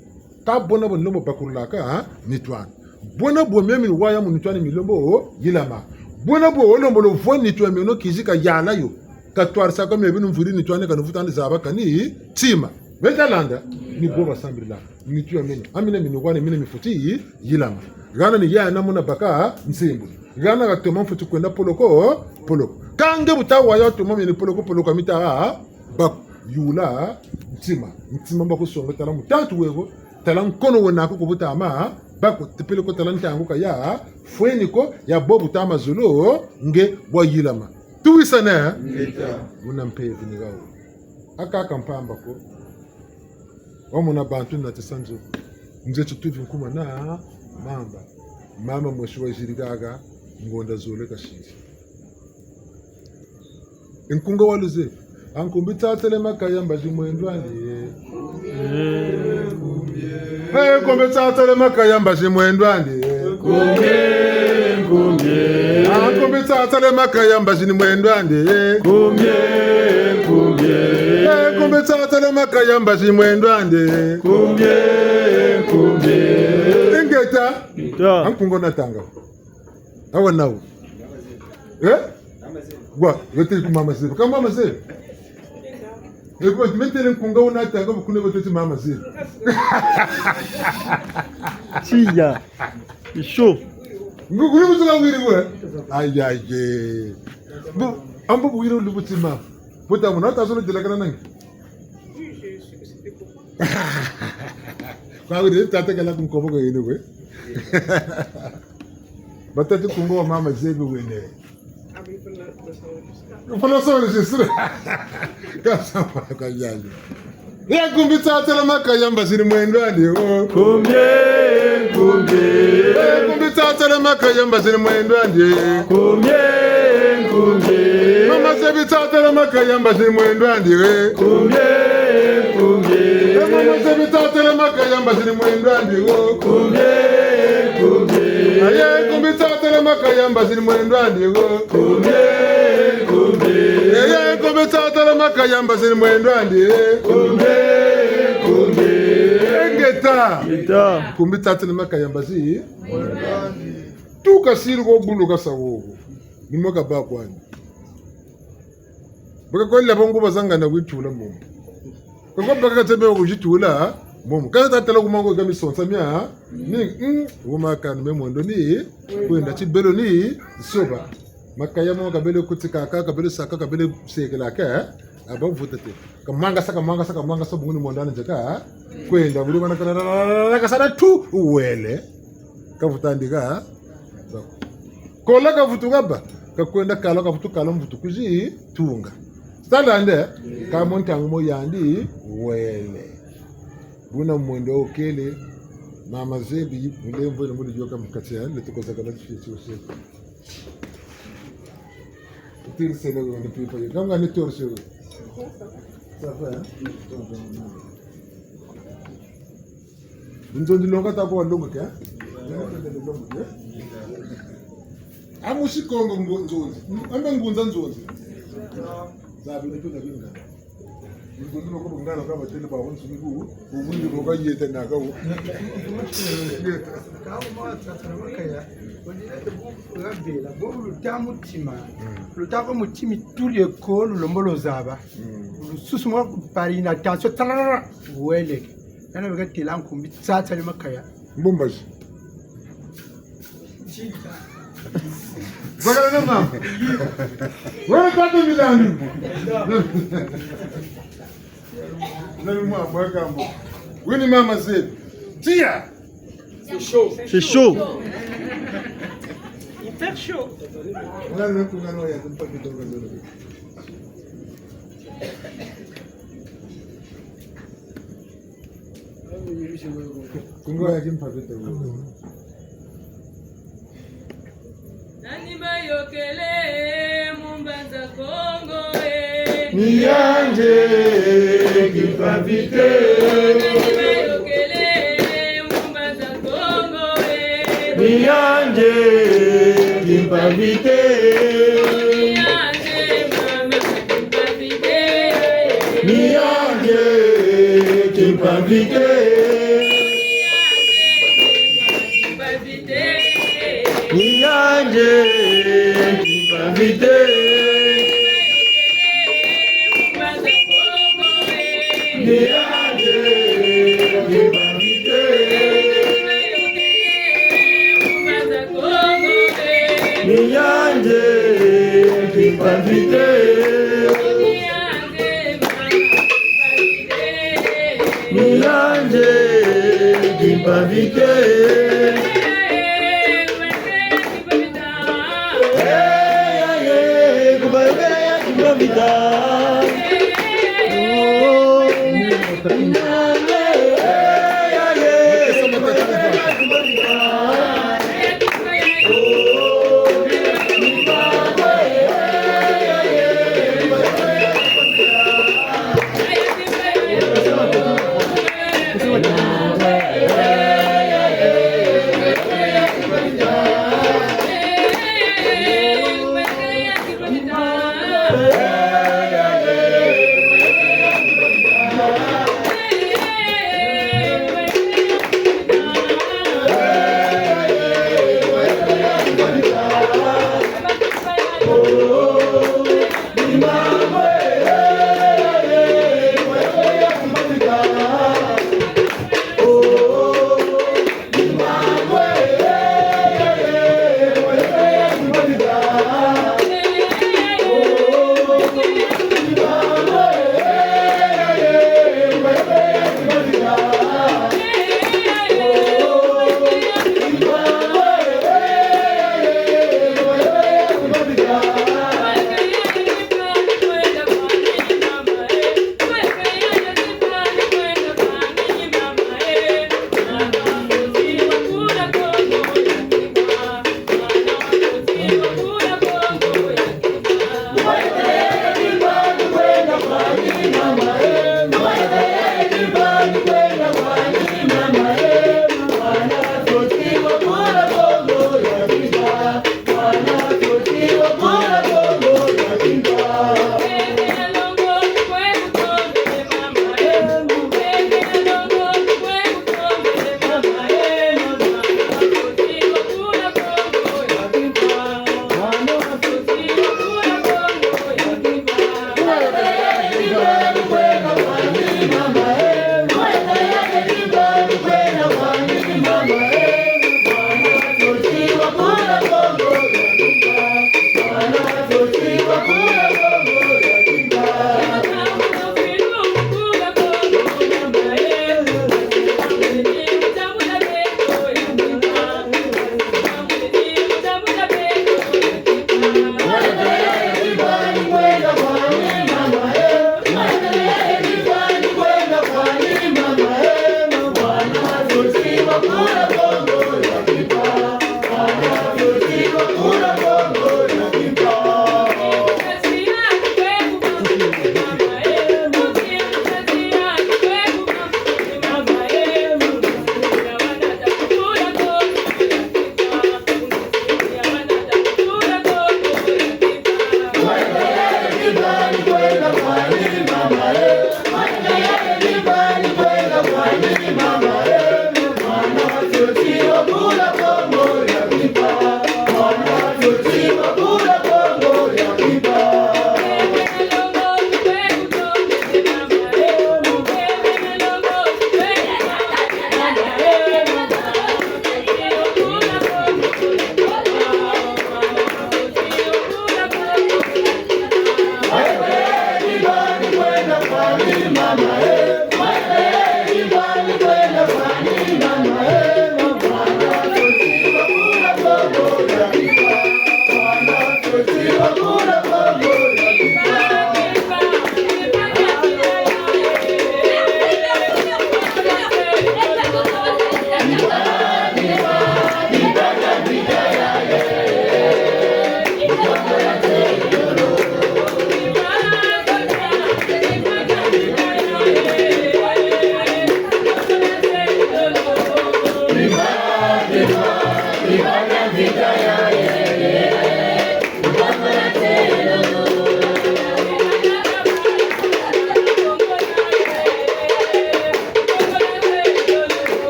Ka buna bo milembo bakululaka, ha? Nitu ani. Buna bo mia mi waya mu nitu ani milembo yilama. Buna bo wo lembolo vwa nitu ya meno kizika yala yo. Katwarisa kwa mia binu mvwiri nitu ani kani vuta ni zaba kani tima. Beta landa, ni bo basambilila. Nitu ya meno. A mina mini wani mina mifweti yilama. Hana ni ya na muna baka nzimbu. Hana katoma mfweti kwenda poloko, poloko. Kâ nge bu ta waya toma mini poloko, poloko a mita, ha? Bako, yula ntima. Ntima mbo kusonga tala mutantu weko, tala nkono wena ko ko bu tama bako, ti peleko tala ntangu ka ya fweni ko, ya bo bu tama zolo, nge bwa yilama. Tuwisane? Ngeta. Wuna mpeve ni hawu. Aka ka mpamba ko. Wamona bantu na tisanzo. Nze tituvi nkuma na mamba. Mamba mwesi waziri haha, ngonda zole kasiri. Nkunga wa luzebi. A nkumbi tsatele makaya mbazi mwendo andi, eh. Eh, nkumbi tsatele makaya mbazi mwendo andi, eh. Nkumbi, nkumbi. A nkumbi tsatele makaya mbazi ni mwendo andi, eh. Nkumbi, nkumbi. Eh, nkumbi tsatele makaya mbazi mwendo andi, eh. Nkumbi, nkumbi. Ingeta. Ingeta. A nkunga natanga. Awa nawu. Eh? Wa, wetele ku mama Zebe. Ka mama Zebe. Eko, ti metele nkunga wuna tanga bu kune wetele ti mama Zebe. Tiya. Isho. Ngu, kune mutu ka wiri we. Ayi, ayi. Bu, ambu bu wiri lubu ti mama. Buta muna ta zolo delakana nange. Kwa wiri tata kala ku nkobo ko yene we. Batâ ti nkunga wa mama Zebe wene. Fala solo sisira. Kasa kwa yali. E nkumbi tsatele makaya mbazi ni mwendo andi, oh. Nkumbi, nkumbi. E nkumbi tsatele makaya mbazi ni mwendo andi. Nkumbi, nkumbi. Mama Zebe tsatele makaya mbazi ni mwendo andi, eh. Nkumbi, nkumbi. E mama Zebe tsatele makaya mbazi ni mwendo andi, oh. Nkumbi, nkumbi. Aye, nkumbi tsatele makaya mbazi ni mwendo andi, oh. Nkumbi, nkumbi. Aye, nkumbi tsatele makaya mbazi ni mwendo andi, eh. Nkumbi, nkumbi. Ingeta. Ingeta. Nkumbi tsatele makaya mbazi. Tuka siri ko bulu kasa wowo. Ni mo kabâ kwani. Baka kwa laba nguba zangana kuzitula momo. Kwa kwa baka katebe kuzitula momo. Kâ tatala ku mango ka misonsa mia. Ni, mm, wuma kani me mwendo ni kwenda, tibelo ni soba. Makaya mo kabele kutika ka, kabele saka, kabele sekela ka, eh? Aba vuta te. Kamwangasa, kamwangasa, kamwangasa, bungu ni mwendo ani nzeka, eh? Kwenda, buli mwana kana, kasala tu, wele. Kavuta ndika, eh? Kola kavutu kabâ, kakwenda kala, kavutu kala, mvutu kuzi tunga. Tala nde, ka mo ntangu mo yandi wele. Buna mwendo wukele, Mama Zebi, mulemvo ina muli yoka mukati ya, leto ko zakala tifioti ose. Tiri sele wo ni pipa yo. Kama ni torse wo. Ça va, hein? Nzonzi longa ta ko longa ke? Nzonzi longa ke? A musi Kongo ngu-, nzonzi. Ambe ngunza nzonzi. Za bino tuna binga. Nzonzi longa ko ngana ka batele ba wonsu ni ku. Ubundi ko ka yeta na ka wo. Ka wo ma tata na makaya. Wandile te bu rabela, bu luta mutima. Luta ko mutima tuli ko lulembolo zaba. Lususu mwa ku pari na tension, tarara, wele. Nana beka tela nkumbi, tsatsa ni makaya. Mbumbazi. Bakala na mama. Wewe pata milandu. Nani mwa bwa kambo. Wini mama Zebi. Tia. C'est chaud. C'est chaud. Il fait chaud. Nani kuna no ya kumpa kidogo. Kungo ya kimpa kidogo. Nani bayokele mu Mbanza Kongo, eh? Ni yandi Kimpa Vita. Nani bayokele mu Mbanza Kongo, eh? Ni yandi Kimpa Vita. Ni yandi mama Kimpa Vita. Ni yandi Kimpa Vita. Ni yandi Kimpa Vita. Ni yandi Kimpa Vita. Ni yandi Kimpa Vita. Ni yandi Kimpa Vita.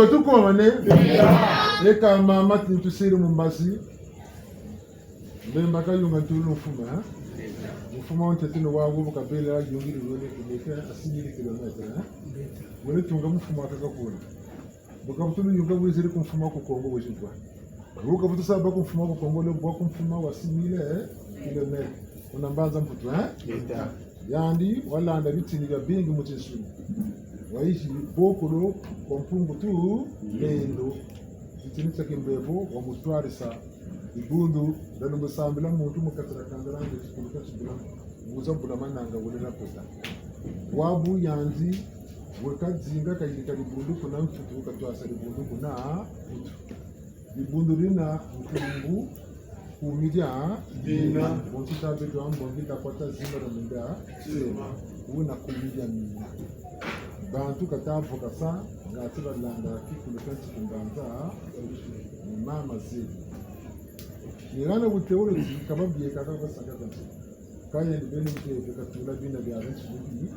Tukomane. Eka mama, tintusiri mu mbazi. Mbemba kayunga ntulu mfuma, eh? Mfuma wa ntete ni wawu bu kabela yungiri wele kilomètre, assimile kilomètre, eh? Wele tunga mfuma kaka kuna. Bu kavutu yunga wiziri ku mfuma ku Kongo wezi bwa. Bu kavutu saba ku mfuma ku Kongo le bwa ku mfuma wa six mille, eh, kilomètres. Kuna mbanza Mputu, eh? Yandi walanda bitini bia bingi mu tinsuni. Wayizi bokolo kwa Mpungu Tulendo. Bitini tia kimbevo wamutwarisa. Dibundu, dalu mu sambila muntu mu kati dia kanda dia nge tikuluka tibula, wuza bula mananga wulela kota. Wabu yandi, weka dinga kayirika dibundu kuna Mputu, katwasa dibundu kuna Mputu. Dibundu dina nkumbu kumi dia mina. Bonso tabe twa mbongi takwata zimba dia munda. Sema. Wuna kumi dia mina. Bantu kata vokasa, ngati balanda kikulu kanti kumbanza, ni mama zebi. Ni hana bu théologie, kaba bieka kaba saka kanti. Kayeni beni mpeve katula bina bia nsi bubi.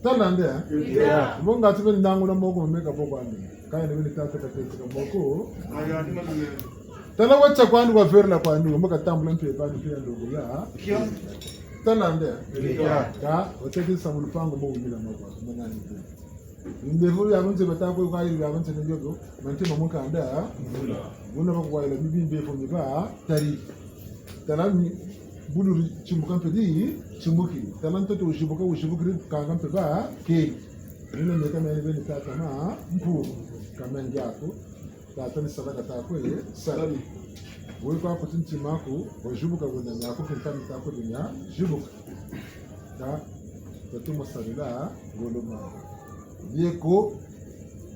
Tala nde, eh? Bo ngati beni nangula moko mameka bo kwandi. Kayeni beni tata kateseka moko. Tala watia kwandi waverela kwandi, wambo katambula mpeve ani pia ndoko ya. Tala nde, eh? Ka, watia kisa mu lupangu mo wumila moko, manani. Mbevo ya bunze bata kwe kwayila ya bunze ne yoyo, mantima mu kanda. Buna bakwayila mibi mbevo miba tari. Tala mi buluri timuka mpe di timuki. Tala ntoto wuzibuka, wuzibukiri kanga mpe ba ke. Nina meka mene beni tata na mpu. Kamengi ako. Tata ni sala kata kwe sala. Wewe kwa kuti ntima ko, wazibuka wena nyako, pinta mita ko dinya zibuka. Ka, katumu salila ngolo mama. Yeko,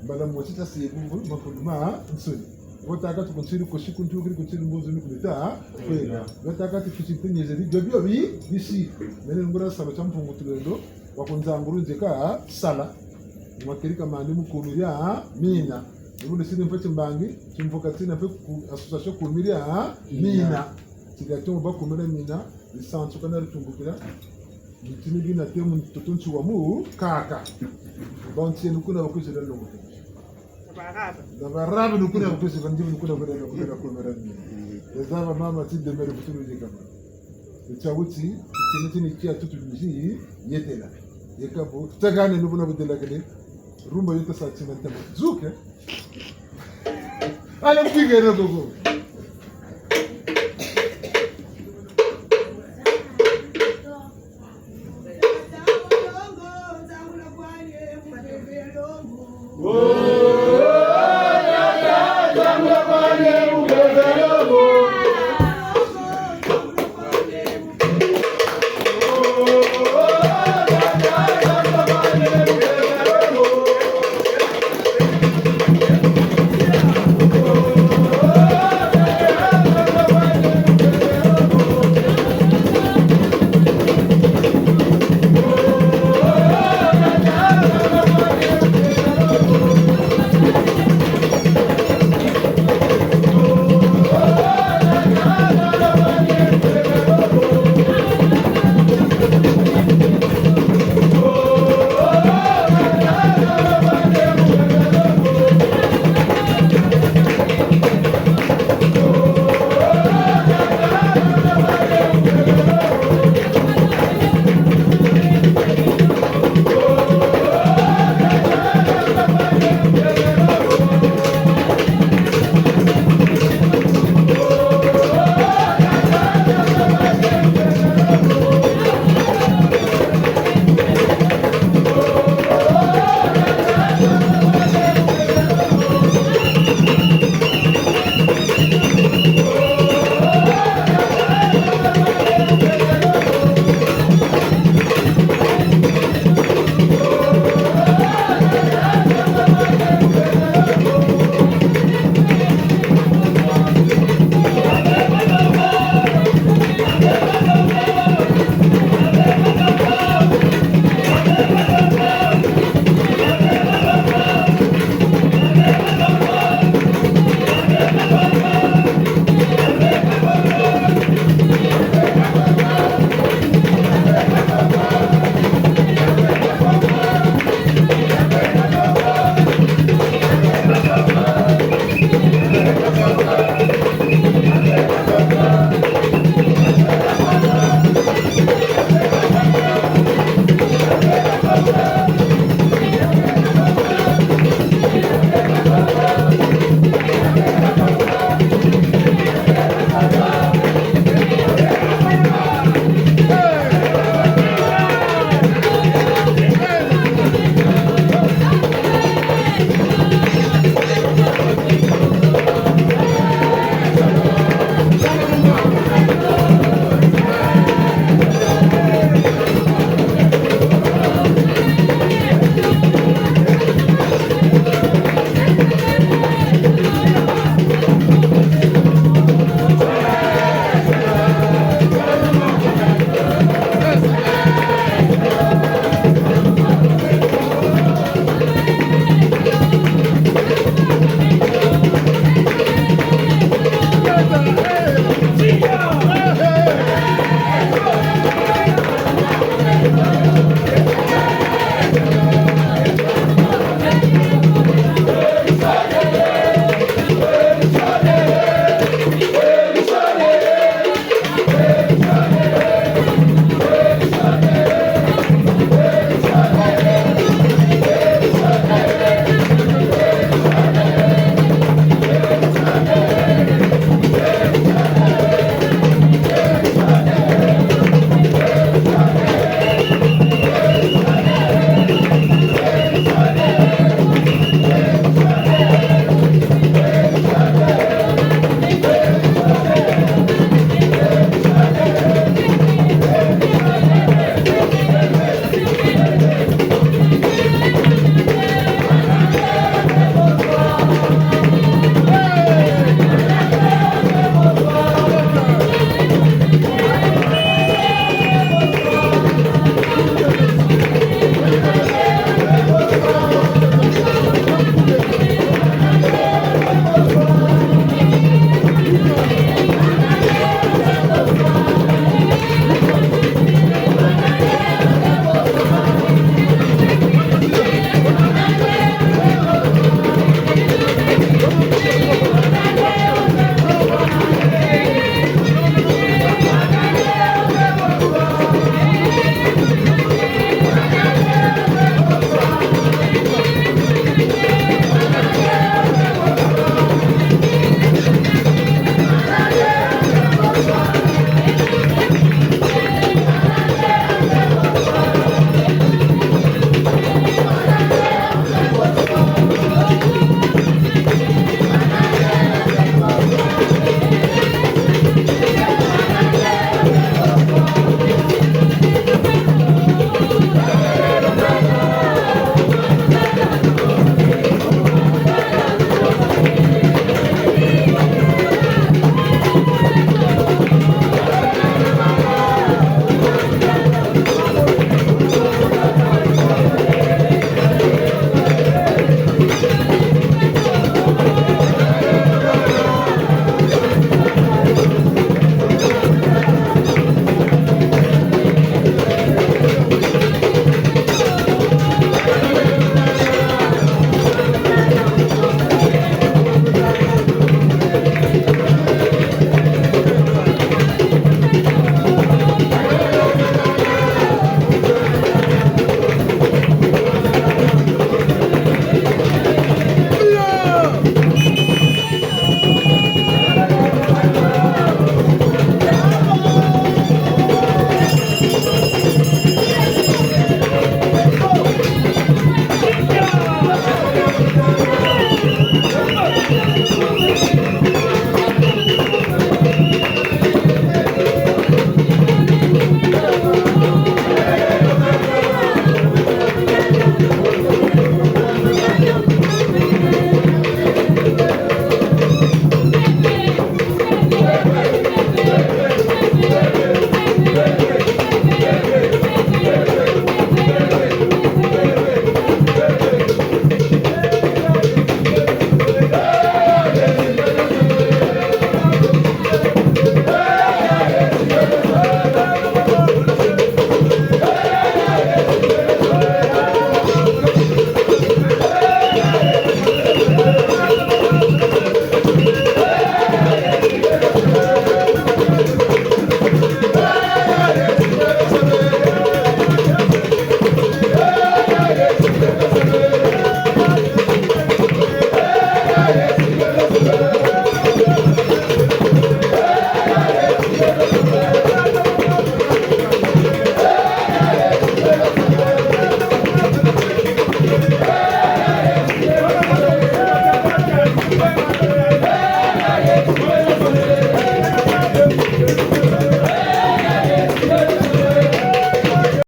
mbala mosi ta sebu, makulu ma nsoni. Wotaka tu kuntiri kosi kuntukiri kuntiri mbuzu ni kulita kwena. Wotaka tu fisi ntinyeze di bebio bi, bisi. Mene ngura salo tia Mpungu Tulendo, wakunzanguru nzeka sala. Makirika mandi mu kumi dia mina. Ni bu nisiri mpe timbangi, timvuka tina mpe ku association kumi dia mina. Tiga tio ba kumi dia mina. Lisansu kana litungukila. Bitini bina te mu ntoto nsi wa mukaka. Bantu yenu kuna bakwizila longo. Na Barabu ni kuna bakwizila, ndi ni kuna bakwizila longo, kuna bakwizila longo. Yazaba mama ti demere kutulu yekama. Tia wuti, bitini tini kia tutu bizi, yetela. Yekabu, tagane nubuna budelakele. Rumba yeta sa tina ntama. Zuke. Ala mpigere gogo.